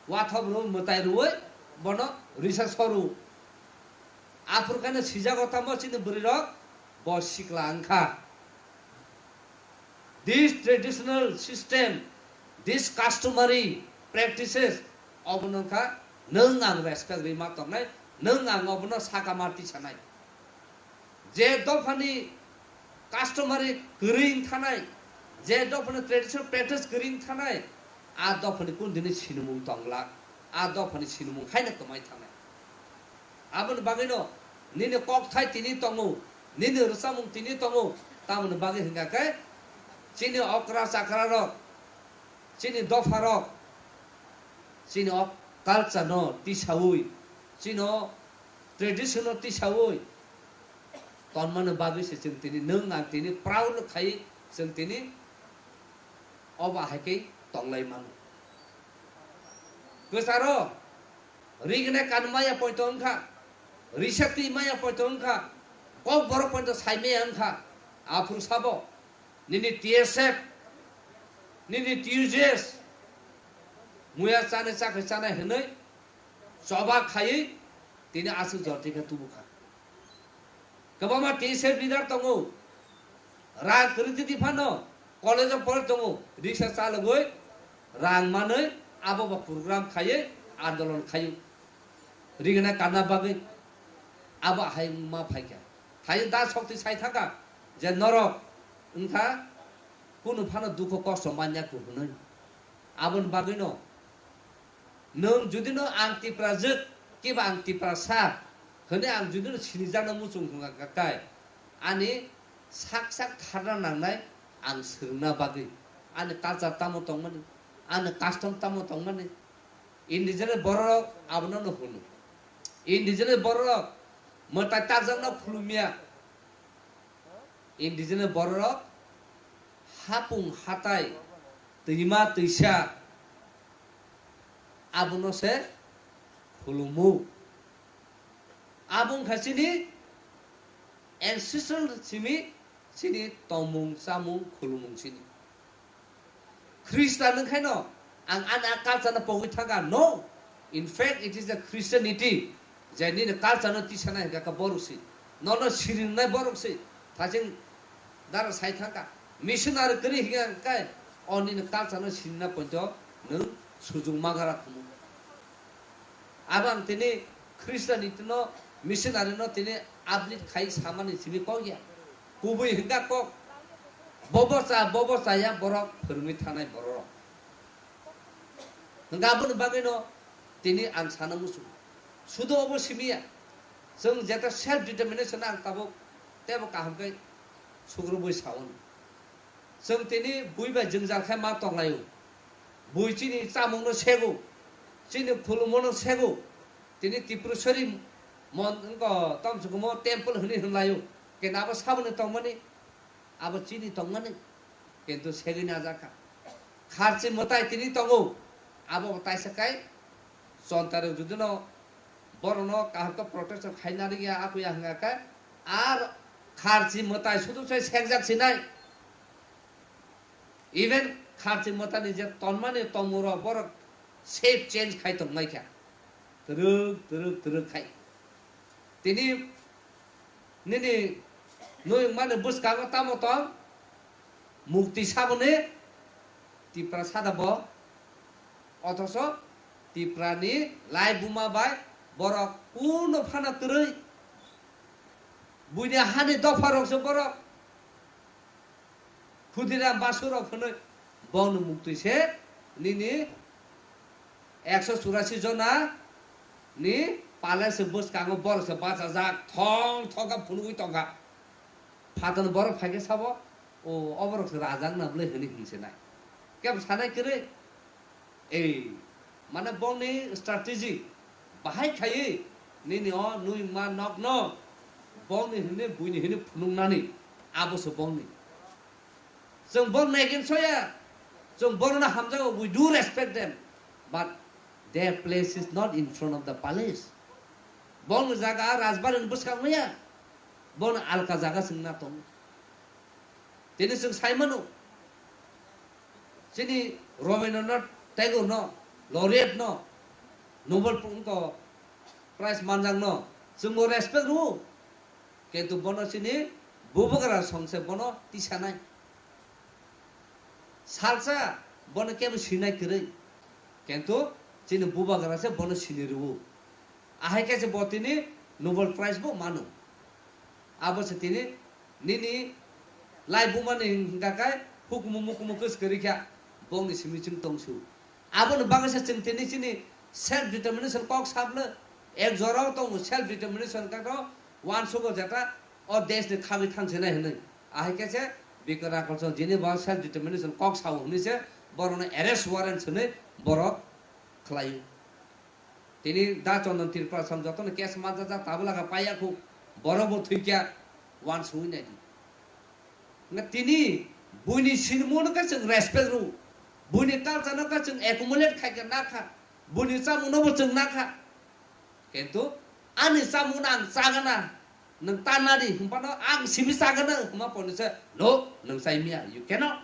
wathop rw mwtai rwwi bono risa soru. Aphuru khe no sijago tamo chini bwrwirok bo sikla wngkha. This traditional system, this customary practices, obono wngkha nwng ang respect rwi ma tongnai, nwng ang obono saka ma tisanai. Je dophani customary kwrwi wng thanai, je dophani traditional practice kwrwi wng thanai, a dophani kunu dini sinimung tongla, a dophani sinimung haino kwmai thanai. Aboni bagwino nini kokthai tini tongo, nini rwchapmung tini tongo, tamoni bagwi hwnkha khe chini okra chakra rok, chini dopha rok, chini o culture no tisaui, chini o tradition no tisaui tonmani bagwi se chwng tini nwng ang tini proud khai chwng tini obo hai khe tonglai mano. Kwcharo rignai kan maya poito wngkha, risa twi maya poito wngkha, kok borok poito sai maya wngkha, aphuru sabo nini T S F, nini T U J S, muya chani chakri chanai hinwi choba khaiwi tini aswk jor tikha tubukha. Kwbangma T S F leader tongo, rang kwrwi titi phano college o pore tongo, riksa chalogwi rang manwi abo ba program khaiwi andolon khaio. Rigna kanna bagwi abo hai wngma phaikha. Hai da sokti sai thangkha je norok wngkha kunu phano dukho kosto manya ku hwnwi. Aboni bagwino nwng judino ang Tiprajwk kiba ang Tiprasa hwnwi ang judino sinijakna muchung thungkha kai ani sak sak kharna nangnai ang swrwngna bagwi ani culture tamo tongmani, ani custom tamo tongmani. Indigenous bororok abono no hwno. Indigenous bororok mwtai takjakno khulumya. Indigenous bororok hapung hatai, twima twisa abono se khulumu. Abo wngkha chini ancestral simi, chini tongmung, chamung, khulumung chini. Khristan wngkhaino ang ani a culture no pogwi thangkha? No. In fact, it is the Christianity je nini culture no tisanai hwnkha khe borok se. Nono siringnai borok se. Thaching dara sai thangkha. Missionary kwrwi hwnkha khe o nini culture no sinina poito nwng sujung magara khumu. Abo ang tini Christianity no, missionary no tini uplift khai samani simi kok ya. Kubui hwnkha kok. Bobo cha, bobo chaya borok phwrwngwi thanai borok. Hwnkha aboni bagwino tini ang sana muchung. Sudo obo simi ya. Chwng jeta self determination ang tabuk tebo kaham khe sugrubui saono. Chwng tini bui bai jwngjal khe ma tonglaio. Bui chini chamungno sego, chini khulumano sego. Tini Tripureshwari mon-, wngkha, tamsukhumo temple hwnwi hwnlaio. Kena abo saboni tongmani, abo chini tongmani, kintu segwi najakha. Kharchi mwtai tini tongo, abo taisa kai chontarok judino borokno kaham khe protection khaina rwya, akuya hwnkha khe, ar kharchi mwtai sudu sai sekjak sinai. Even kharchi mwtani je tonmani tongmung rok borok shape change khai tongmai kha. Twrwk, twrwk, twrwk khai. Tini nini nui mani bwskango tamo tong? Mukti saboni Tipra sada bo. Othoso Tiprani lai buma bai borok kuno phana twrwi. Buini hani dopha rok se borok. Khudiram Basu rok hwnwi bongni muktwi se nini ekso churasi jona ni pale se bwskango borok se bachajak thong thong kha phunugwi tongkha. Phaton borok phaikhe sabo, "O, oborok se rajak na bwle," hwnwi hwnse nai. Kebo sanai kwrwi, ei, mane bongni strategy bahai khaiwi nini o nui ma nokno bongni hwnwi buini hwnwi phunuknani abo se bongni. Chwng borokno against soya, chwng borokno hamjago, we do respect them, but their place is not in front of the palace. Borokni jaga rajbari ni bwskango ya, borokno alka jaga chwng na tongo. Tini chwng sai mano, chini Rabindranath Tagore no, laureate no, Nobel Prize manjak no, chwng bo respect rwo. Kintu bono chini bubagra songse bono tisanai. Salsa bono kebo sinai kwrwi. Kintu chini bubagra se bono sini rwo. Ahai khe se bo tini Nobel Prize bo mano. Abo se tini nini lai bumani hingka kai hukumu mukumu kwskwrwi kha bongni simi chwng tongsu. Aboni bagwi se chwng tini chini self determination kok sabno ek jorao tongo self determination kato uansugo jeta o desh ni khagwi thangsinai hinwi. Ahai khe se Bikram Rakhal song jini bo self determination kok sao hinwi se borokno arrest warrant swnwi borok khlaio. Tini da Chandan Tripura song jotono case manjajak tabula kha paiya khu borok bo thwikya uansugwi naidi. Nga tini buini sinimo no khe chwng respect rw, buini culture no khe chwng accumulate khai khe nakha, buini chamung no bo chwng nakha. Kintu ani chamung no ang chagana, nwng ta nadi hwnphano ang simi chagana hwnma poni se no, nwng chai miya, you cannot.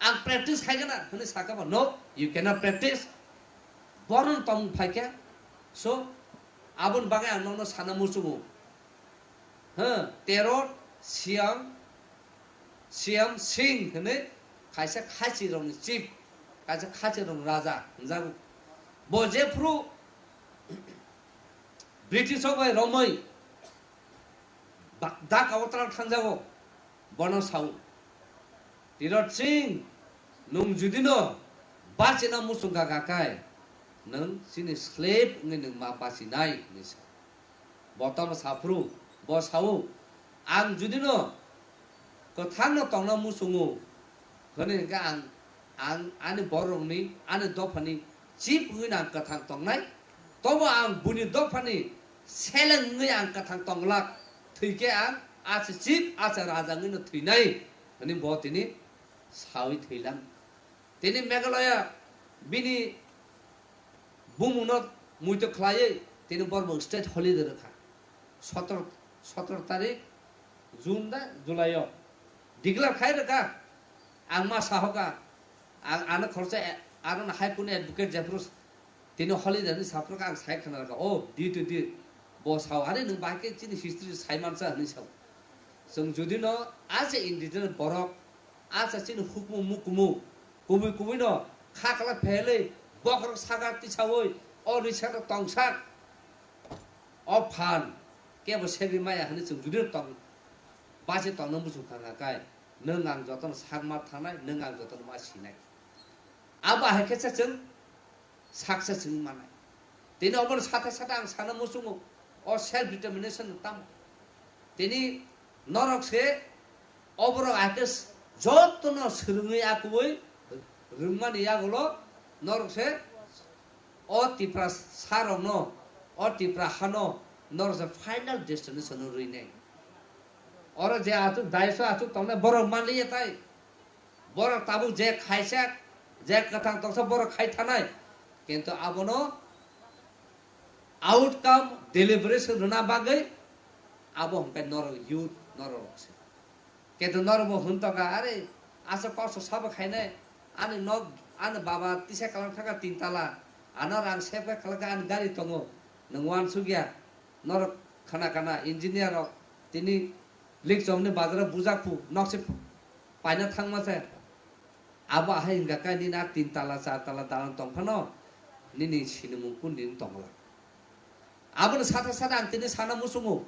Ang practice khai gana hwnwi sakha ba, no, you cannot practice. Boron tong phai khe. So, aboni bagwi ang nono sana muchungo. Ha, Terot Siam, Siam Singh hwnwi kaisa khachi rokni chief, kaisa khachi rokni raja hwnjago. Bo jephru British rok bai romwi ba-, Dhaka o tang thangjago. Bono sao, "Tirot Singh, nwng judino bachina muchungkha kha khe, nwng chini slave wngwi nwng ma bachinai," hwnwi sa. Bo tamo saphuru, bo sao, "Ang judino kwthangno tongna muchungo, hwnwi hwnkhe ang, ang ani bororokni, ani dophani chief wngwi ang kwthang tongnai, tobo ang buini dophani seleng wngwi ang kwthang tonglak, thwikhe ang acha chief, acha raja wngwino thwinai," hwnwi bo tini sawi thwilang. Tini Meghalaya bini bumungno muitu khlaiwi tini borbo state holiday rwkha. Sotoro, sotoro tarik June da July o declare khai rwkha. Ang ma sahoka, ang ano khoroksa, ano High Court ni advocate jephru tini holiday ni saphuru ang sai khna rwkha, "Oh, due to due." Bo sao, "Are nwng bahai khe chini history sai mansa," hwnwi sao. Chwng judino acha indigenous borok, acha chini hukmu mukumu, kubui kubui no khakla phelwi bokhorok saka tisawi o risa no tongsak, o phan kebo segwi maya hwnwi chwng judino tong, basi tongna muchung thangkha kai, nwng ang jotono sak ma thangnai, nwng ang jotono ma sinai. Abo hai khe se chwng success wngwi manai. Tini obono sata sata ang sana muchungo, o self determination no tamo. Tini norok se oborok akhe jotono swrwngwi akubui rwngmani yagulo norok se o Tipra sarokno, o Tipra hano norok se final destination no rwinai. Oro je achuk daiso achuk tongnai borok manliya tai. Borok tabuk je khaisa, je kwthang tongsa borok khai thanai. Kintu abono outcome deliberation rwna bagwi abo hwnkhai norok youth norok se. Kintu norok bo hwn tongkha, "Are, Asa kosto sabo khainai, ani nok, ani baba tisa kalang thaka tin tala, ano rang sep kha khalaka ani gari tongo, nwng uansukya, norok khana khana engineer rok tini Likchomni bazaro bujak phu, nokse paina thangma se. Abo ahai hingka khe nini a tin tala, char tala dalan tong phano nini sinimung kun din tongla. Aboni satha satha ang tini sana muchungo,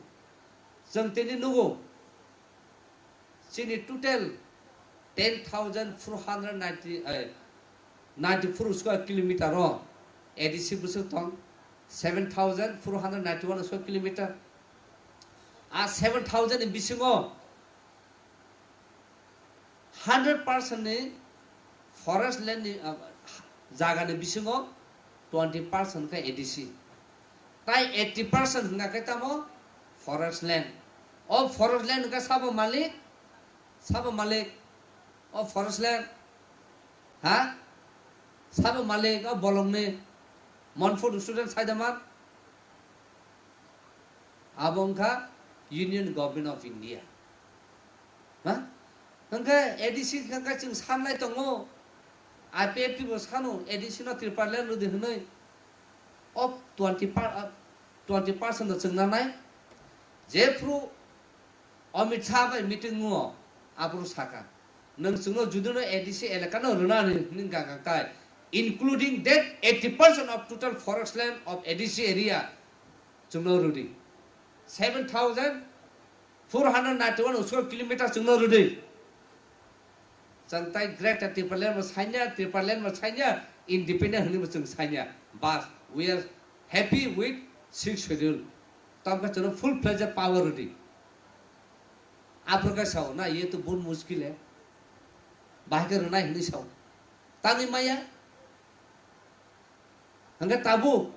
chwng tini nugo, chini total ten thousand four hundred ninety, eh, ninety-four square kilometer o A D C bwswk tong, seven thousand four hundred ninety-one square kilometer. A seven thousand ni bisingo hundred percent ni forest land ni, ah, jaga ni bisingo twenty percent khe A D C. Tai eighty percent hwnka khe tamo forest land. O forest land hwnka sabo malik, sabo malik, o forest land, ha? Sabo malik, o bolongni, Monfort student Saidaman, abo wngkha Union Government of India. Ha? Hwnkhe A D C hwnkhe chwng sanlai tongo, I P F T bo sano A D C no Tipraland rwdi hwnwi. O twenty per, twenty percent no chwng nanai. Jephru Amit Shah bai meeting o aphuru saka, nwng chwngno judino A D C elaka no rwnani hwnwi gangkang tai, including that eighty percent of total forest land of A D C area chwngno rwdi. Seven thousand four hundred ninety-one square kilometer chwngno rwdi. Chwng tai Greater Tipraland bo sanya, Tipraland bo sanya, independent hwnwi bo chwng sanya. Bas, we are happy with sixth schedule. Tamkhe chwngno full fledged power rwdi. Aphuru khe sao, na, ye to bahut mushkil hai. Bahai khe rwnai hwnwi sao. Tamni maya? Hwnkhe tabuk,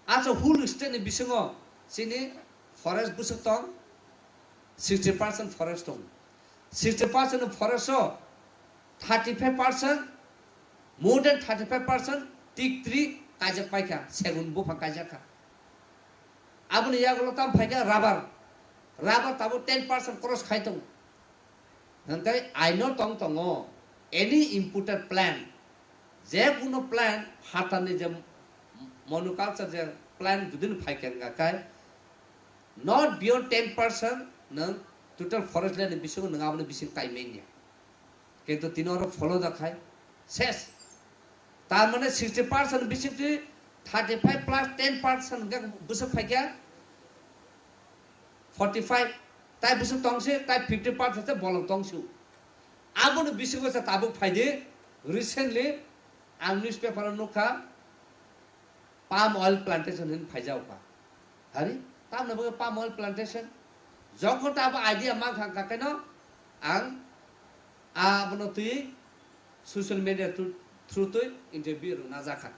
acha whole state ni bisingo chini forest bwswk tong, sixty percent forest tong. Sixty percent forest o thirty-five percent, more than thirty-five percent teak tree kaijak paikha, segun buphang kaijak kha. Aboni yagulo tam phaikha rubber. Rubber tabuk ten percent cross khai tongo. Hwnkhe aino tong tongo, any imported plant, je kuno plant, hatani je monoculture je plant judino phaikha hwnkha khe, not beyond ten percent nwng total forest land ni bisingo nwng aboni bising kaimanya. Kintu tini oro follow da khai ses. Tar mane sixty percent bising twi thirty-five plus ten percent hwnkhe bwswk phaikha forty-five. Tai bwswk tongsi, tai fifty percent se bolong tongsi. Aboni bisingo se tabuk phaidi, recently ang newspaper o nukha, palm oil plantation hin phaijao kha. Hari, tamno bagwi palm oil plantation? Jokhon ta abo idea mang kha, kha keno ang abono twi social media through, through twi interview rwna jakha.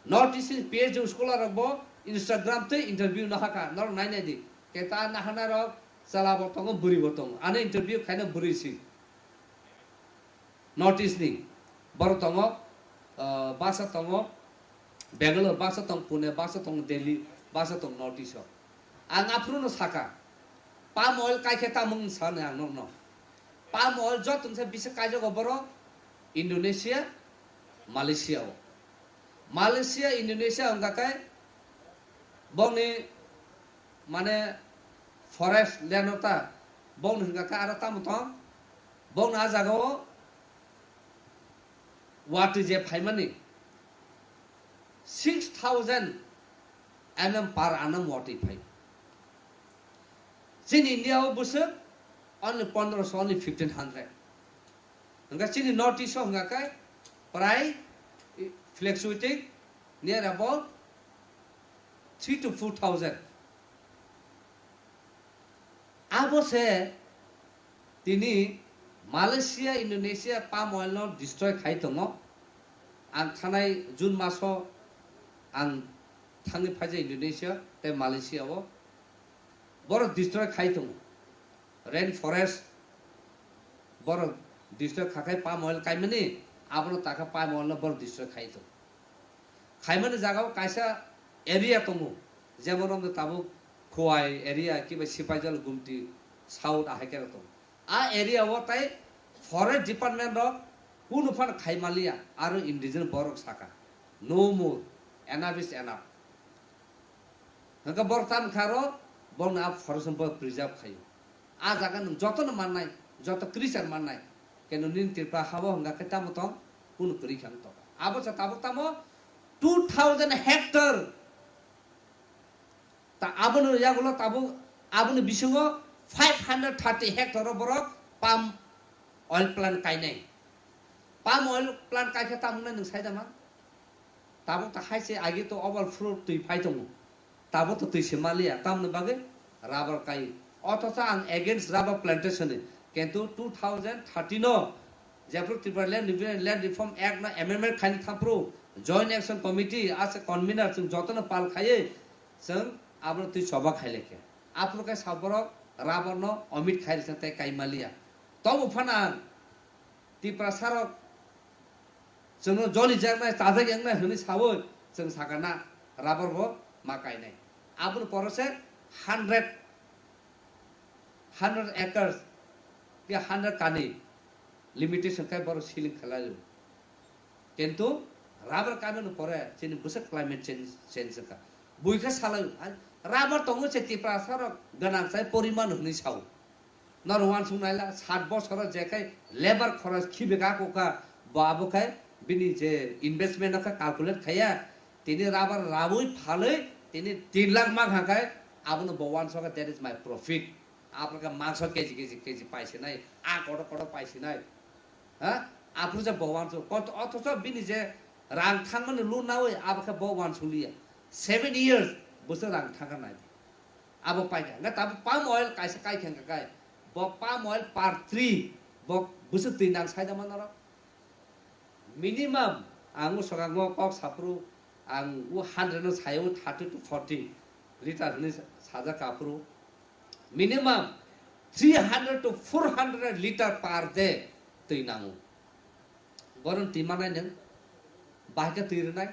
North East ni P H D scholar rok bo Instagram twi interview no hakha, norok nai nai di. Keta nahana rok chala bo tongo, bwrwi bo tongo. Ano interview khaina bwrwi si. North East ni borok tongo, ah, basa tongo Bangalore, basa tong Pune, basa tong Delhi, basa tong North East o. Ang aphuru no saka, palm oil kai khe tamung sani ang nokno. Palm oil joto se bisa kaijago borok Indonesia, Malaysia o. Malaysia, Indonesia wngkha khe bongni mane forest land o ta, bongni hwnkha khe aro tamo tong, bongni a jaga o watwi je phaimani six thousand M M per annum watwi phai. Chini India o bwswk only pondroso, only fifteen hundred. Hwnkha chini North East o hwnkha khe prai fluctuating near about three to four thousand. Abo se tini Malaysia, Indonesia palm oil no destroy khai tongo. Ang thanai June maso ang thangwi phaijak Indonesia tei Malaysia o. Borok destroy khai tongo. Rain forest borok destroy kha khai palm oil kaimani, abono takha palm oil no borok destroy khai tongo. Khaimani jaga o kaisa area tongo, jemon omde tabuk Khowai area kiba Sipaijal Gumti south ahai khe tongo. A area o tai Forest department rok kunu phano khai maliya, aro indigenous borok saka, "No more, enough is enough." Hwnkhe borok tam kha ro, borokno a forest no bo preserve khaio. A jaga nwng jotono mannai, joto creature mannai. Keno nini Tripura habo hwnga khe tamo tong, kunu kwrwi khe wng tong. Abo cha tabuk tamo two thousand hectare. Ta abono yagulo tabuk, aboni bisingo five hundred thirty hectare o borok palm oil plant kainai. Palm oil plant kaikhe tamo hwnwi nwng sai da man? Tabuk ta hai se agi to overflow twi phai tongo. Tabuk to twi se maliya, tamoni bagwi rubber kai. Othocho ang against rubber plantation ni. Kintu two thousand thirteen o jephru Tripura Land Revenue and Land Reform Act no amendment khaini thaphru Joint Action Committee as a convener chwng jotono pal khaiwi chwng abono twi choba khailekhe. Aphuru khe saborok rubber no omit khai rwkha tei kai maliya. Tobo phano ang Tiprasa rok chwngno joli jaknai, chajak yaknai hwnwi sawi chwng sakha na rubber bo ma kainai. Aboni poro se hundred, hundred acres ke hundred kani limitation kai borok ceiling khlai rw. Kintu rubber kainani pore chini bwswk climate change, change wngkha. Buikha salai, rubber tongo se Tiprasa rok gwnang chai poriman hwnwi sao. Noro uansuk naila, sat bosoro je khai labor khoros khibi ka kokha, bo abo khai bini je investment no kha calculate khaiya, tini rubber rawi phalwi tini tin lakh mang ha khai abono bo uansukha, "That is my profit." Abo khe mangso keji keji keji paisinai, a koto koto paisinai. Ha? Aphuru je bo uansuk, kot-, othocho bini je rang thangmani loan nawi, abo khe bo uansukliya. Seven years bwswk rang thangkha nai. Abo paikha. Hwnkhe tabuk palm oil kaisa kaikha hwnkha kai. Bo palm oil per tree bo bwswk twi nang sai da man norok? Minimum ang o swkango kok saphuru ang o hundred no saio thirty to forty liter hwnwi sajak aphuru. Minimum three hundred to four hundred liter per day twi nango. Boron twi manai nwng bahai khe twi rwnai.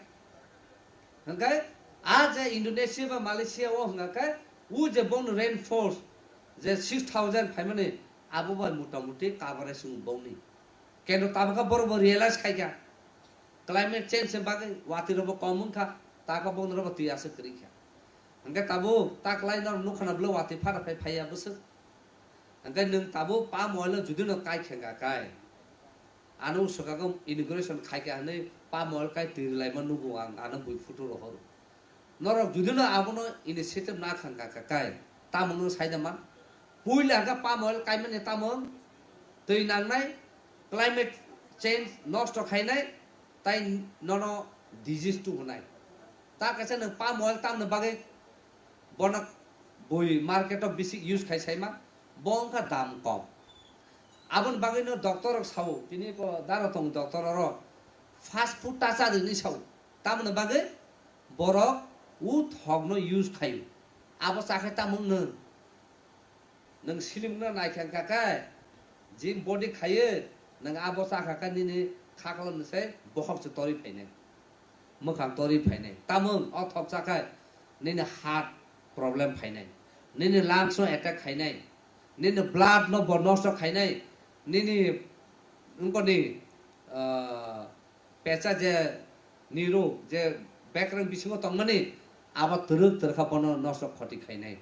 Hwnkhe a je Indonesia ba Malaysia o hwnkha khe u je bongni rainforest je six thousand phaimani abo bai motamuti coverage wng bongni. Keno tabukha borok bo realize khaikha climate change ni bagwi watwi rokbo kom wngkha, takha bongni rokbo twi aswk kwrwikha. Hwnkhe tabuk taklai norok nukha na bwlwi watwi phana phai phaiya bwswk. Hwnkhe nwng tabuk palm oil o judino kai khenga kai. Ano swkang inauguration khaikha hwnwi palm oil kai twi rwlaima nugo ang, ano bui photo rohoro. Norok judino abono initiative na khangkha kai, tamungno saida man. Puila hwnkhe palm oil kaimani tamung twi nangnai, climate change nosto khainai, tai nono disease tubunai. Ta kaisa nwng palm oil tamni bagwi bono bui market o bisi use khai saima, bo wngkha dam kom. Aboni bagwino doctor rok sao, tini ko daro tong doctor oro fast food ta cha di hinwi sao. Tamoni bagwi borok o thokno use khaio. Abo chakhe tamo wngno? Nwng slim no naikha wngkha khe, gym body khaiwi, nwng abo chakha khe nini khaklom ni se bokhok se torwi phainai, mwkhang torwi phainai. Tamung o thok chakhai nini heart problem phainai, nini lungs no attack khainai, nini blood no bo nosto khainai, nini wngkoni, ah, pecha je niro je bekrang bisingo tongmani abo twrwk twrwkha bono nosto khoti khainai.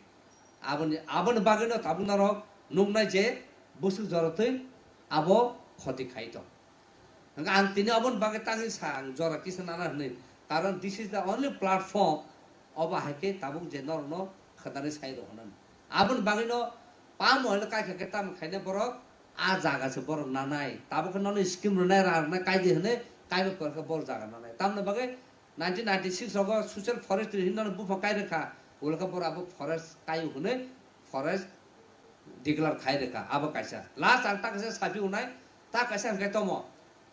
Aboni, aboni bagwino tabuk norok nuknai je bwswk jorotwi abo khoti khai tong. Hwnkhe ang tini aboni bagwi tangwi sa ang jora kisa nana hwnwi. Karon this is the only platform obo hai khe tabuk je norokno khwtani sai rw hwnwi. Aboni bagwino palm oil kaikha khe tamo khaina borok a jaga se borok nanai. Tabuk khe nono scheme rwnai, rang rwnai, kaidi hwnwi kaiba pore khe borok jaga nanai. Tamoni bagwi nineteen ninety-six rogo social forestry hinwi nono buphang kai rwkha. Ulokhe borok abo forest kaio hwnwi forest declare khai rwkha. Abo kaisa. Last ang ta kaisa sapi unai, ta kaisa hwnkhe tomo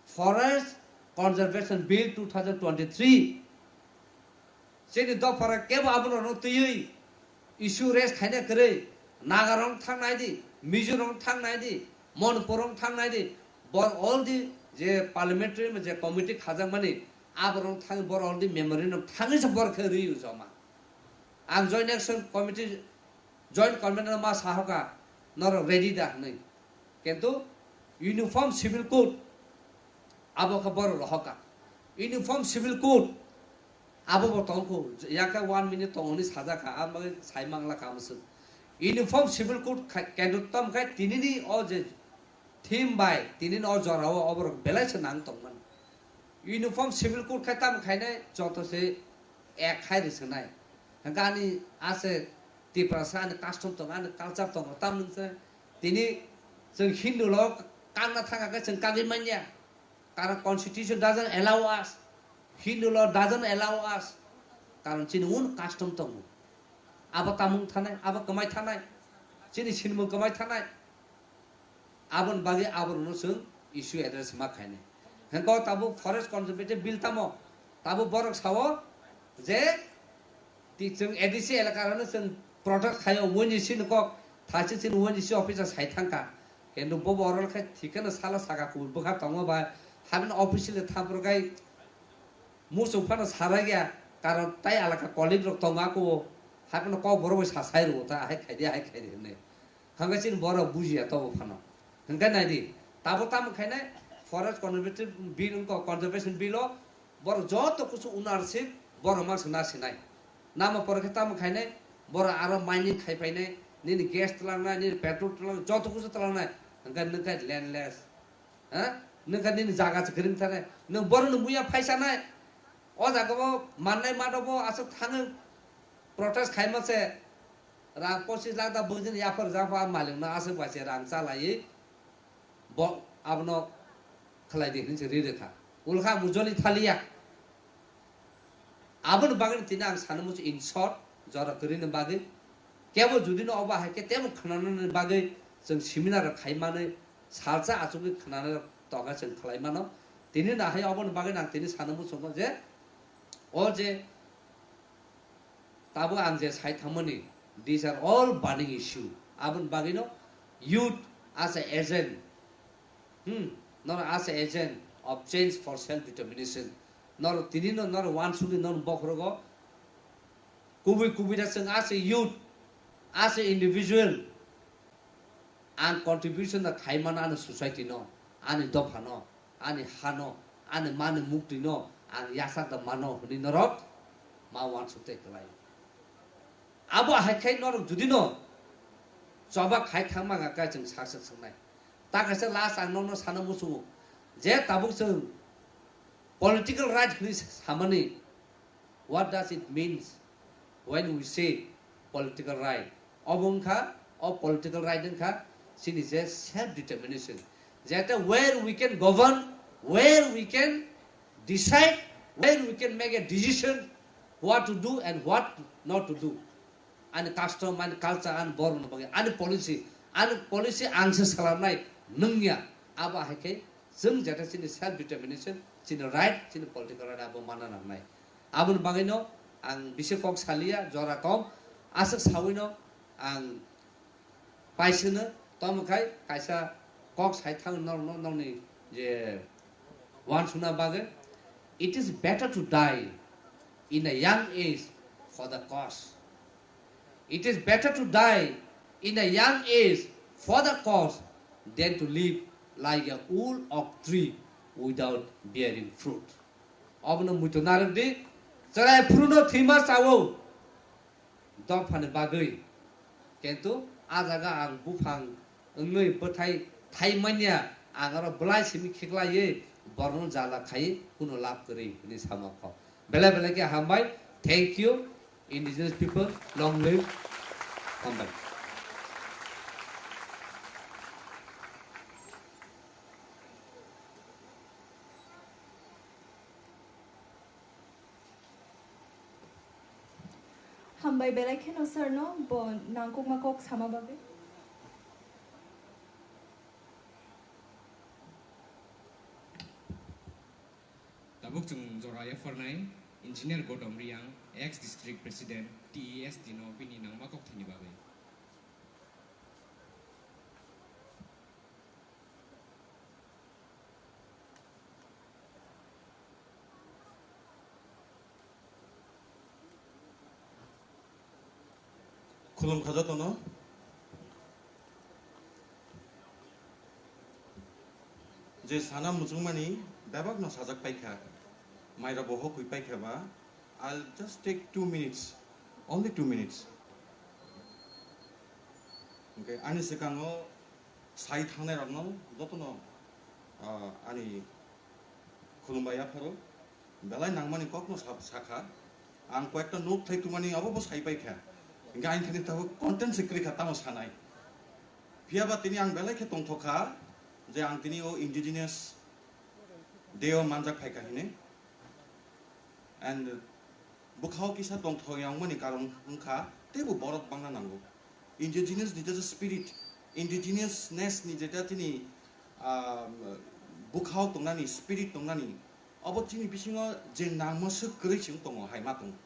Forest Conservation Bill two thousand twenty-three. Chini dophara kebo abono no twiwi issue raise khaina kwrwi. Nagarok thang nai di, Mizorok thang nai di, Manipurok thang nai di. Bor all the je parliamentary je committee khajakmani aborok thang, bor all the memorandum thangwi se bor khe rwi joma. Ang Joint Action Committee, Joint Convener ma sahoka norok ready da hwnwi. Kintu Uniform Civil Code, abo khe borok rohorkha. Uniform Civil Code, abo bo tongkho, yakhe one minute tongoni sajak kha, ang bagwi sai mangla kha mwswk. Uniform Civil Code khai, kendro tamo khai tinini o je theme bai, tinini o jorao oborok belai se nang tongmani. Uniform Civil Code khai tamo khainai joto se ek khai rwswnai. Hwnkhe ani ase Tiprasa ani custom tongo, ani culture tongo, tamni se tini chwng Hindu lo kangna thangkha khe chwng kagwi manya. Karon constitution doesn't allow us. Hindu law doesn't allow us. Karon chini un custom tongo. Abo tamung thanai, abo kwmai thanai. Chini sinimung kwmai thanai. Aboni bagwi aborokno chwng issue address ma khainai. Hwnkhe o tabuk Forest Conservation Bill tamo? Tabuk borok sao je ti-, chwng A D C elaka rokno chwng protest khaio, O N G C ni kok thachi chini O N G C officer sai thangkha. Kintu bobo oro khe thikheno sala saka kubui bwkha tongo bai, habino officially thampro kai muchung phano sarai ya, karon tai alaka colleague rok tongo ako, habino kok borok bai sasai rwo ta, ahai khaidi, ahai khaidi hinwi. Hwnkhe chini borok bujiya tobo phano. Hwnkhe naidi, tabo tamo khainai Forest Conservation Bill wngkha, Conservation Bill o borok joto kusu ownership borok mangsa na sinai. Nama pore khe tamo khainai, borok aro mining khai phainai, nini gas twlangnai, nini petrol twlangnai, joto kusu twlangnai. Hwnkhe nwng khe landless. Ha? Nwng khe nini jaga se kwrwng thanai. Nwng borokni muya phaisanai. O jaga bo mannai mado bo aswk thangwi protest khaima se rang pochis lakh da bwkjini yaphar jang pha malikno aswk bai se rang chalaiwi bo abono khlai di hinwi se ri rwkha. Ulkha mujoli thaliya. Aboni bagwi tini ang sana muchung in short jora kwrwini bagwi. Kebo judino obo hai khe tebo khwnanani bagwi chwng seminar rok khai manwi salsa achugwi khwnanai rok tongkha chwng khlai mano. Tini nahai oboni bagwi ang tini sana muchungo je o je tabuk ang je sai thangmani, these are all burning issue. Aboni bagwino youth as a agent, hmm, nor as a agent of change for self determination. Nor tini no nor wansugwi nor bokhorogo kubui kubui da chwng as a youth, as a individual, ang contribution da khai mano ani society no, ani dopha no, ani ha no, ani mani mukti no ang yachak da mano hwnwi norok ma wansuk tei kwlai. Abo hai khai norok judi no choba khai thangma kha khe chwng sak sak swngnai. Ta kaisa last ang nokno sana muchungo je tabuk chwng political right hwnwi samani. What does it means when we say political right? Obo wngkha, o political right wngkha chini je self determination. Jete where we can govern, where we can decide, where we can make a decision what to do and what not to do. Ani custom, ani culture, ani borokni bagwi, ani policy, ani policy ang se salamnai, nwng ya. Abo hai khe chwng jeta chini self determination, chini right, chini political right abo manna nangnai. Aboni bagwino ang bisi kok saliya, jora kom, aswk sawino ang paisino, tomo khai kaisa kok sai thang norno nokni je wansukna bagwi, it is better to die in a young age for the cause. It is better to die in a young age for the cause than to live like a old oak tree without bearing fruit. Obono muitu narwk di, chwrai phuru no thwima chao dophani bagwi. Kintu a jaga ang buphang wngwi bwthai thai manya, ang oro bwlai simi khiklaiwi borokno jala khai kunu lab kwrwi hwnwi sama kho. Belai belai khe hambai. Thank you, indigenous people. Long live. Hambai. Hambai belai kheno sir no bo nangkukma kok sama bagwi. Tabuk chwng jora yapharnai Engineer Gautam Reang, ex District President, T E S D no bini nangma kokthaini bagwi. Khulumkha jotono. Je sana muchungmani bebakno sajak paikha, mairokbo hokwi paikha ba, I'll just take two minutes, only two minutes. Hwnkhe ani swkango sai thangnairokno jotono, ah, ani khulumbai yapharo belai nangmani kokno sa-, sakha. Ang koyekta note khlai tongmani abo bo sai paikha. Hwnkhe ani thani tabuk content se kwrwi kha tamo sanai. Phiyaba tini ang belai khe tongthok kha je ang tini o indigenous day o manjak phaikha hini. And bwkhao kisa tongthok ya wngmani karon wngkha teibo borok bangna nango. Indigenous ni je spirit, indigenousness ni jeta tini, ah, bwkhao tongnani, spirit tongnani, abo chini bisingo je nangma swk kwrwi se wng tongo, hai ma tongo.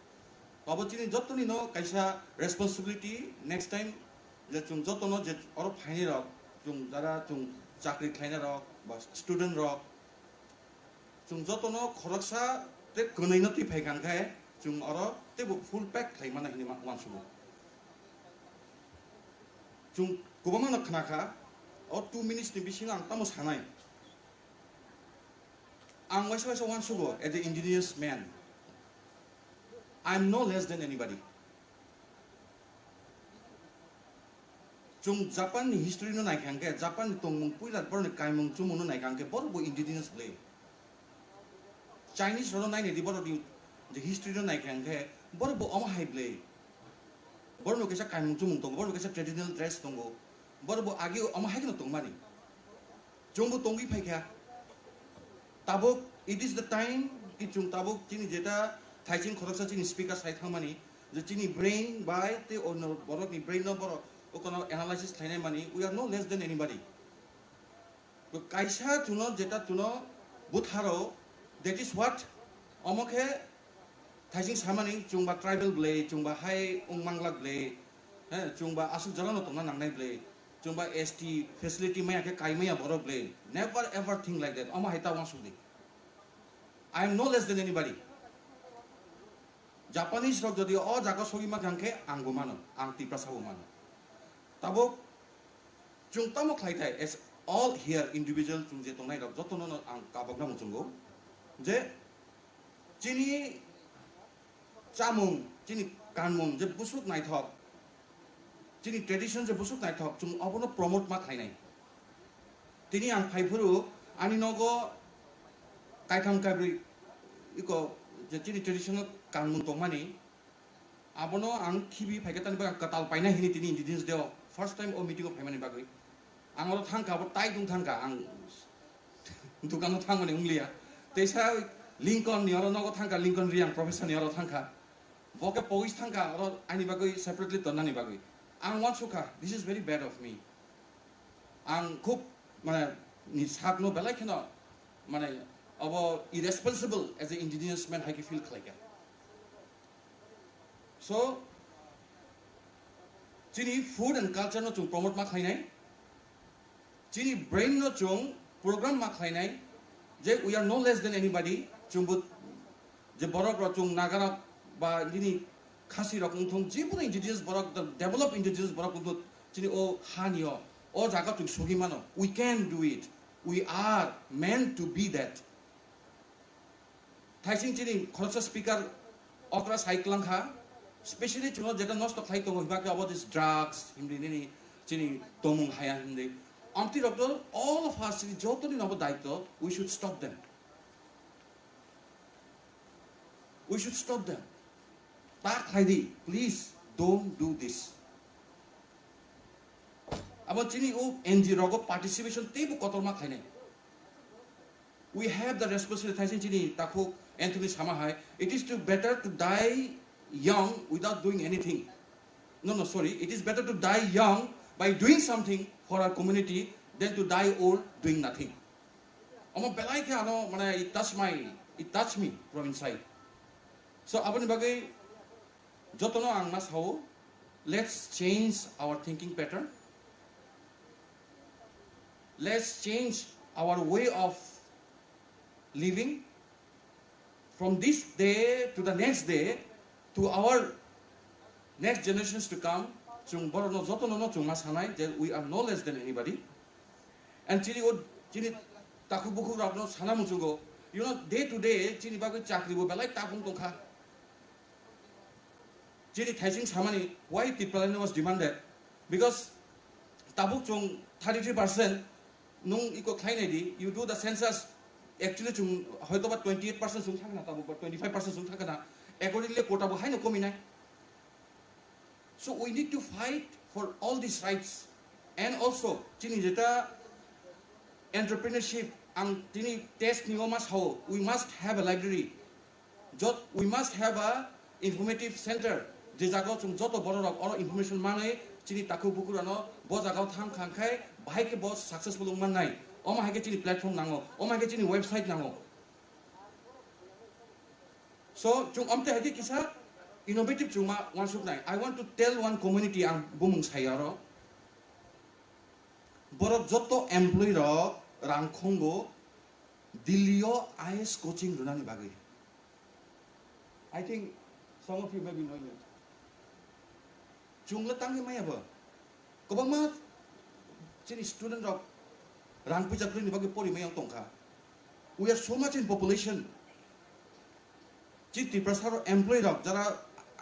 Abo chini jotoni no kaisa responsibility, next time je chwng jotono je oro phainai rok, chwng jara chwng chakri khlainai rok ba student rok, chwng jotono khoroksa tei kwnwi no twi phaikha hwnkhe chwng oro teibo full pack khlai mano hinwi ma-, uansugo. Chwng kwbangma no khna kha, o two minutes ni bisingo ang tamo sanai. Ang waisa waisa uansugo as a indigenous man. I am no less than anybody. Chwng Japan ni history no naikha hwnkhe, Japan ni tongmung puila borok ni kaimung chumung no naikha hwnkhe borok bo indigenous bwle. Chinese rok no nainai di borok ni je history no naikha hwnkhe borok bo omo hai bwle. Borok no kaisa kaimung chumung tongo, borok no kaisa traditional dress tongo, borok bo agi omo hai kheno tongmani. Chwngbo tongwi phaikha. Tabuk, it is the time ki chwng tabuk chini jeta thaising khoroksa chini speaker sai thangmani, je chini brain bai tei onno borokni brain no borok okono analysis khlainai mani, we are no less than anybody. To kaisa chwngno jeta chwngno butharo, that is what, omo khe thaising samani chwngba tribal bwle, chwngba hai wng manglak bwle, he, chwngba aswk jorano tongna nangnai bwle, chwngba S T facility maya khe kai maya borok bwle. Never ever think like that. Omo hai ta uansuk di. I am no less than anybody. Japanese rok jodi o jaga sogwi ma khe ang bo mano, ang Tiprasa bo mano. Tabuk chwng tamo khlai thai, as all here individual chwng je tongnai rok jotono no ang kabokna muchungo je chini chamung, chini kanmung je busuk naithok, chini tradition je busuk naithok, chwng obono promote ma khlainai. Tini ang phaiphuru ani nogo kaitham kaibrwi iko je chini traditional kanmung tongmani, abono ang khibi phaikhe tani bagwi ang kwtal paina hini tini indigenous day o first time o meeting o phaimani bagwi. Ang oro thangkha, abo tai dung thangkha, ang dukano thangmani wngliya. Teisa Lincoln ni oro nogo thangkha, Lincoln Riang professor ni oro thangkha. Bo khe pogis thangkha oro ani bagwi separately tonnani bagwi. Ang uansukha, this is very bad of me. Ang khub, mane, ni sakno belai kheno, mane, abo irresponsible as a indigenous man hai khe feel khlaikha. So, chini food and culture no chwng promote ma khlainai, chini brain no chwng program ma khlainai, je we are no less than anybody, chwngbo je borok rok chwng Naga rok ba nini Khasi rok wngthung, jebono indigenous borok, the developed indigenous borok wngthung chini o hani o, o jaga chwng sogwi mano, we can do it, we are meant to be that. Thaising chini khoroksa speaker okra sai kwlangkha, specially chwngno jeta nosto khlai tongo, hwnba khe abo this drugs, himdi nini chini tongmung haya himdi. Amtwi rok to all of us chini jotoni nobo daityo, we should stop them. We should stop them. Ta khlai di, please don't do this. Abo chini o N G O rogo participation teibo kotorma khlainai. We have the responsibility, thaising chini takhuk Anthony sama hai, it is to better to die young without doing anything. No, no, sorry. It is better to die young by doing something for our community than to die old doing nothing. Omo belai khe ano mane it touch my, it touch me from inside. So aboni bagwi jotono ang ma sao, let's change our thinking pattern. Let's change our way of living. From this day to the next day, to our next generations to come, chwng borokno jotono no chwng ma sanai that we are no less than anybody. And chini o, chini Takhuk bukhuk rokno sana muchungo, you know, day to day chini bagwi chakri bo belai tapung tongkha. Chini thaising samani, why Tipraland was demanded? Because tabuk chwng thirty-three percent nung iko khlai nai di, you do the census, actually chwng hoito ba twenty-eight percent chwng thangna tabuk ba twenty-five percent chwng thangna, accordingly quota bo haino komi nai. So we need to fight for all these rights. And also, chini jeta entrepreneurship, ang tini test ni o ma sao, we must have a library. Jot, we must have a informative center. Je jaga o chwng joto borok rok oro information manwi chini takhuk bukhuk rano bo jaga o thang khang khai bahai khe bo successful wng mannai. Omo hai khe chini platform nango, omo hai khe chini website nango. So, chwng amtwi hai khe kisa innovative chwng ma uansuk nai. I want to tell one community, ang bumung sai aro. Borok joto employee rok rang khongo Delhi o I A S coaching rwnani bagwi. I think some of you may be knowing it. Chwngno tangwi maya bo. Kwbangma chini student rok rang puisa kwrwini bagwi pori maya tongkha. We are so much in population. Chini Tiprasa rok employee rok jara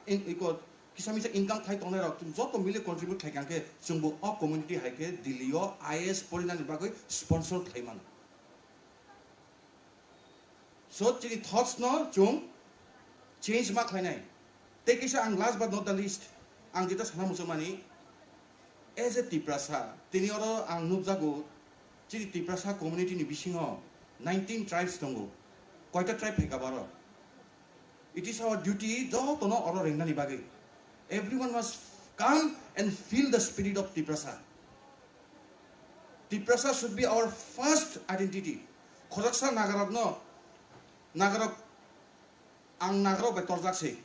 in-, iko kisa misa income khai tongnai rok chwng joto mili contribute khai kha khe chwngbo o community hai khe Delhi o I A S porinani bagwi sponsor khlai mano. So chini thoughts no chwng change ma khlainai. Tei kisa ang last but not the least, ang jeta sana muchungmani, as a Tiprasa, tini oro ang nukjago, chini Tiprasa community ni bisingo nineteen tribes tongo. Koita tribe phaikha baro? It is our duty jotono oro rengnani bagwi. Everyone must come and feel the spirit of Tiprasa. Tiprasa should be our first identity. Khoroksa Nagarokno, Nagarok, ang Nagarok bai torjak se.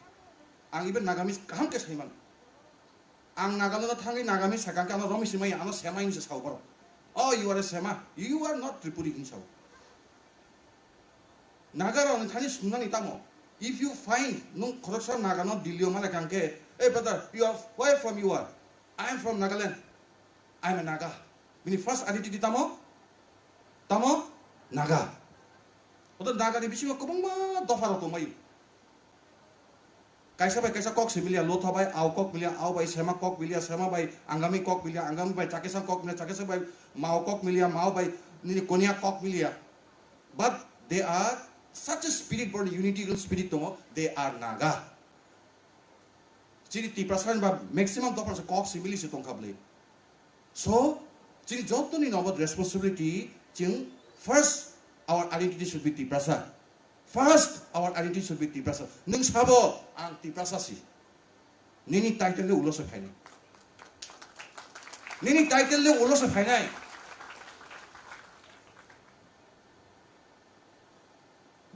Ang even Nagamese kaham khe saiman. Ang Nagaland-o thangwi Nagamese sakha khe ano romwi se maya, ano Sema hinwi se sao borok. "Oh, you are a Sema, you are not Tripuri," hinwi sao. Nagarokni thani swngnani tamo? If you find nwng khoroksa Nagano Delhi-o malai kha khe, "Hey brother, you are, where from you are?" "I am from Nagaland. I am a Naga." Bini first identity tamo? Tamo? Naga. Oto Nagani bisingo kwbangma dopha rok tongmai. Kaisa bai kaisa kok similia, Lotha bai Ao kok milia, Ao bai Sema kok milia, Sema bai Angami kok milia, Angami bai Chakesang kok milia, Chakesang bai Mao kok milia, Mao bai nini Konyak kok milia. But they are such a spirit, born unity spirit tongo, they are Naga. Chini Tiprasa ni ba maximum dopha se kok simili se tongkha bwle. So, chini jotoni nobo responsibility, chwng first our identity should be Tiprasa. First our identity should be Tiprasa. Nwng sabo ang Tiprasa si. Nini title le ulo se phainai. Nini title le ulo se phainai.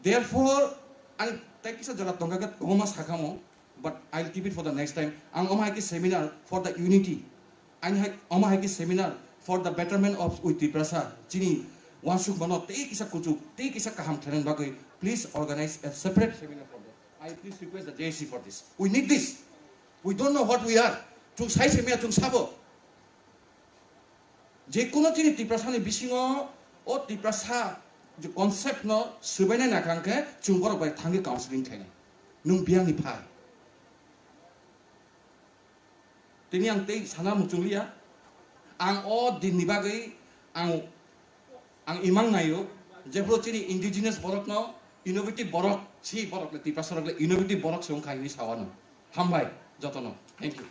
Therefore, ani tei kisa jora tongkha khe omo ma sakamo, but I'll keep it for the next time. Ang omo hai khe seminar for the unity. Ani hai, omo hai khe seminar for the betterment of we Tiprasa. Chini wansukmano tei kisa kuchuk, tei kisa kaham khlainani bagwi, please organize a separate seminar for that. I please request the J A C for this. We need this. We don't know what we are. Chwng sai se maya chwng sabo. Jekuno chini Tiprasani bisingo o Tiprasa je concept no swbainai na kha khe chwng borok bai thangwi counseling khainai. Nwng biyangni phai. Tini ang tei sana muchungliya. Ang o dinni bagwi ang, ang imang naio, jephuru chini indigenous borokno innovative borok, si borok le Tiprasa rok le innovative borok se wngkha hinwi sawano. Hambai jotono. Thank you.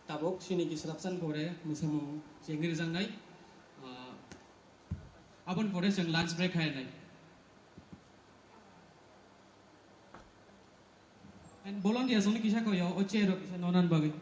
Tabuk chini kisa lapsan pore mwsamung chengri rwjaknai. Ah, aboni pore chwng lunch break khainai. And volunteers only kisa koyo, o chair o kisa nonan bagwi.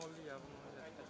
Noli ya, noli.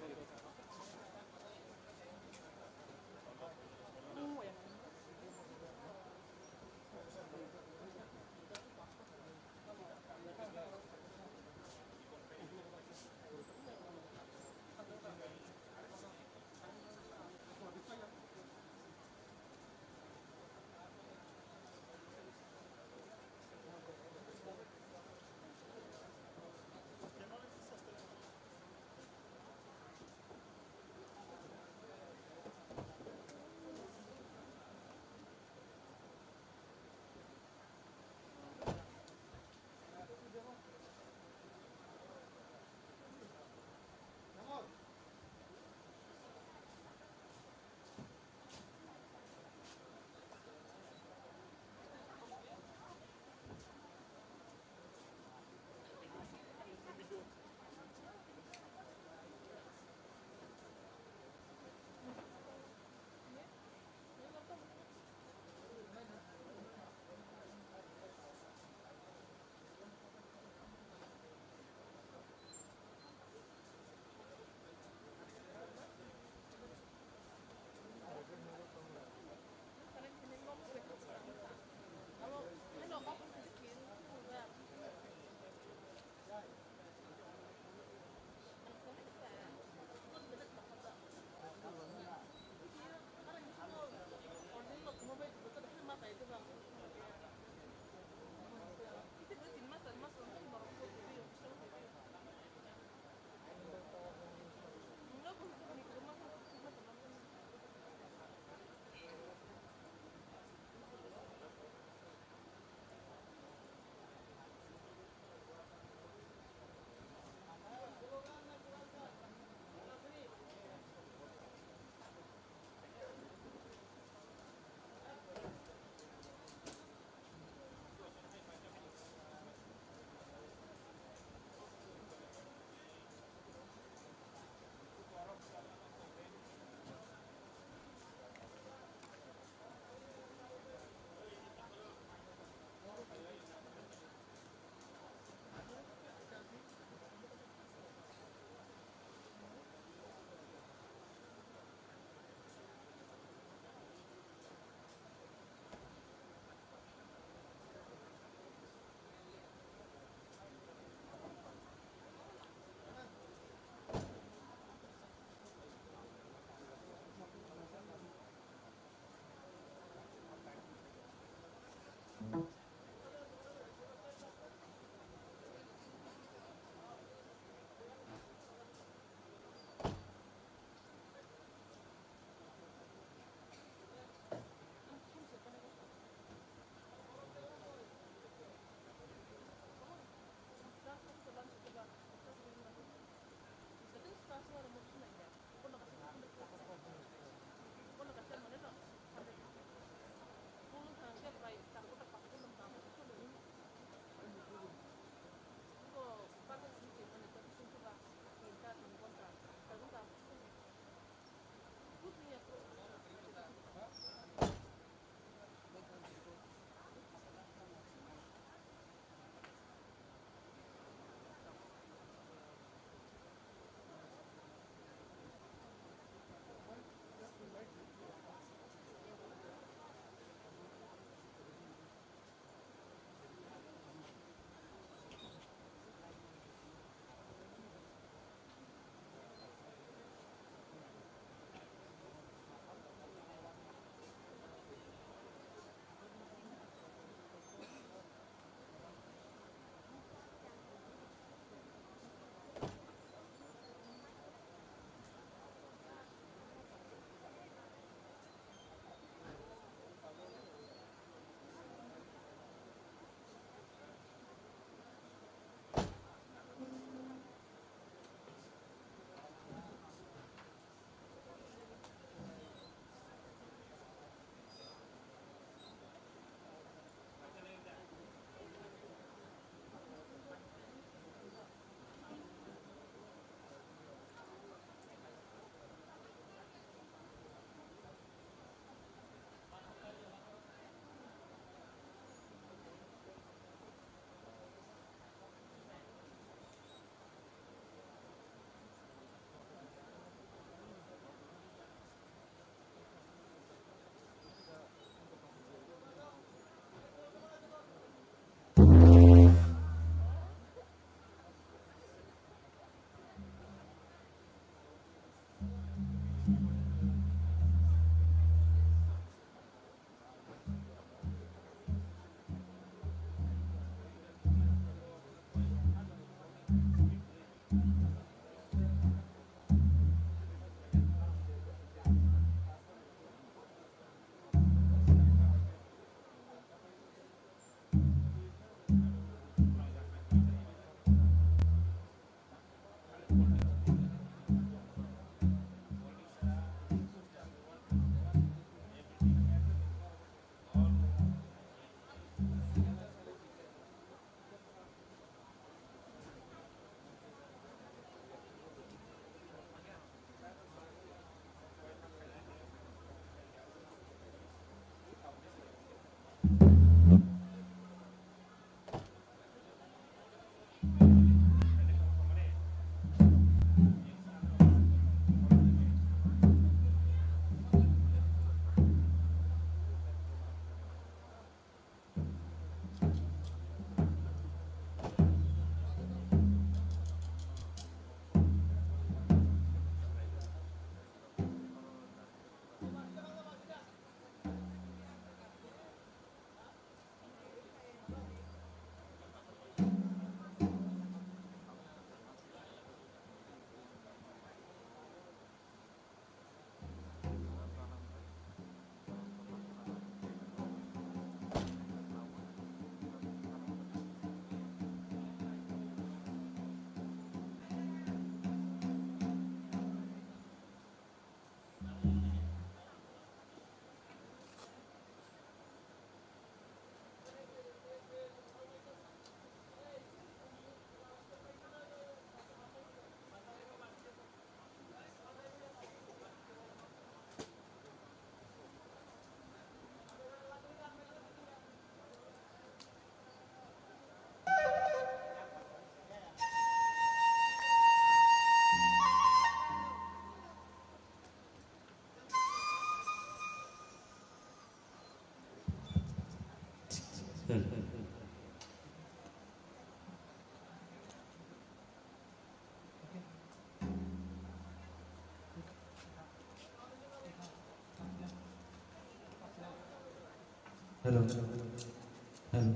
Hello. Hello.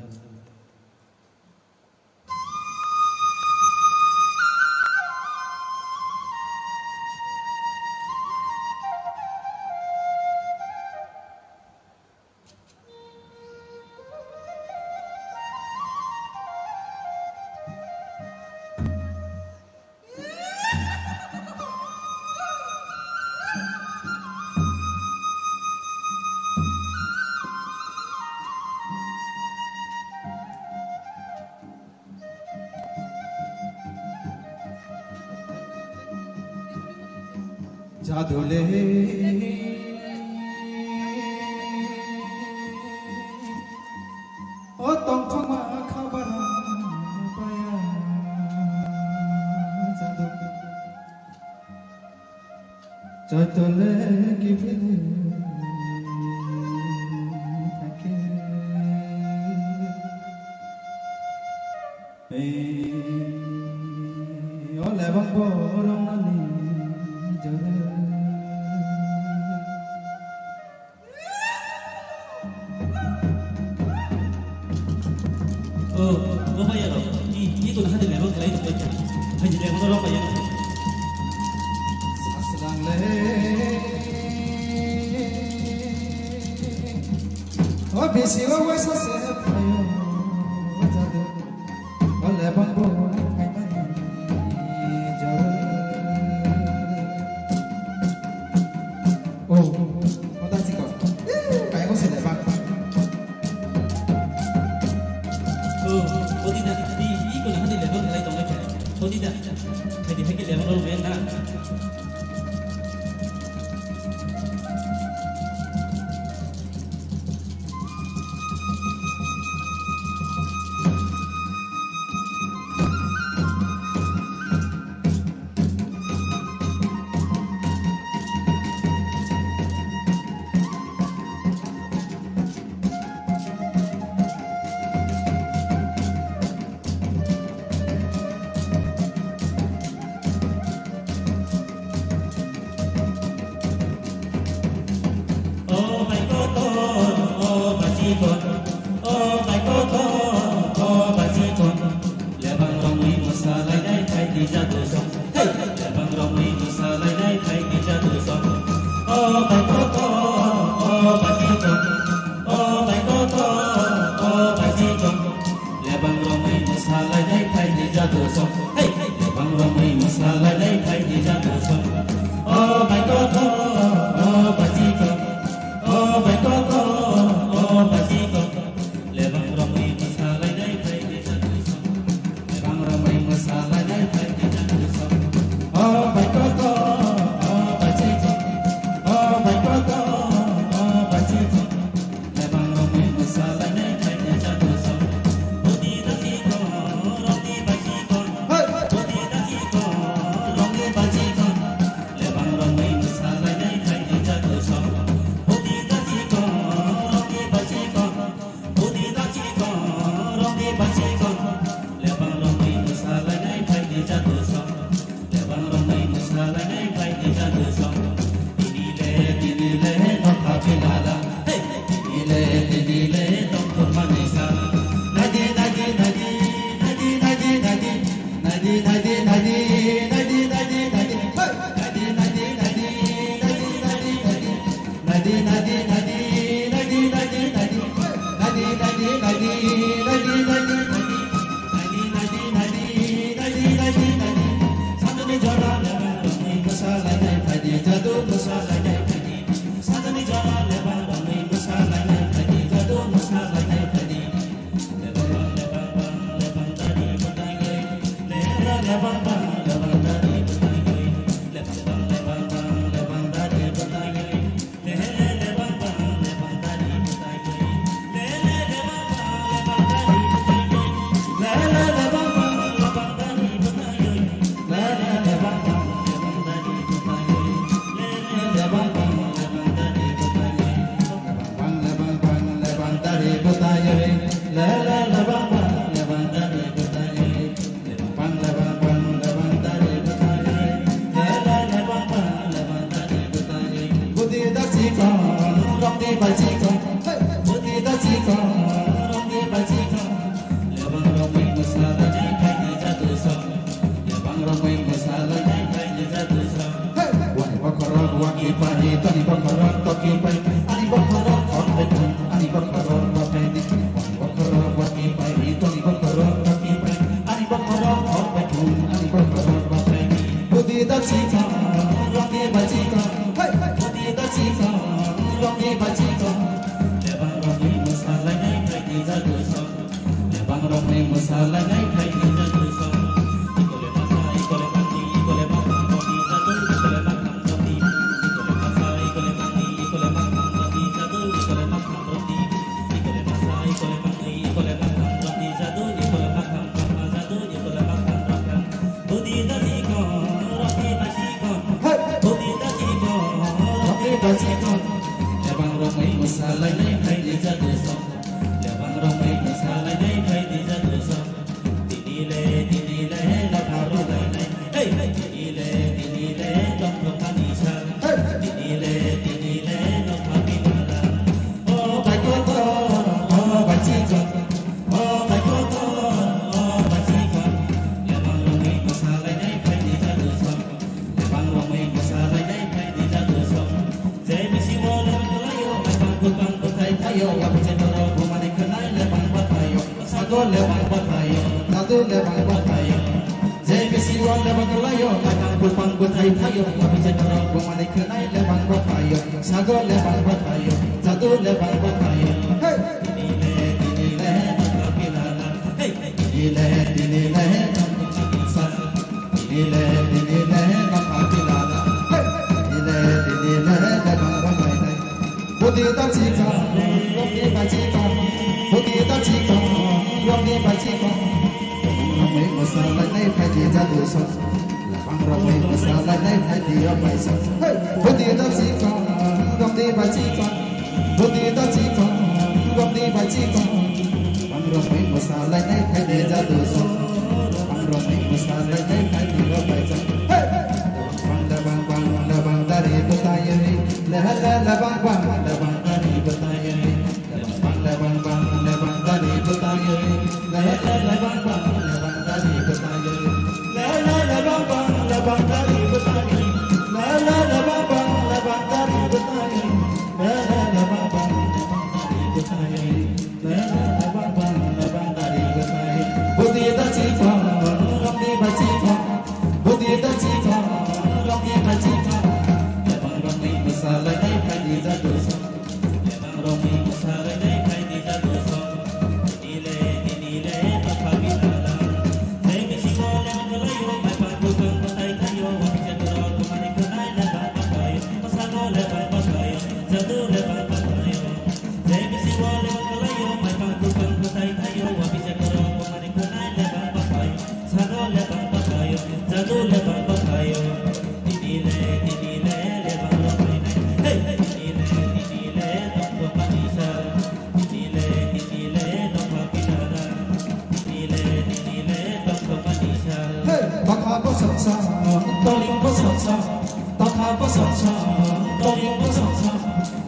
Jadule o tongthokma khabar paya jadu. Chaitole kiphilwi thangkhe. Ei, o lebang borok nani jora. O, o bhai aro, i, i ko na hadi lebang khlai tong kha. Hai lebang ro bhai aro. Sasrang le. O bisi o waisa se phaio jadu. O lebang bo phaimani jora. O, o da chikon. Kaigo se lebang. O, o di da, di, i ko na hadi lebang lai tong lai. O di da. Hadi hadi lebang lai na. O bai kotor, o bachikon, o bai kotor, o bachikon. Lebang romwi mwsalainai phaidi jadu song. Hey! Lebang romwi mwsalainai phaidi jadu song. O bai kotor, o bachikon, o bai kotor, o bachikon. Lebang romwi mwsalainai phaidi jadu song. Hey! Lebang romwi mwsalainai phaidi jadu song. O bai kotor, o bachikon. O bai kotor, o bachikon. Lebang romwi mwsalainai phaidi jadu song. Lebang romwi mwsalainai phaidi jadu song. O bai kotor, o bachikon. O bai kotor, o bachikon. Lebang romwi mwsalainai phaidi jadu song. Budi dasi kong, romdi basi kong. Hey! Budi dasi kong, romdi basi kong. Lebang romwi mwsalainai phaidi jadu song. Budi dasi kong, romdi basi kong. Budi dasi kong, romdi basi kong. Lebang romwi mwsalainai phaidi jadu song. Lebang romwi mwsalainai phaidi jadu song. Tini le, tini le, nokha pilala. Hey! Tini le, tini le, tongthokmani sa. Nadi, nadi, nadi, nadi, nadi, nadi. Nadi, nadi, nadi, nadi, nadi, nadi. Hey! Nadi, nadi, nadi, nadi, nadi, nadi. Nadi, nadi, nadi, nadi, nadi, nadi. Nadi, nadi, nadi, nadi, nadi, nadi. Nadi, nadi, nadi, nadi, nadi, nadi. Satuni jora lebang romwi mwsalainai phaidi jadu mwsalainai phaidi. Satuni jora lebang romwi mwsalainai phaidi jadu mwsalainai phaidi. Bang le bang bang le bang dari bwtaioi. Le le le bang bang le bang dari bwtaioi. Le bang bang le bang bang le bang dari bwtaioi. Le le le bang bang le bang dari bwtaioi. Budi da chikon, romdi bai chikon. Hey! Budi da chikon. Hey! Wani bokhorok wani pai, toni bokhorok toki pai, ani bokhorok hor pai thung, ani bokhorok bathai di. Wani bokhorok wani pai, toni bokhorok toki pai, ani bokhorok hor pai thung, ani bokhorok bathai di. Budi da chikon, rongni bai chikon. Hey! Budi da chikon, rongni bai chikon. Lebang rongni mwsalainai bai di jadu song. Lebang rokni mwsalainai khai ni jadu song. Ikole masa, ikole mangni, ikole makhang rokni jadu, ikole makhang rokni. Ikole masa, ikole mangni, ikole makhang rokni jadu, ikole makhang rokni. Ikole masa, ikole mangni, ikole makhang rokni jadu, ikole makhang rokni jadu, ikole makhang rokni. Budi da chikon, rokni bai chikon. Hey! Budi da chikon, rokni bai chikon. Lebang rokni mwsalainai khai ni jadu song. Lebang rokni mwsalainai khai ni jadu song. Tini le, tini le, nokha rwlainai. Hey, tini le, tini le, tongthokmani sal. Hey, tini le, tini le, nokha pinala. O bai kotor, o bai chikon, o bai kotor, o bai chikon. Lebang rokni mwsalainai khai ni jadu song. Lebang rokni mwsalainai khai ni jadu song. Je bisingo lebang kwlaio, maipang kwpang bwthai thaio, wabicha norok bumani khwnai lebang bwthaio, sago lebang bwthaio, jadu lebang bwthaio. Je bisingo lebang kwlaio, maipang kwpang bwthai thaio, wabicha norok bumani khwnai lebang bwthaio, sago lebang bwthaio, jadu lebang bwthaio. Hey! Tini le, tini le, nokha pinala. Hey! Tini le, tini le, nokha pinala. Tini le, tini le, nokha pinala. Hey! Tini le, tini le, lebang rwlainai. Budi da chikon, rokni bai chikon. Budi da chikon, rokni bai chikon. Lebang rokni mwsalainai khai di jadu song. Lebang rokni mwsalainai khai di o bai song. Hey! Budi da chikon, rokni bai chikon. Budi da chikon, rokni bai chikon. Lebang rokni mwsalainai khai di jadu song. Lebang rokni mwsalainai khai di o bai song. Hey! Bang da bang bang da bang dari bwtaiwi. Le ha le le bang bang da bang dari bwtaiwi. Le bang bang da bang bang da bang dari bwtaiwi. Le ha le le bang bang da bang dari bwtaiwi. Le ha le le bang bang da bang dari bwtaiwi. Le ha le le bang bang da bang dari bwtaiwi. Le ha le le bang bang da bang dari bwtaiwi. Budi da chikon, rokni bai chikon. Budi da chikon, rokni bai chikon. Lebang rokni mwsalainai khai di jadu song. Lebang rokni mwsalainai khai di jadu song. Tini le, tini le, nokha pinala. Tei bisingo lebang kwlaio, maipang kwpang bwthai thaio, wabicha norok bumani khwnai lebang bwthaio, bwsago lebang bwthaio, jadu lebang bwthaio. Je bisingo lebang kwlaio, maipang kwpang bwthai thaio, wabicha norok bumani khwnai lebang bwthaio, sago lebang bwthaio, jadu lebang bwthaio. Tini le, tini le, lebang rwlainai. Hey! Tini le, tini le, tongthokmani sal. Tini le, tini le, nokha pinala. Tini le, tini le, tongthokmani sal. Hey! Bakha bwsaksa, toling bwsaksa, bakha bwsaksa, toling bwsaksa.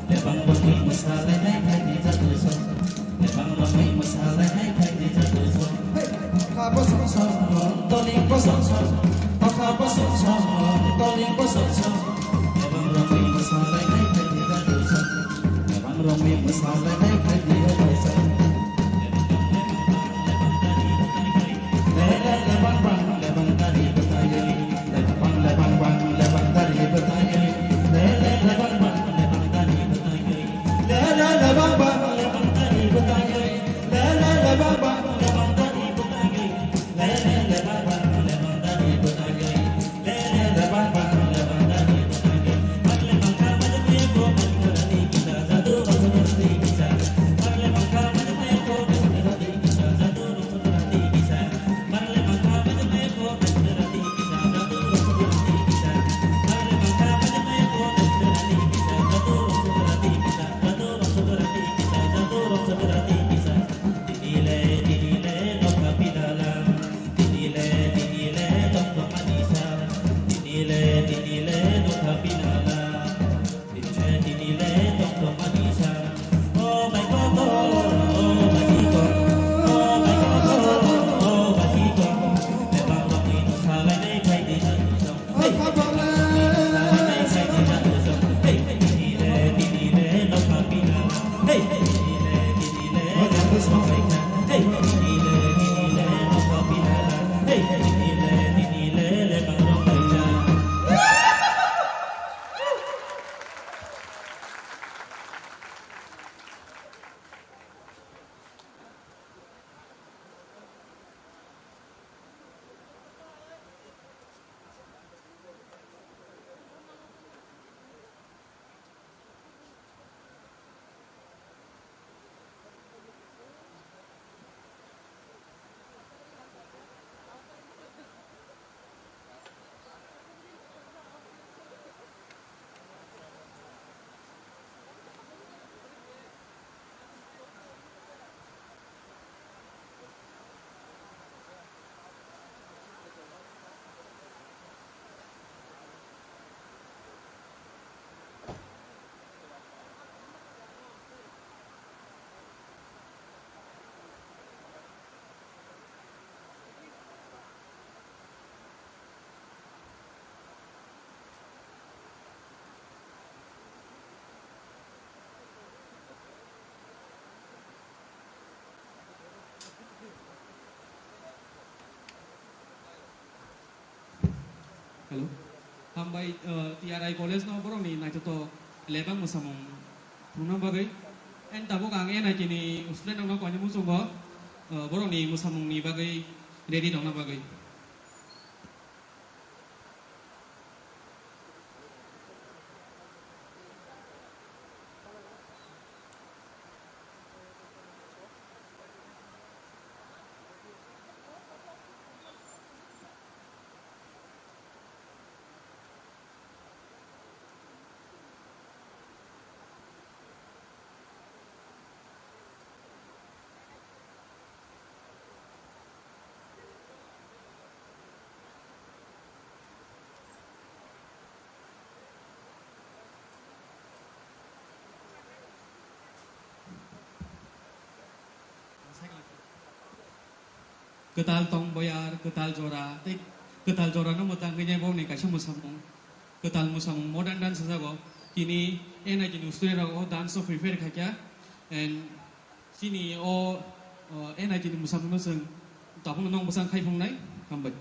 Lebang rokni mwsalainai khai di jadu song. Lebang rokni mwsalainai khai di jadu song. Hey! Bakha bwsaksa, toling bwsaksa, bakha bwsaksa, toling bwsaksa. Lebang rokni mwsalainai khai di jadu song. Lebang rokni mwsalainai khai di o bai song. Lebang bang, lebang bang, lebang dari bwtaiwi. Lebang bang, lebang bang, lebang dari bwtaiwi. Le, le, lebang bang, lebang dari bwtaiwi. Le, le, lebang bang, lebang dari bwtaiwi. Le, le, lebang bang, lebang dari bwtaiwi. Le, le, lebang bang, lebang dari bwtaiwi. Tini le, tini le, nokha pinala. Tini le, tini le, tongthokmani sal. O bai kotor, o bai kotor, o bai kotor, o bai kotor. Lebang rokni mwsalainai khai di jadu song. Hey! Hello. Hambai, uh, T R I College no borokni naithotok lebak mwsamung phunukna bagwi. And tabuk ang N I T ni student rokno koinwi muchungo, uh, borokni mwsamungni bagwi ready tongna bagwi. Kwtal tong boyar, kwtal jora, tei kwtal jorano mwtang khe bokni kaisa mwsamung, kwtal mwsamung modern dance sajago. Tini N I T ni student rok o dance no prepare khaikha, and chini o, o, N I T ni mwsamung no chwng tabukno nong bwsang khai phungnai. Hambai.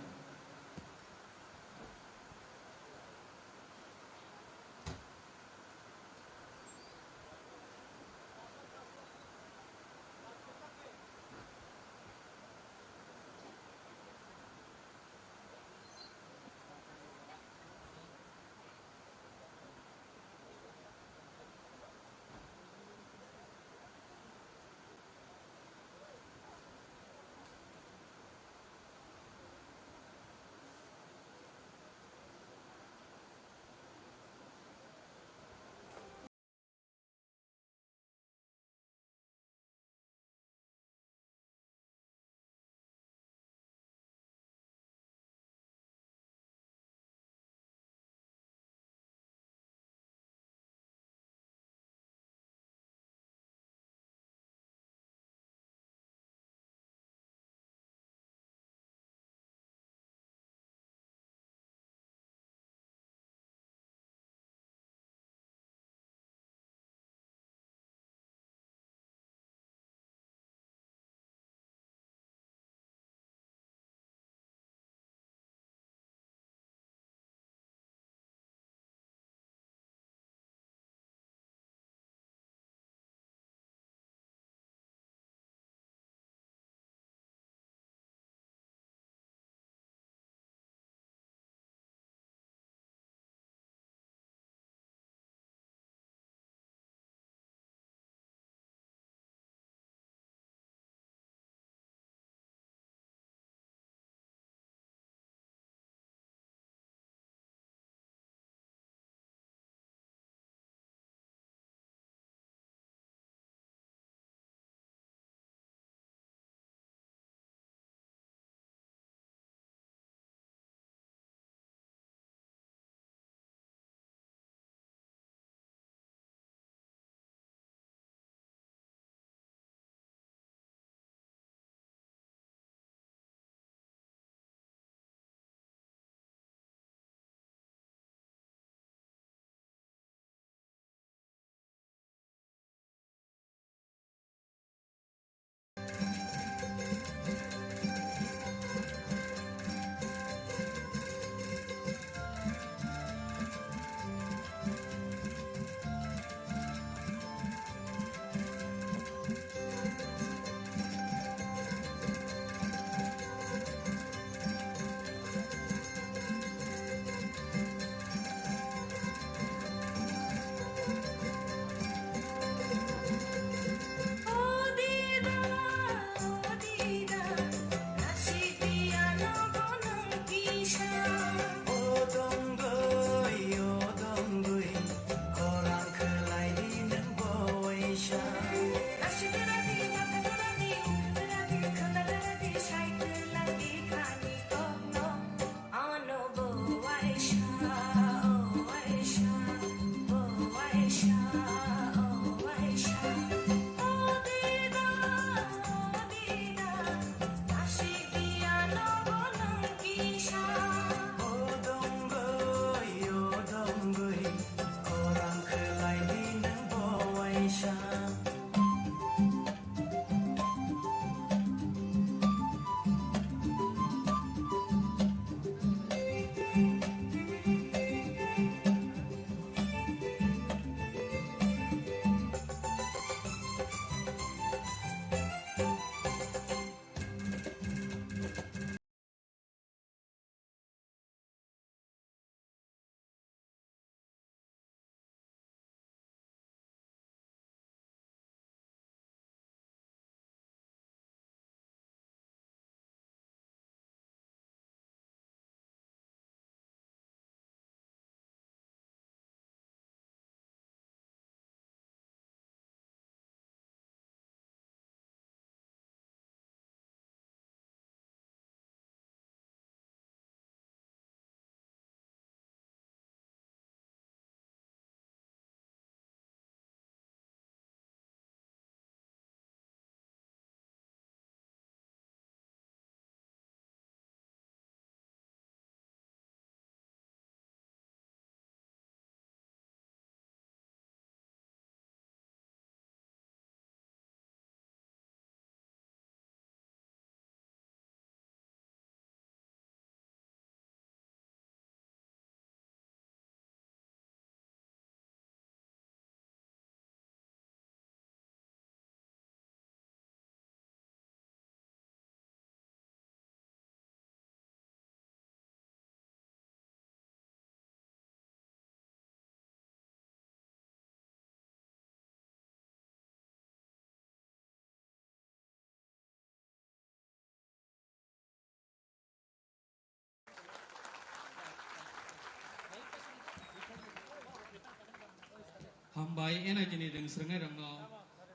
Hambai N I T ni rwng swrwngnairokno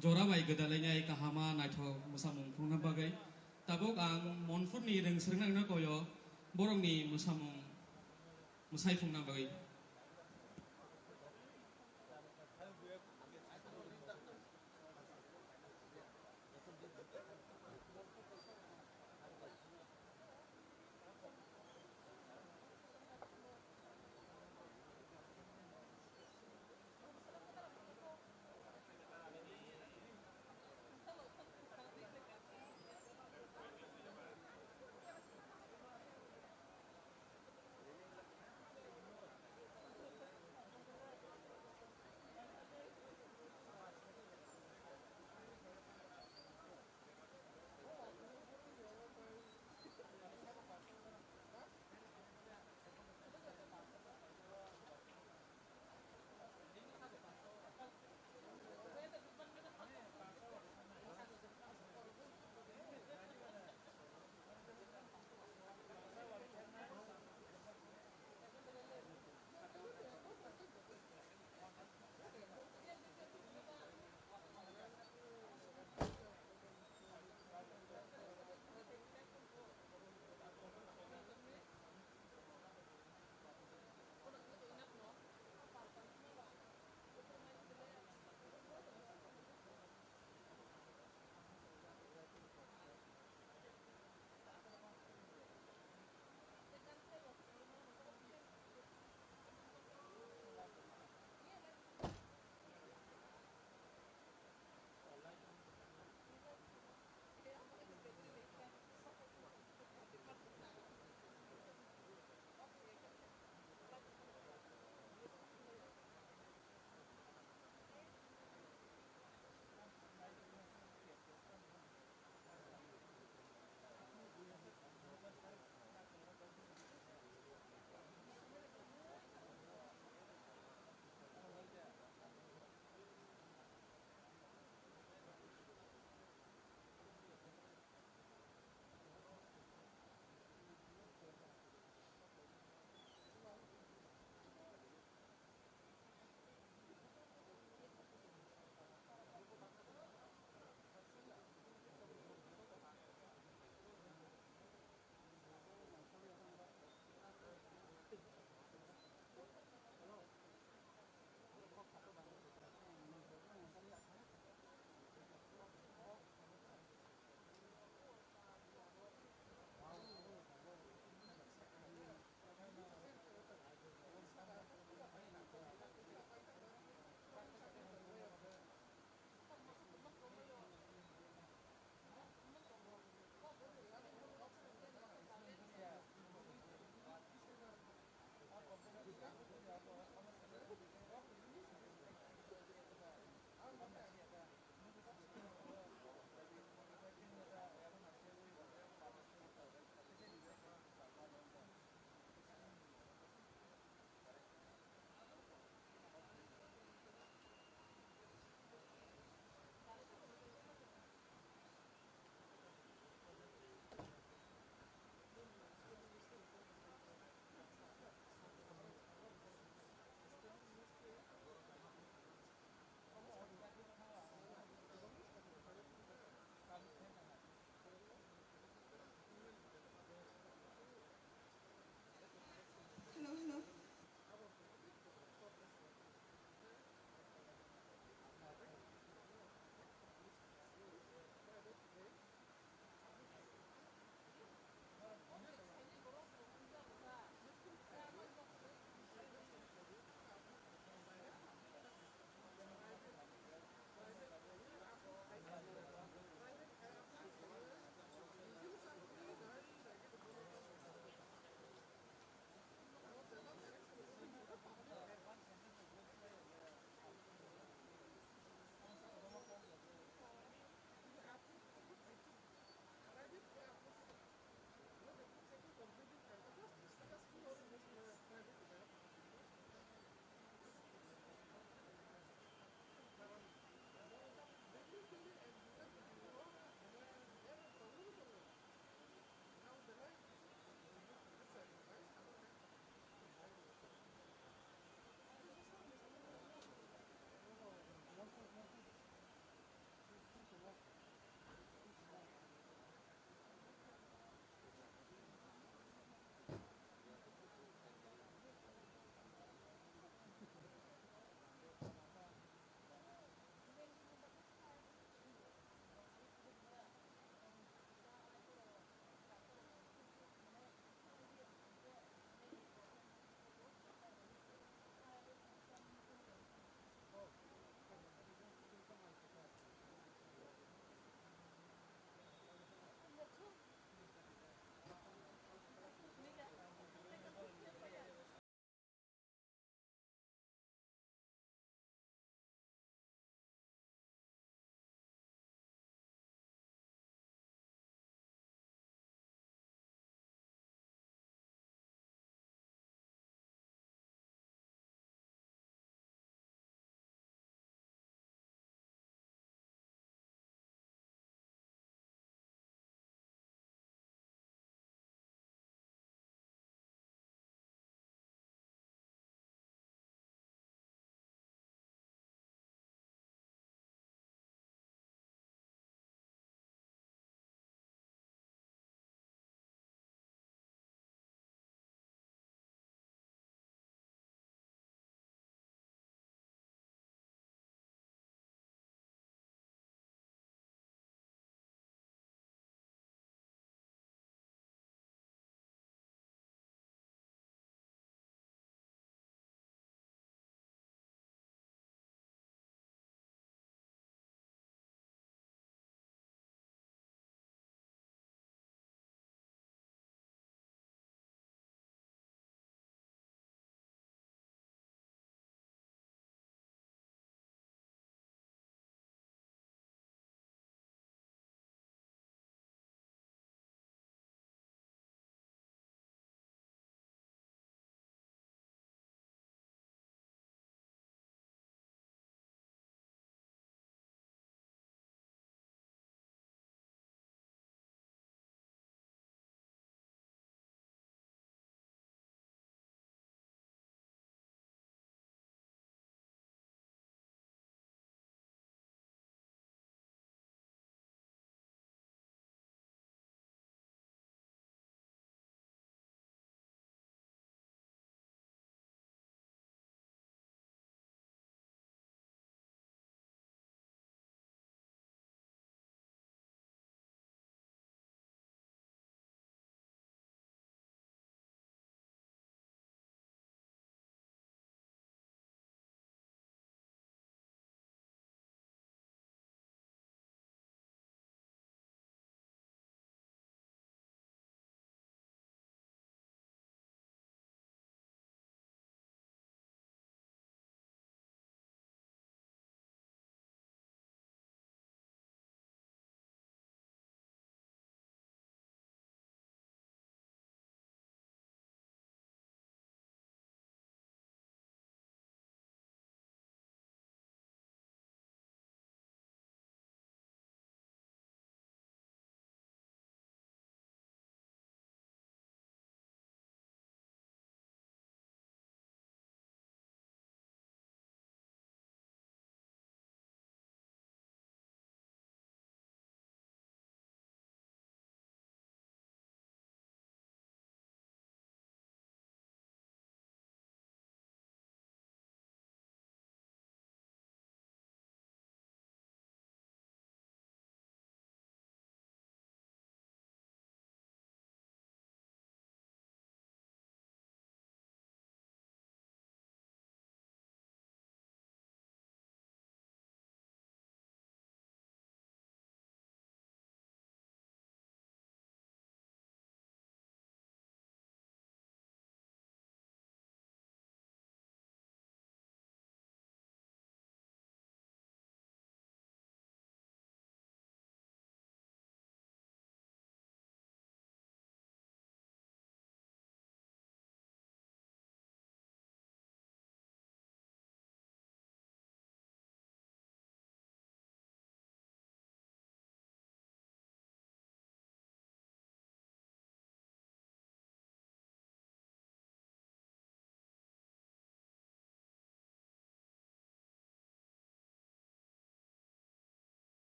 jora bai gwdalainai kahama naithok mwsamung phunukna bagwi. Tabuk ang Monpurni rwng swrwngnairokno koyo borokni mwsamung mwsai phunukna bagwi.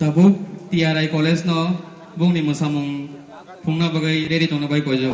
Tabuk T R I College no bungni mwsamung phungna bagwi ready tongna bai koijak.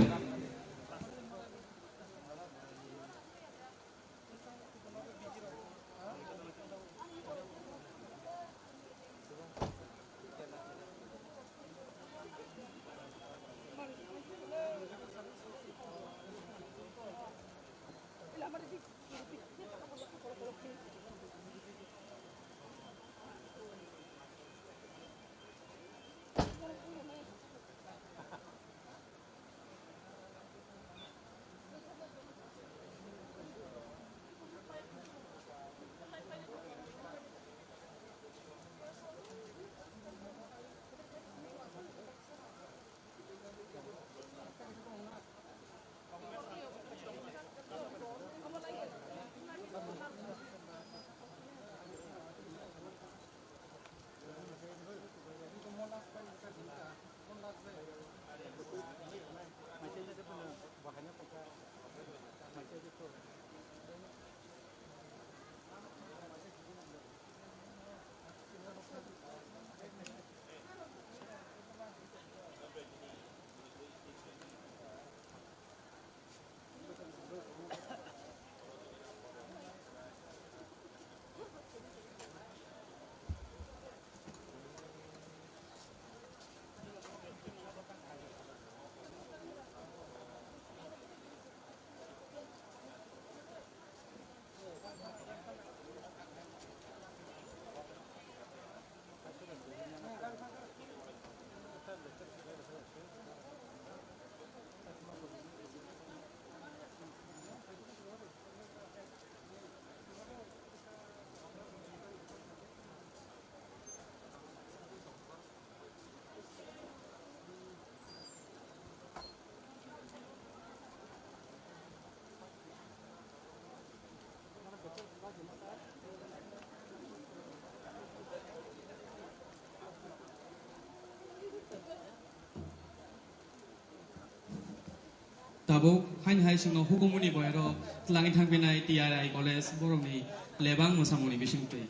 Abo haini hai chwngno hukumuni boyaro twlangwi thangphinai T R I college borokni lebang mwsamungni bisingtwi.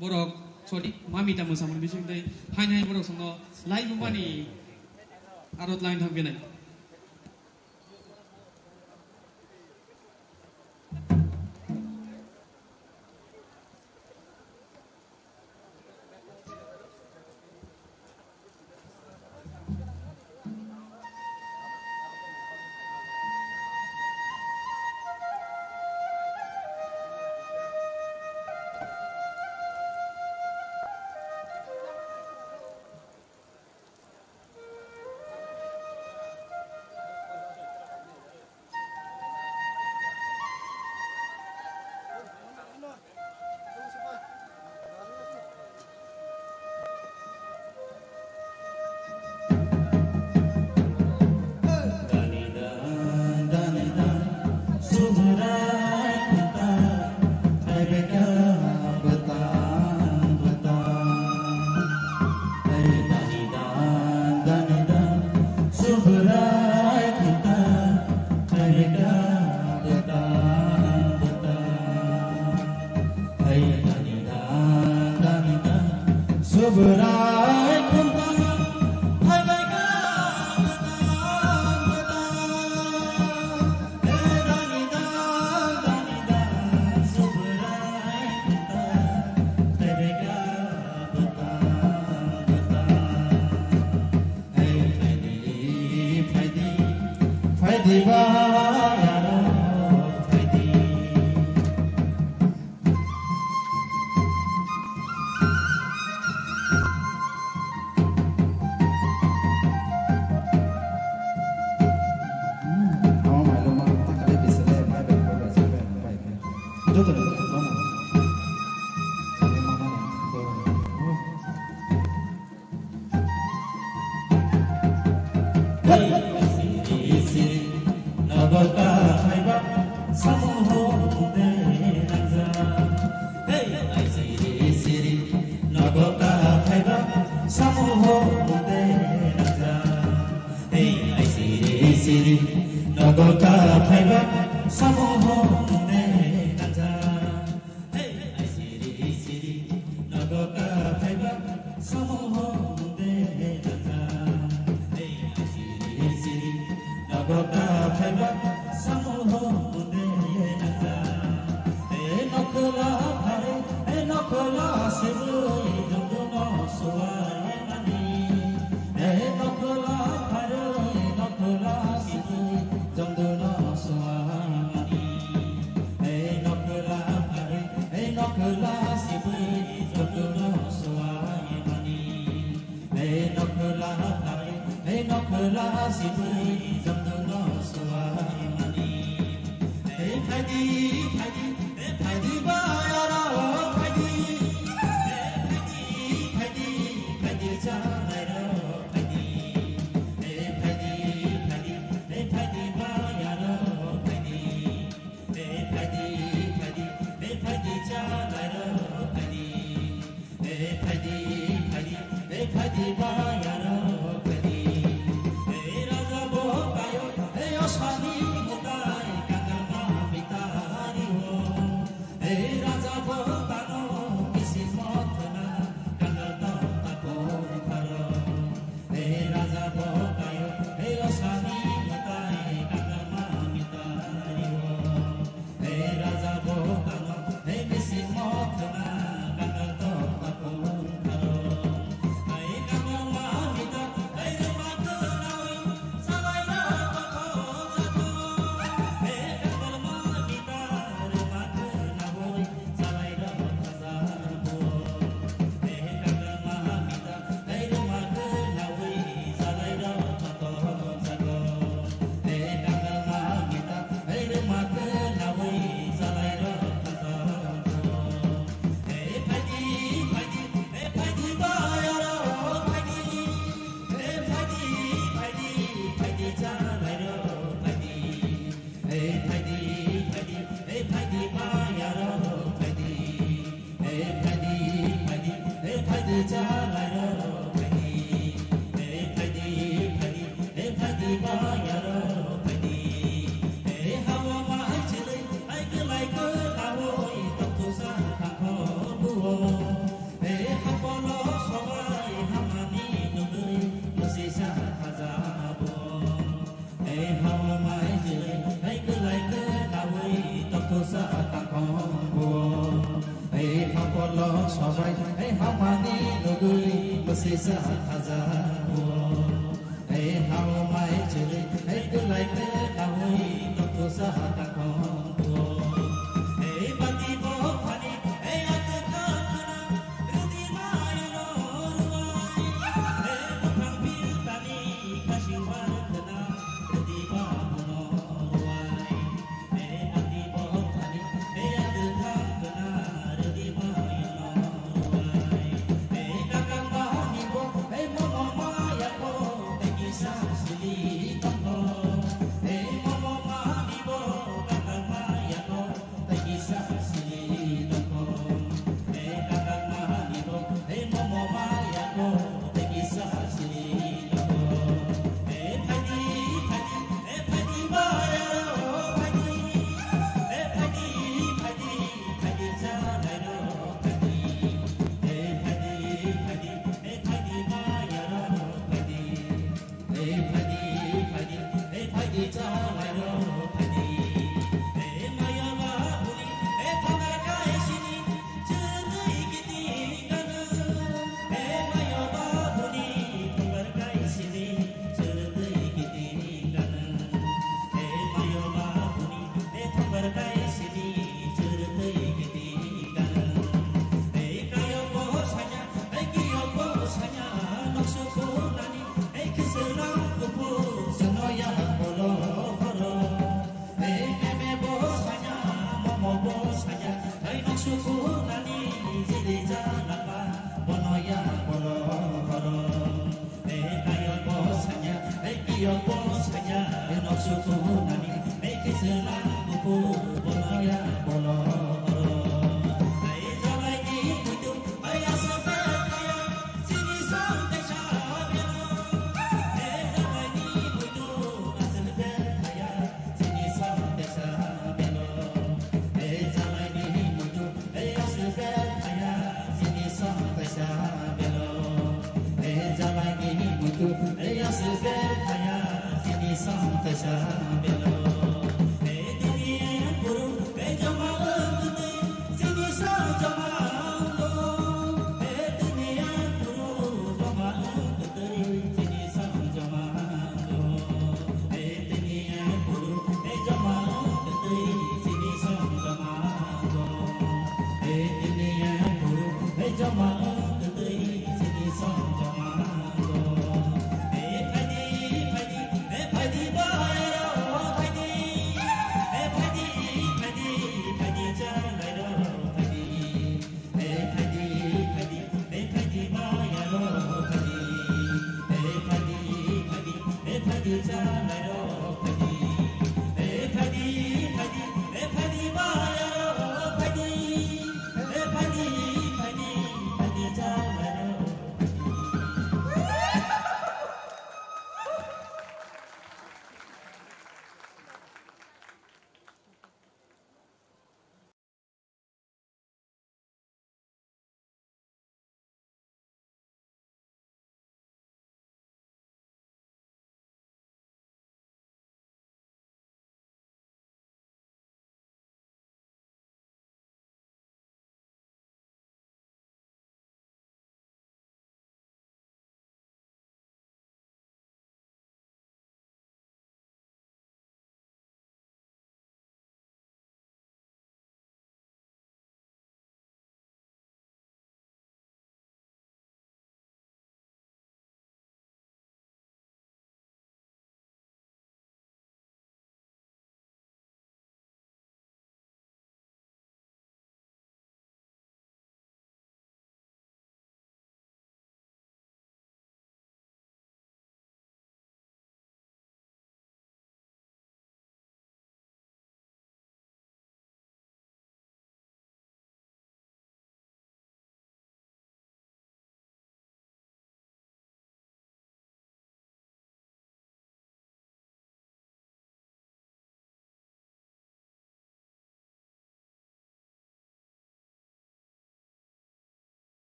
Borok, sorry, mamita mwsamungni bisingtwi haini hai borok chwngno laibumani aro twlangwi thangphinai. Subrai khumta phaibai kha bwtang bwtang. He dani dan, dani dan, Subrai khumta phaibai kha bwtang bwtang. Hey, phaidi, phaidi, phaidi ba, yaro, phaidi. Hmm, oh, my lord, my lord, my lord, my lord, my lord, my lord. Joto ni joto ni. Nogo ta phaiba samung ho de nangja. Hey, ai siri siri, nogo ta phaiba samung ho de nangja. Hey, ai siri siri, nogo ta phaiba samung ho de nangja. Hey, ai siri siri, nogo ta phaiba samung ho de nangja. Hey, ai siri siri, nogo ta phaiba samung ho de nangja. Hey, nokhola phare, hey, nokhola sibui, jongduno suai mani. Hey, nokhola phare, hey, nokhola sibui, jongduno suai mani. Hey, nokhola phare, hey, nokhola sibui, jongduno suai mani. Hey, nokhola phare, hey, nokhola sibui, jongduno suai mani. Hey, phaidi, phaidi, hey, phaidi ba, yaro, phaidi. Hey, phaidi, phaidi, phaidi, chanai rok, phaidi. Hey, phaidi, phaidi, hey, phaidi ba, yaro, phaidi. Hey, phaidi, phaidi, hey, phaidi, chanai rok, phaidi. Hey, phaidi, phaidi, hey, phaidi, bayaro, phaidi. Hey, raja bo kayo, hey, osani mutai, kangama mitari o. Hey, raja bo tano, kisi mothana, kangal to tapo pharo. Hey, raja bo kayo, hey, osani mutai, kangama mitari o. Hey, raja bo tano, hey, misi mothana, kangal to tapo pharo. Hey, kangama mita, hey, ruma to nawi, salai na to to jato. Hey, kangama mita, ruma to nawi, Sobai, ei hamani nugui, bwswisa khajago. Ei haumai chili, ei kwlai khe kaui, toktosa takhongo. Ei bati bo phani, ei atwkha khna, rwdi maino rwai. Ei bwkhang bil tani, khasi war khna, rwdi ba bono rwai.